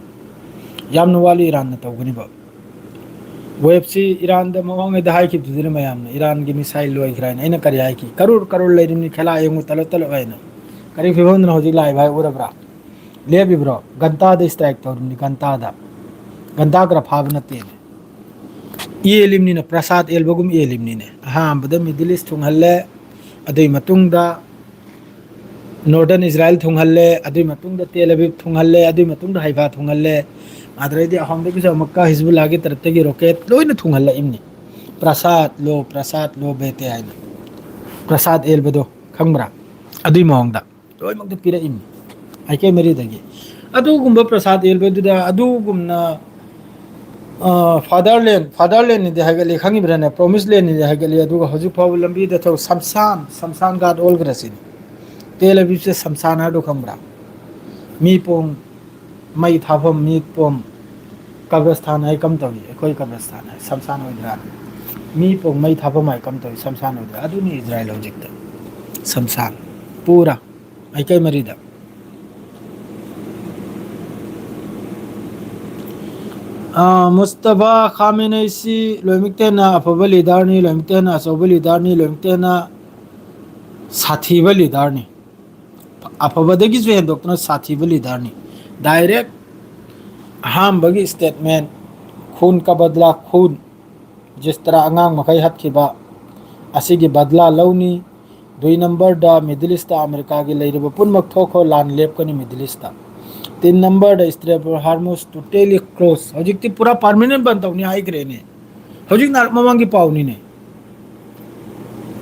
ꯌꯥꯝꯅ ꯋꯥꯠꯂꯤ ꯏꯔꯥꯟꯅ ꯇꯧꯒꯅꯤꯕ꯫ ꯋꯦꯕꯁꯤ ꯏꯔꯥꯟꯗ ꯃꯃꯥꯡꯉꯩꯗ ꯍꯥꯏꯈꯤꯕꯗꯨꯗꯅ ꯃꯌꯥꯝꯅ ꯏꯔꯥꯟꯒꯤ ꯃꯤꯁꯥꯏꯜ ꯂꯣꯏꯈ꯭ꯔꯦ ꯍꯥꯏꯅ꯫ ꯑꯩꯅ ꯀꯔꯤ ꯍꯥꯏꯈꯤ? ꯀꯔꯣꯔ ꯀꯔꯣꯔ ꯂꯩꯔꯤꯕꯅꯤ, ꯈꯦꯂꯥ ꯌꯦꯡꯉꯨ, ꯇꯂꯞ ꯇꯂꯞ ꯍꯥꯏꯅ꯫ ꯀꯔꯤ ꯐꯤꯕꯝꯗꯅꯣ ꯍꯧꯖꯤꯛ ꯂꯥꯛꯏꯕ ꯍꯥꯏ ꯎꯔꯕ꯭ꯔꯥ? ꯂꯦꯞꯄꯤꯕ꯭ꯔꯣ? ꯒꯟꯇꯥꯗ ꯁ꯭ꯇ꯭ꯔꯥꯏꯛ ꯇꯧꯔꯤꯕꯅꯤ, ꯒꯟꯇꯥꯗ꯫ ꯒꯟꯇꯥ ꯈꯔ ꯐꯥꯕ ꯅꯠꯇꯦꯅꯦ꯫ ꯑꯦꯜꯂꯤꯕꯅꯤꯅ, ꯄ꯭ꯔꯁꯥꯗ ꯑꯦꯜꯕꯒꯨꯝ ꯑꯦꯜꯂꯤꯕꯅꯤꯅꯦ꯫ ꯑꯍꯥꯟꯕꯗ ꯃꯤꯗꯜ ꯏꯁ ꯊꯨꯡꯍꯜꯂꯦ, ꯑꯗꯨꯒꯤ ꯃꯇꯨꯡꯗ ꯅꯣꯔꯗꯔꯟ ꯏꯖꯔꯥꯏꯜ ꯊꯨꯡꯍꯜꯂꯦ, ꯑꯗꯨꯒꯤ ꯃꯇꯨꯡꯗ ꯇꯦꯜ ꯑꯕꯤꯕ ꯊꯨꯡꯍꯜꯂꯦ, ꯑꯗꯨꯒꯤ ꯃꯇꯨꯡꯗ ꯍꯩꯐꯥ ꯊꯨꯡꯍꯜꯂꯦ, ꯑꯗꯨꯗꯩꯗꯤ ꯑꯁꯣꯝꯗꯒꯤꯁꯨ ꯑꯃꯨꯛꯀ ꯍꯤꯖꯕꯨꯜꯂꯥꯒꯤ ꯇꯔꯞꯇꯒꯤ ꯔꯣꯀꯦꯠ ꯂꯣꯏꯅ ꯊꯨꯡꯍꯜꯂꯛꯏꯕꯅꯤ꯫ ꯄ꯭ꯔꯁꯥꯗ ꯂꯣ, ꯄ꯭ꯔꯁꯥꯗ ꯂꯣ ꯕꯦꯇꯦ ꯍꯥꯏꯅ꯫ ꯄ꯭ꯔꯁꯥꯗ ꯑꯦꯜꯕꯗꯣ ꯈꯪꯕ꯭ꯔꯥ? ꯑꯗꯨꯒꯤ ꯃꯑꯣꯡꯗ ꯂꯣꯏꯅꯃꯛꯇ ꯄꯤꯔꯛꯏꯕꯅꯤ꯫ ꯑꯥꯏ ꯀꯦ ꯃꯔꯤꯗꯒꯤ꯫ ꯑꯗꯨꯒꯨꯝꯕ ꯄ꯭ꯔꯁꯥꯗ ꯑꯦꯜꯕꯗꯨꯗ ꯑꯗꯨꯒꯨꯝꯅ, ꯑ, ꯐꯥꯗꯔꯂꯦꯟ, ꯐꯥꯗꯔꯂꯦꯟꯅꯤꯗꯤ ꯍꯥꯏꯒꯠꯂꯤ, ꯈꯪꯉꯤꯕ꯭ꯔꯥꯅꯦ? ꯄ꯭ꯔꯣꯃꯤꯁ ꯂꯦꯟꯅꯤꯗꯤ ꯍꯥꯏꯒꯠꯂꯤ, ꯑꯗꯨꯒ ꯍꯧꯖꯤꯛ ꯐꯥꯎꯕ ꯂꯝꯕꯤꯗ ꯊꯧ-, ꯁꯝꯁꯥꯟ, ꯁꯝꯁꯥꯟ ꯘꯥꯠ ꯑꯣꯜꯈ꯭ꯔꯁꯤꯅꯤ꯫ ꯇꯦꯜ ꯑꯕꯤꯕꯁꯦ ꯁꯝꯁꯥꯟ ꯍꯥꯏꯗꯣ ꯈꯪꯕ꯭ꯔꯥ? ꯃꯤ ꯄꯣꯡ ꯃꯩ ꯊꯥꯐꯝ, ꯃꯤ ꯄꯣꯝ ꯀꯕ꯭ꯔꯁꯊꯥꯟ ꯍꯥꯏ ꯀꯝ ꯇꯧꯏ? ꯑꯩꯈꯣꯏ ꯀꯕ꯭ꯔꯁꯊꯥꯟ ꯍꯥꯏ, ꯁꯝꯁꯥꯟ ꯑꯣꯏꯗ꯭ꯔꯥ? ꯃꯤ ꯄꯣꯝ ꯃꯩ ꯊꯥꯐꯝ ꯍꯥꯏ ꯀꯝ ꯇꯧꯏ? ꯁꯝꯁꯥꯟ ꯑꯣꯏꯗ꯭ꯔꯥ? ꯑꯗꯨꯅꯤ ꯏꯖꯔꯥꯏꯜ ꯍꯧꯖꯤꯛꯇ꯫ ꯁꯝꯁꯥꯟ꯫ ꯄꯨꯔꯥ꯫ ꯑꯥꯏ ꯀꯦ ꯃꯔꯤꯗ꯫ ꯑꯥ, ꯃꯨꯁꯇꯐꯥ ꯈꯥꯃꯦꯅꯩꯁꯤ ꯂꯣꯏꯅꯃꯛꯇ ꯍꯦꯟꯅ ꯑꯐꯕ ꯂꯤꯗꯔꯅꯤ, ꯂꯣꯏꯅꯃꯛꯇ ꯍꯦꯟꯅ ꯑꯆꯧꯕ ꯂꯤꯗꯔꯅꯤ, ꯂꯣꯏꯅꯃꯛꯇ ꯍꯦꯟꯅ ꯁꯥꯊꯤꯕ ꯂꯤꯗꯔꯅꯤ꯫ ꯑꯐꯕꯗꯒꯤꯁꯨ ꯍꯦꯟꯗꯣꯛꯇꯅ ꯁꯥꯊꯤꯕ ꯂꯤꯗꯔꯅꯤ꯫ ꯗꯥꯏꯔꯦꯛ ꯑꯍꯥꯟꯕꯒꯤ ꯁ꯭ꯇꯦꯠꯃꯦꯟ, "ꯈꯨꯟ ꯀ ꯕꯗꯂꯥ ꯈꯨꯟ", ꯖꯤꯁ ꯇꯔꯥ ꯑꯉꯥꯡ ꯃꯈꯩ ꯍꯥꯠꯈꯤꯕ ꯑꯁꯤꯒꯤ ꯕꯗꯂꯥ ꯂꯧꯅꯤ꯫ ꯗꯨꯏ ꯅꯝꯕꯔꯗ ꯃꯤꯗꯜ ꯏꯁꯇ ꯑꯃꯦꯔꯤꯀꯥꯒꯤ ꯂꯩꯔꯤꯕ ꯄꯨꯝꯅꯃꯛ ꯊꯣꯛꯈꯣ, ꯂꯥꯟ ꯂꯦꯞꯀꯅꯤ ꯃꯤꯗꯜ ꯏꯁꯇ꯫ ꯇꯤꯟ ꯅꯝꯕꯔꯗ ꯏꯁꯇ꯭ꯔꯦꯠ ꯑꯣꯐ ꯍꯥꯔꯃꯨꯁ totally close꯫ ꯍꯧꯖꯤꯛꯇꯤ ꯄꯨꯔꯥ ꯄꯥꯔꯃꯤꯅꯦꯟ ꯕꯟ ꯇꯧꯅꯤ ꯍꯥꯏꯈ꯭ꯔꯦꯅꯦ꯫ ꯍꯧꯖꯤꯛ ꯅꯍꯥꯟ ꯃꯃꯥꯡꯒꯤ ꯄꯥꯎꯅꯤꯅꯦ꯫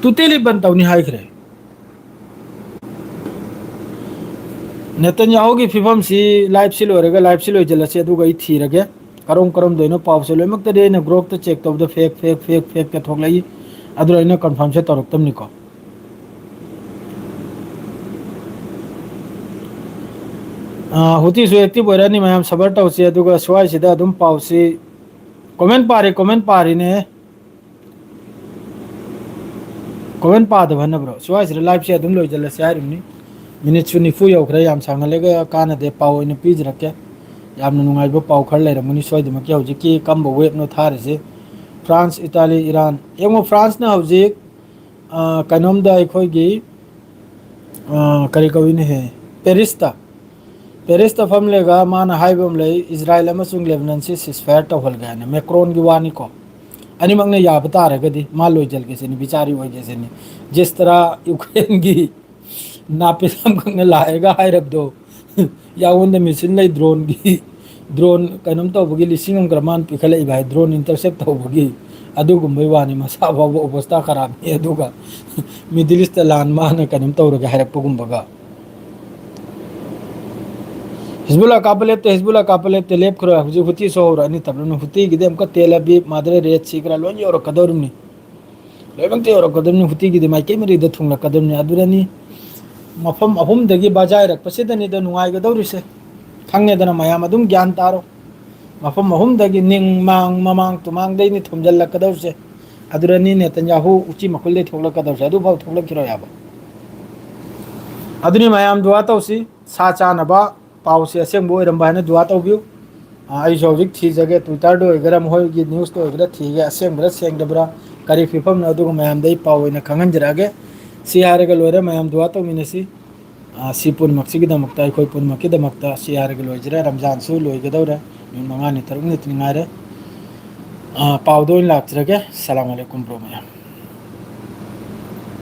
Totally ꯕꯟ ꯇꯧꯅꯤ ꯍꯥꯏꯈ꯭ꯔꯦ꯫ ꯅꯦꯇꯟꯌꯥꯍꯨꯒꯤ ꯐꯤꯕꯝꯁꯤ, ꯂꯥꯏꯐꯁꯤ ꯂꯣꯏꯔꯒ, ꯂꯥꯏꯐꯁꯤ ꯂꯣꯏꯁꯤꯜꯂꯁꯤ, ꯑꯗꯨꯒ ꯑꯩ ꯊꯤꯔꯒꯦ꯫ ꯀꯔꯝ ꯀꯔꯝꯗꯣꯏꯅꯣ ꯄꯥꯎꯁꯦ ꯂꯣꯏꯅꯃꯛꯇꯗꯤ ꯑꯩꯅ ꯒ꯭ꯔꯨꯞꯇ ꯆꯦꯛ ꯇꯧꯕꯗ ꯐꯦꯛ, ꯐꯦꯛ, ꯐꯦꯛ, ꯐꯦꯛꯇ ꯊꯣꯛꯂꯛꯏ꯫ ꯑꯗꯨꯅ ꯑꯩꯅ ꯀꯟꯐꯥꯔꯝꯁꯦ ꯇꯧꯔꯛꯇꯕꯅꯤꯀꯣ꯫ ꯑꯥ, ꯍꯨꯇꯤꯁꯨ ꯑꯦꯛꯇꯤꯚ ꯑꯣꯏꯔꯛꯑꯅꯤ ꯃꯌꯥꯝ, ꯁꯕꯔ ꯇꯧꯁꯤ꯫ ꯑꯗꯨꯒ ꯁ꯭ꯋꯥꯏꯁꯤꯗ ꯑꯗꯨꯝ ꯄꯥꯎꯁꯤ, ꯀꯣꯃꯦꯟ ꯄꯥꯔꯤ, ꯀꯣꯃꯦꯟ ꯄꯥꯔꯤꯅꯦ꯫ ꯀꯣꯃꯦꯟ ꯄꯥꯗꯕ ꯍꯟꯅꯕ꯭ꯔꯣ? ꯁ꯭ꯋꯥꯏꯁꯤꯗ ꯂꯥꯏꯐꯁꯦ ꯑꯗꯨꯝ ꯂꯣꯏꯁꯤꯜꯂꯁꯦ ꯍꯥꯏꯔꯤꯕꯅꯤ꯫ ꯃꯤꯅꯤꯠꯁꯨ ꯅꯤꯐꯨ ꯌꯧꯈ꯭ꯔꯦ, ꯌꯥꯝ ꯁꯥꯡꯍꯜꯂꯒ ꯀꯥꯟꯅꯗꯦ, ꯄꯥꯎ ꯑꯣꯏꯅ ꯄꯤꯖꯔꯛꯀꯦ꯫ ꯌꯥꯝꯅ ꯅꯨꯡꯉꯥꯏꯕ ꯄꯥꯎ ꯈꯔ ꯂꯩꯔꯝꯒꯅꯤ ꯁꯣꯏꯗꯃꯛꯀꯤ꯫ ꯍꯧꯖꯤꯛꯀꯤ ꯀꯝꯕ ꯋꯦꯕꯅꯣ ꯊꯥꯔꯤꯁꯦ? France, Italy, Iran. ꯌꯦꯡꯉꯣ, ꯐ꯭ꯔꯥꯟꯁꯅ ꯍꯧꯖꯤꯛ, ꯑ, ꯀꯩꯅꯣꯝꯗ ꯑꯩꯈꯣꯏꯒꯤ, ꯑ, ꯀꯔꯤ ꯀꯧꯏꯅꯦꯍꯦ? ꯄꯦꯔꯤꯁꯇ꯫ ꯄꯦꯔꯤꯁꯇ ꯐꯝꯂꯒ ꯃꯥꯅ ꯍꯥꯏꯕ ꯑꯃ ꯂꯩ, "ꯏꯖꯔꯥꯏꯜ ꯑꯃꯁꯨꯡ ꯂꯦꯕꯅꯟꯁꯤ ceasefire ꯇꯧꯍꯜꯒꯦ" ꯍꯥꯏꯅ꯫ ꯃꯦꯀ꯭ꯔꯣꯟꯒꯤ ꯋꯥꯅꯤꯀꯣ꯫ ꯑꯅꯤꯃꯛꯅ ꯌꯥꯕ ꯇꯥꯔꯒꯗꯤ ꯃꯥ ꯂꯣꯏꯁꯤꯜꯒꯦ ꯁꯤꯅꯤ, ꯕꯤꯆꯥꯔꯤ ꯑꯣꯏꯒꯦ ꯁꯤꯅꯤ꯫ ꯖꯤꯁ ꯇꯔꯥ ꯌꯨꯀ꯭ꯔꯦꯟꯒꯤ ꯅꯥꯄꯤꯁꯥꯝꯈꯛꯅ ꯂꯥꯛꯑꯒ ꯍꯥꯏꯔꯕꯗꯣ꯫ ꯌꯥꯉꯣꯟꯗ ꯃꯦꯆꯤꯟ ꯂꯩ, ꯗ꯭ꯔꯣꯟꯒꯤ, ꯗ꯭ꯔꯣꯟ ꯀꯩꯅꯣꯝ ꯇꯧꯕꯒꯤ ꯂꯤꯁꯤꯡ ꯑꯃ ꯈꯔ ꯃꯥꯅ ꯄꯤꯈꯠꯂꯛꯏꯕ ꯍꯥꯏ, ꯗ꯭ꯔꯣꯟ ꯏꯟꯇꯔꯁꯦꯞ ꯇꯧꯕꯒꯤ꯫ ꯑꯗꯨꯒꯨꯝꯕꯩ ꯋꯥꯅꯤ, ꯃꯁꯥ ꯐꯥꯎꯕ ꯑꯣꯕꯁꯇꯥ ꯈꯔꯥꯞꯅꯤ꯫ ꯑꯗꯨꯒ ꯃꯤꯗꯜ ꯏꯁꯇ ꯂꯥꯟ ꯃꯥꯅ ꯀꯩꯅꯣꯝ ꯇꯧꯔꯒ ꯍꯥꯏꯔꯛꯄꯒꯨꯝꯕꯒ꯫ ꯍꯤꯖꯕꯨꯜꯂꯥ ꯀꯥꯞꯄ ꯂꯦꯞꯇꯦ, ꯍꯤꯖꯕꯨꯜꯂꯥ ꯀꯥꯞꯄ ꯂꯦꯞꯇꯦ, ꯂꯦꯞꯈ꯭ꯔꯣꯏ꯫ ꯍꯧꯖꯤꯛ ꯍꯨꯇꯤꯁꯨ ꯍꯧꯔꯛꯑꯅꯤ, ꯇꯞꯅ ꯍꯨꯇꯤꯒꯤꯗꯤ ꯑꯃꯨꯛꯀ ꯇꯦꯜ ꯑꯕꯤꯕ, ꯃꯥꯗ꯭ꯔꯦ ꯔꯦꯠ ꯁꯤ ꯈꯔ ꯂꯣꯏ ꯌꯧꯔꯛꯀꯗꯧꯔꯤꯕꯅꯤ꯫ ꯂꯣꯏꯅꯃꯛꯇ ꯌꯧꯔꯛꯀꯗꯕꯅꯤ, ꯍꯨꯇꯤꯒꯤꯗꯤ ꯃꯥꯏꯀꯩ ꯃꯔꯤꯗ ꯊꯨꯡꯂꯛꯀꯗꯕꯅꯤ꯫ ꯑꯗꯨꯅꯅꯤ ꯃꯐꯝ ꯑꯍꯨꯝꯗꯒꯤ ꯕꯖꯥꯏꯔꯛꯄꯁꯤꯗꯅꯤꯗ ꯅꯨꯡꯉꯥꯏꯒꯗꯧꯔꯤꯁꯦ꯫ ꯈꯪꯉꯦꯗꯅ ꯃꯌꯥꯝ ꯑꯗꯨꯝ ꯒ꯭ꯌꯥꯟ ꯇꯥꯔꯣ꯫ ꯃꯐꯝ ꯑꯍꯨꯝꯗꯒꯤ ꯅꯤꯡ ꯃꯥꯡ ꯃꯃꯥꯡ ꯇꯨꯃꯥꯡꯗꯩꯅꯤ ꯊꯣꯝꯖꯤꯜꯂꯛꯀꯗꯧꯔꯤꯁꯦ꯫ ꯑꯗꯨꯅꯅꯤ ꯅꯦꯇꯟꯌꯥꯍꯨ ꯎꯆꯤ ꯃꯈꯨꯜꯗꯩ ꯊꯣꯛꯂꯛꯀꯗꯧꯔꯤꯁꯦ꯫ ꯑꯗꯨꯐꯥꯎ ꯊꯣꯛꯂꯛꯈꯤꯔꯣꯏ ꯍꯥꯏꯕ꯫ ꯑꯗꯨꯅꯤ ꯃꯌꯥꯝ ꯗꯨꯋꯥ ꯇꯧꯁꯤ, ꯁꯥ ꯆꯥꯅꯕ ꯄꯥꯎꯁꯦ ꯑꯁꯦꯡꯕ ꯑꯣꯏꯔꯝꯕ ꯍꯥꯏꯅ ꯗꯨꯋꯥ ꯇꯧꯕꯤꯌꯨ꯫ ꯑꯩꯁꯨ ꯍꯧꯖꯤꯛ ꯊꯤꯖꯒꯦ, Twitter-ꯗ ꯑꯣꯏꯒꯦꯔꯥ, ꯃꯈꯣꯏꯒꯤ news-ꯇ ꯑꯣꯏꯒꯦꯔꯥ ꯊꯤꯒꯦ, ꯑꯁꯦꯡꯕ꯭ꯔꯥ ꯁꯦꯡꯗꯕ꯭ꯔꯥ, ꯀꯔꯤ ꯐꯤꯕꯝꯅꯣ, ꯑꯗꯨꯒ ꯃꯌꯥꯝꯗ ꯑꯩ ꯄꯥꯎ ꯑꯣꯏꯅ ꯈꯪꯍꯟꯖꯔꯛꯑꯒꯦ꯫ ꯁꯤ ꯍꯥꯏꯔꯒ ꯂꯣꯏꯔꯦ, ꯃꯌꯥꯝ ꯗꯨꯋꯥ ꯇꯧꯃꯤꯟꯅꯁꯤ꯫ ꯑ, ꯁꯤ ꯄꯨꯝꯅꯃꯛꯁꯤꯒꯤꯗꯃꯛꯇ, ꯑꯩꯈꯣꯏ ꯄꯨꯝꯅꯃꯛꯀꯤꯗꯃꯛꯇ ꯁꯤ ꯍꯥꯏꯔꯒ ꯂꯣꯏꯖꯔꯦ꯫ ꯔꯝꯖꯥꯟꯁꯨ ꯂꯣꯏꯒꯗꯧꯔꯦ, ꯅꯨꯃꯤꯠ ꯃꯉꯥꯅꯤ ꯇꯔꯨꯛꯅꯤꯇ ꯉꯥꯏꯔꯦ꯫ ꯑ, ꯄꯥꯎꯗ ꯑꯣꯏꯅ ꯂꯥꯛꯆꯔꯒꯦ꯫ ꯁꯂꯥꯝ ꯑꯂꯩꯀꯨꯝ bro ꯃꯌꯥꯝ꯫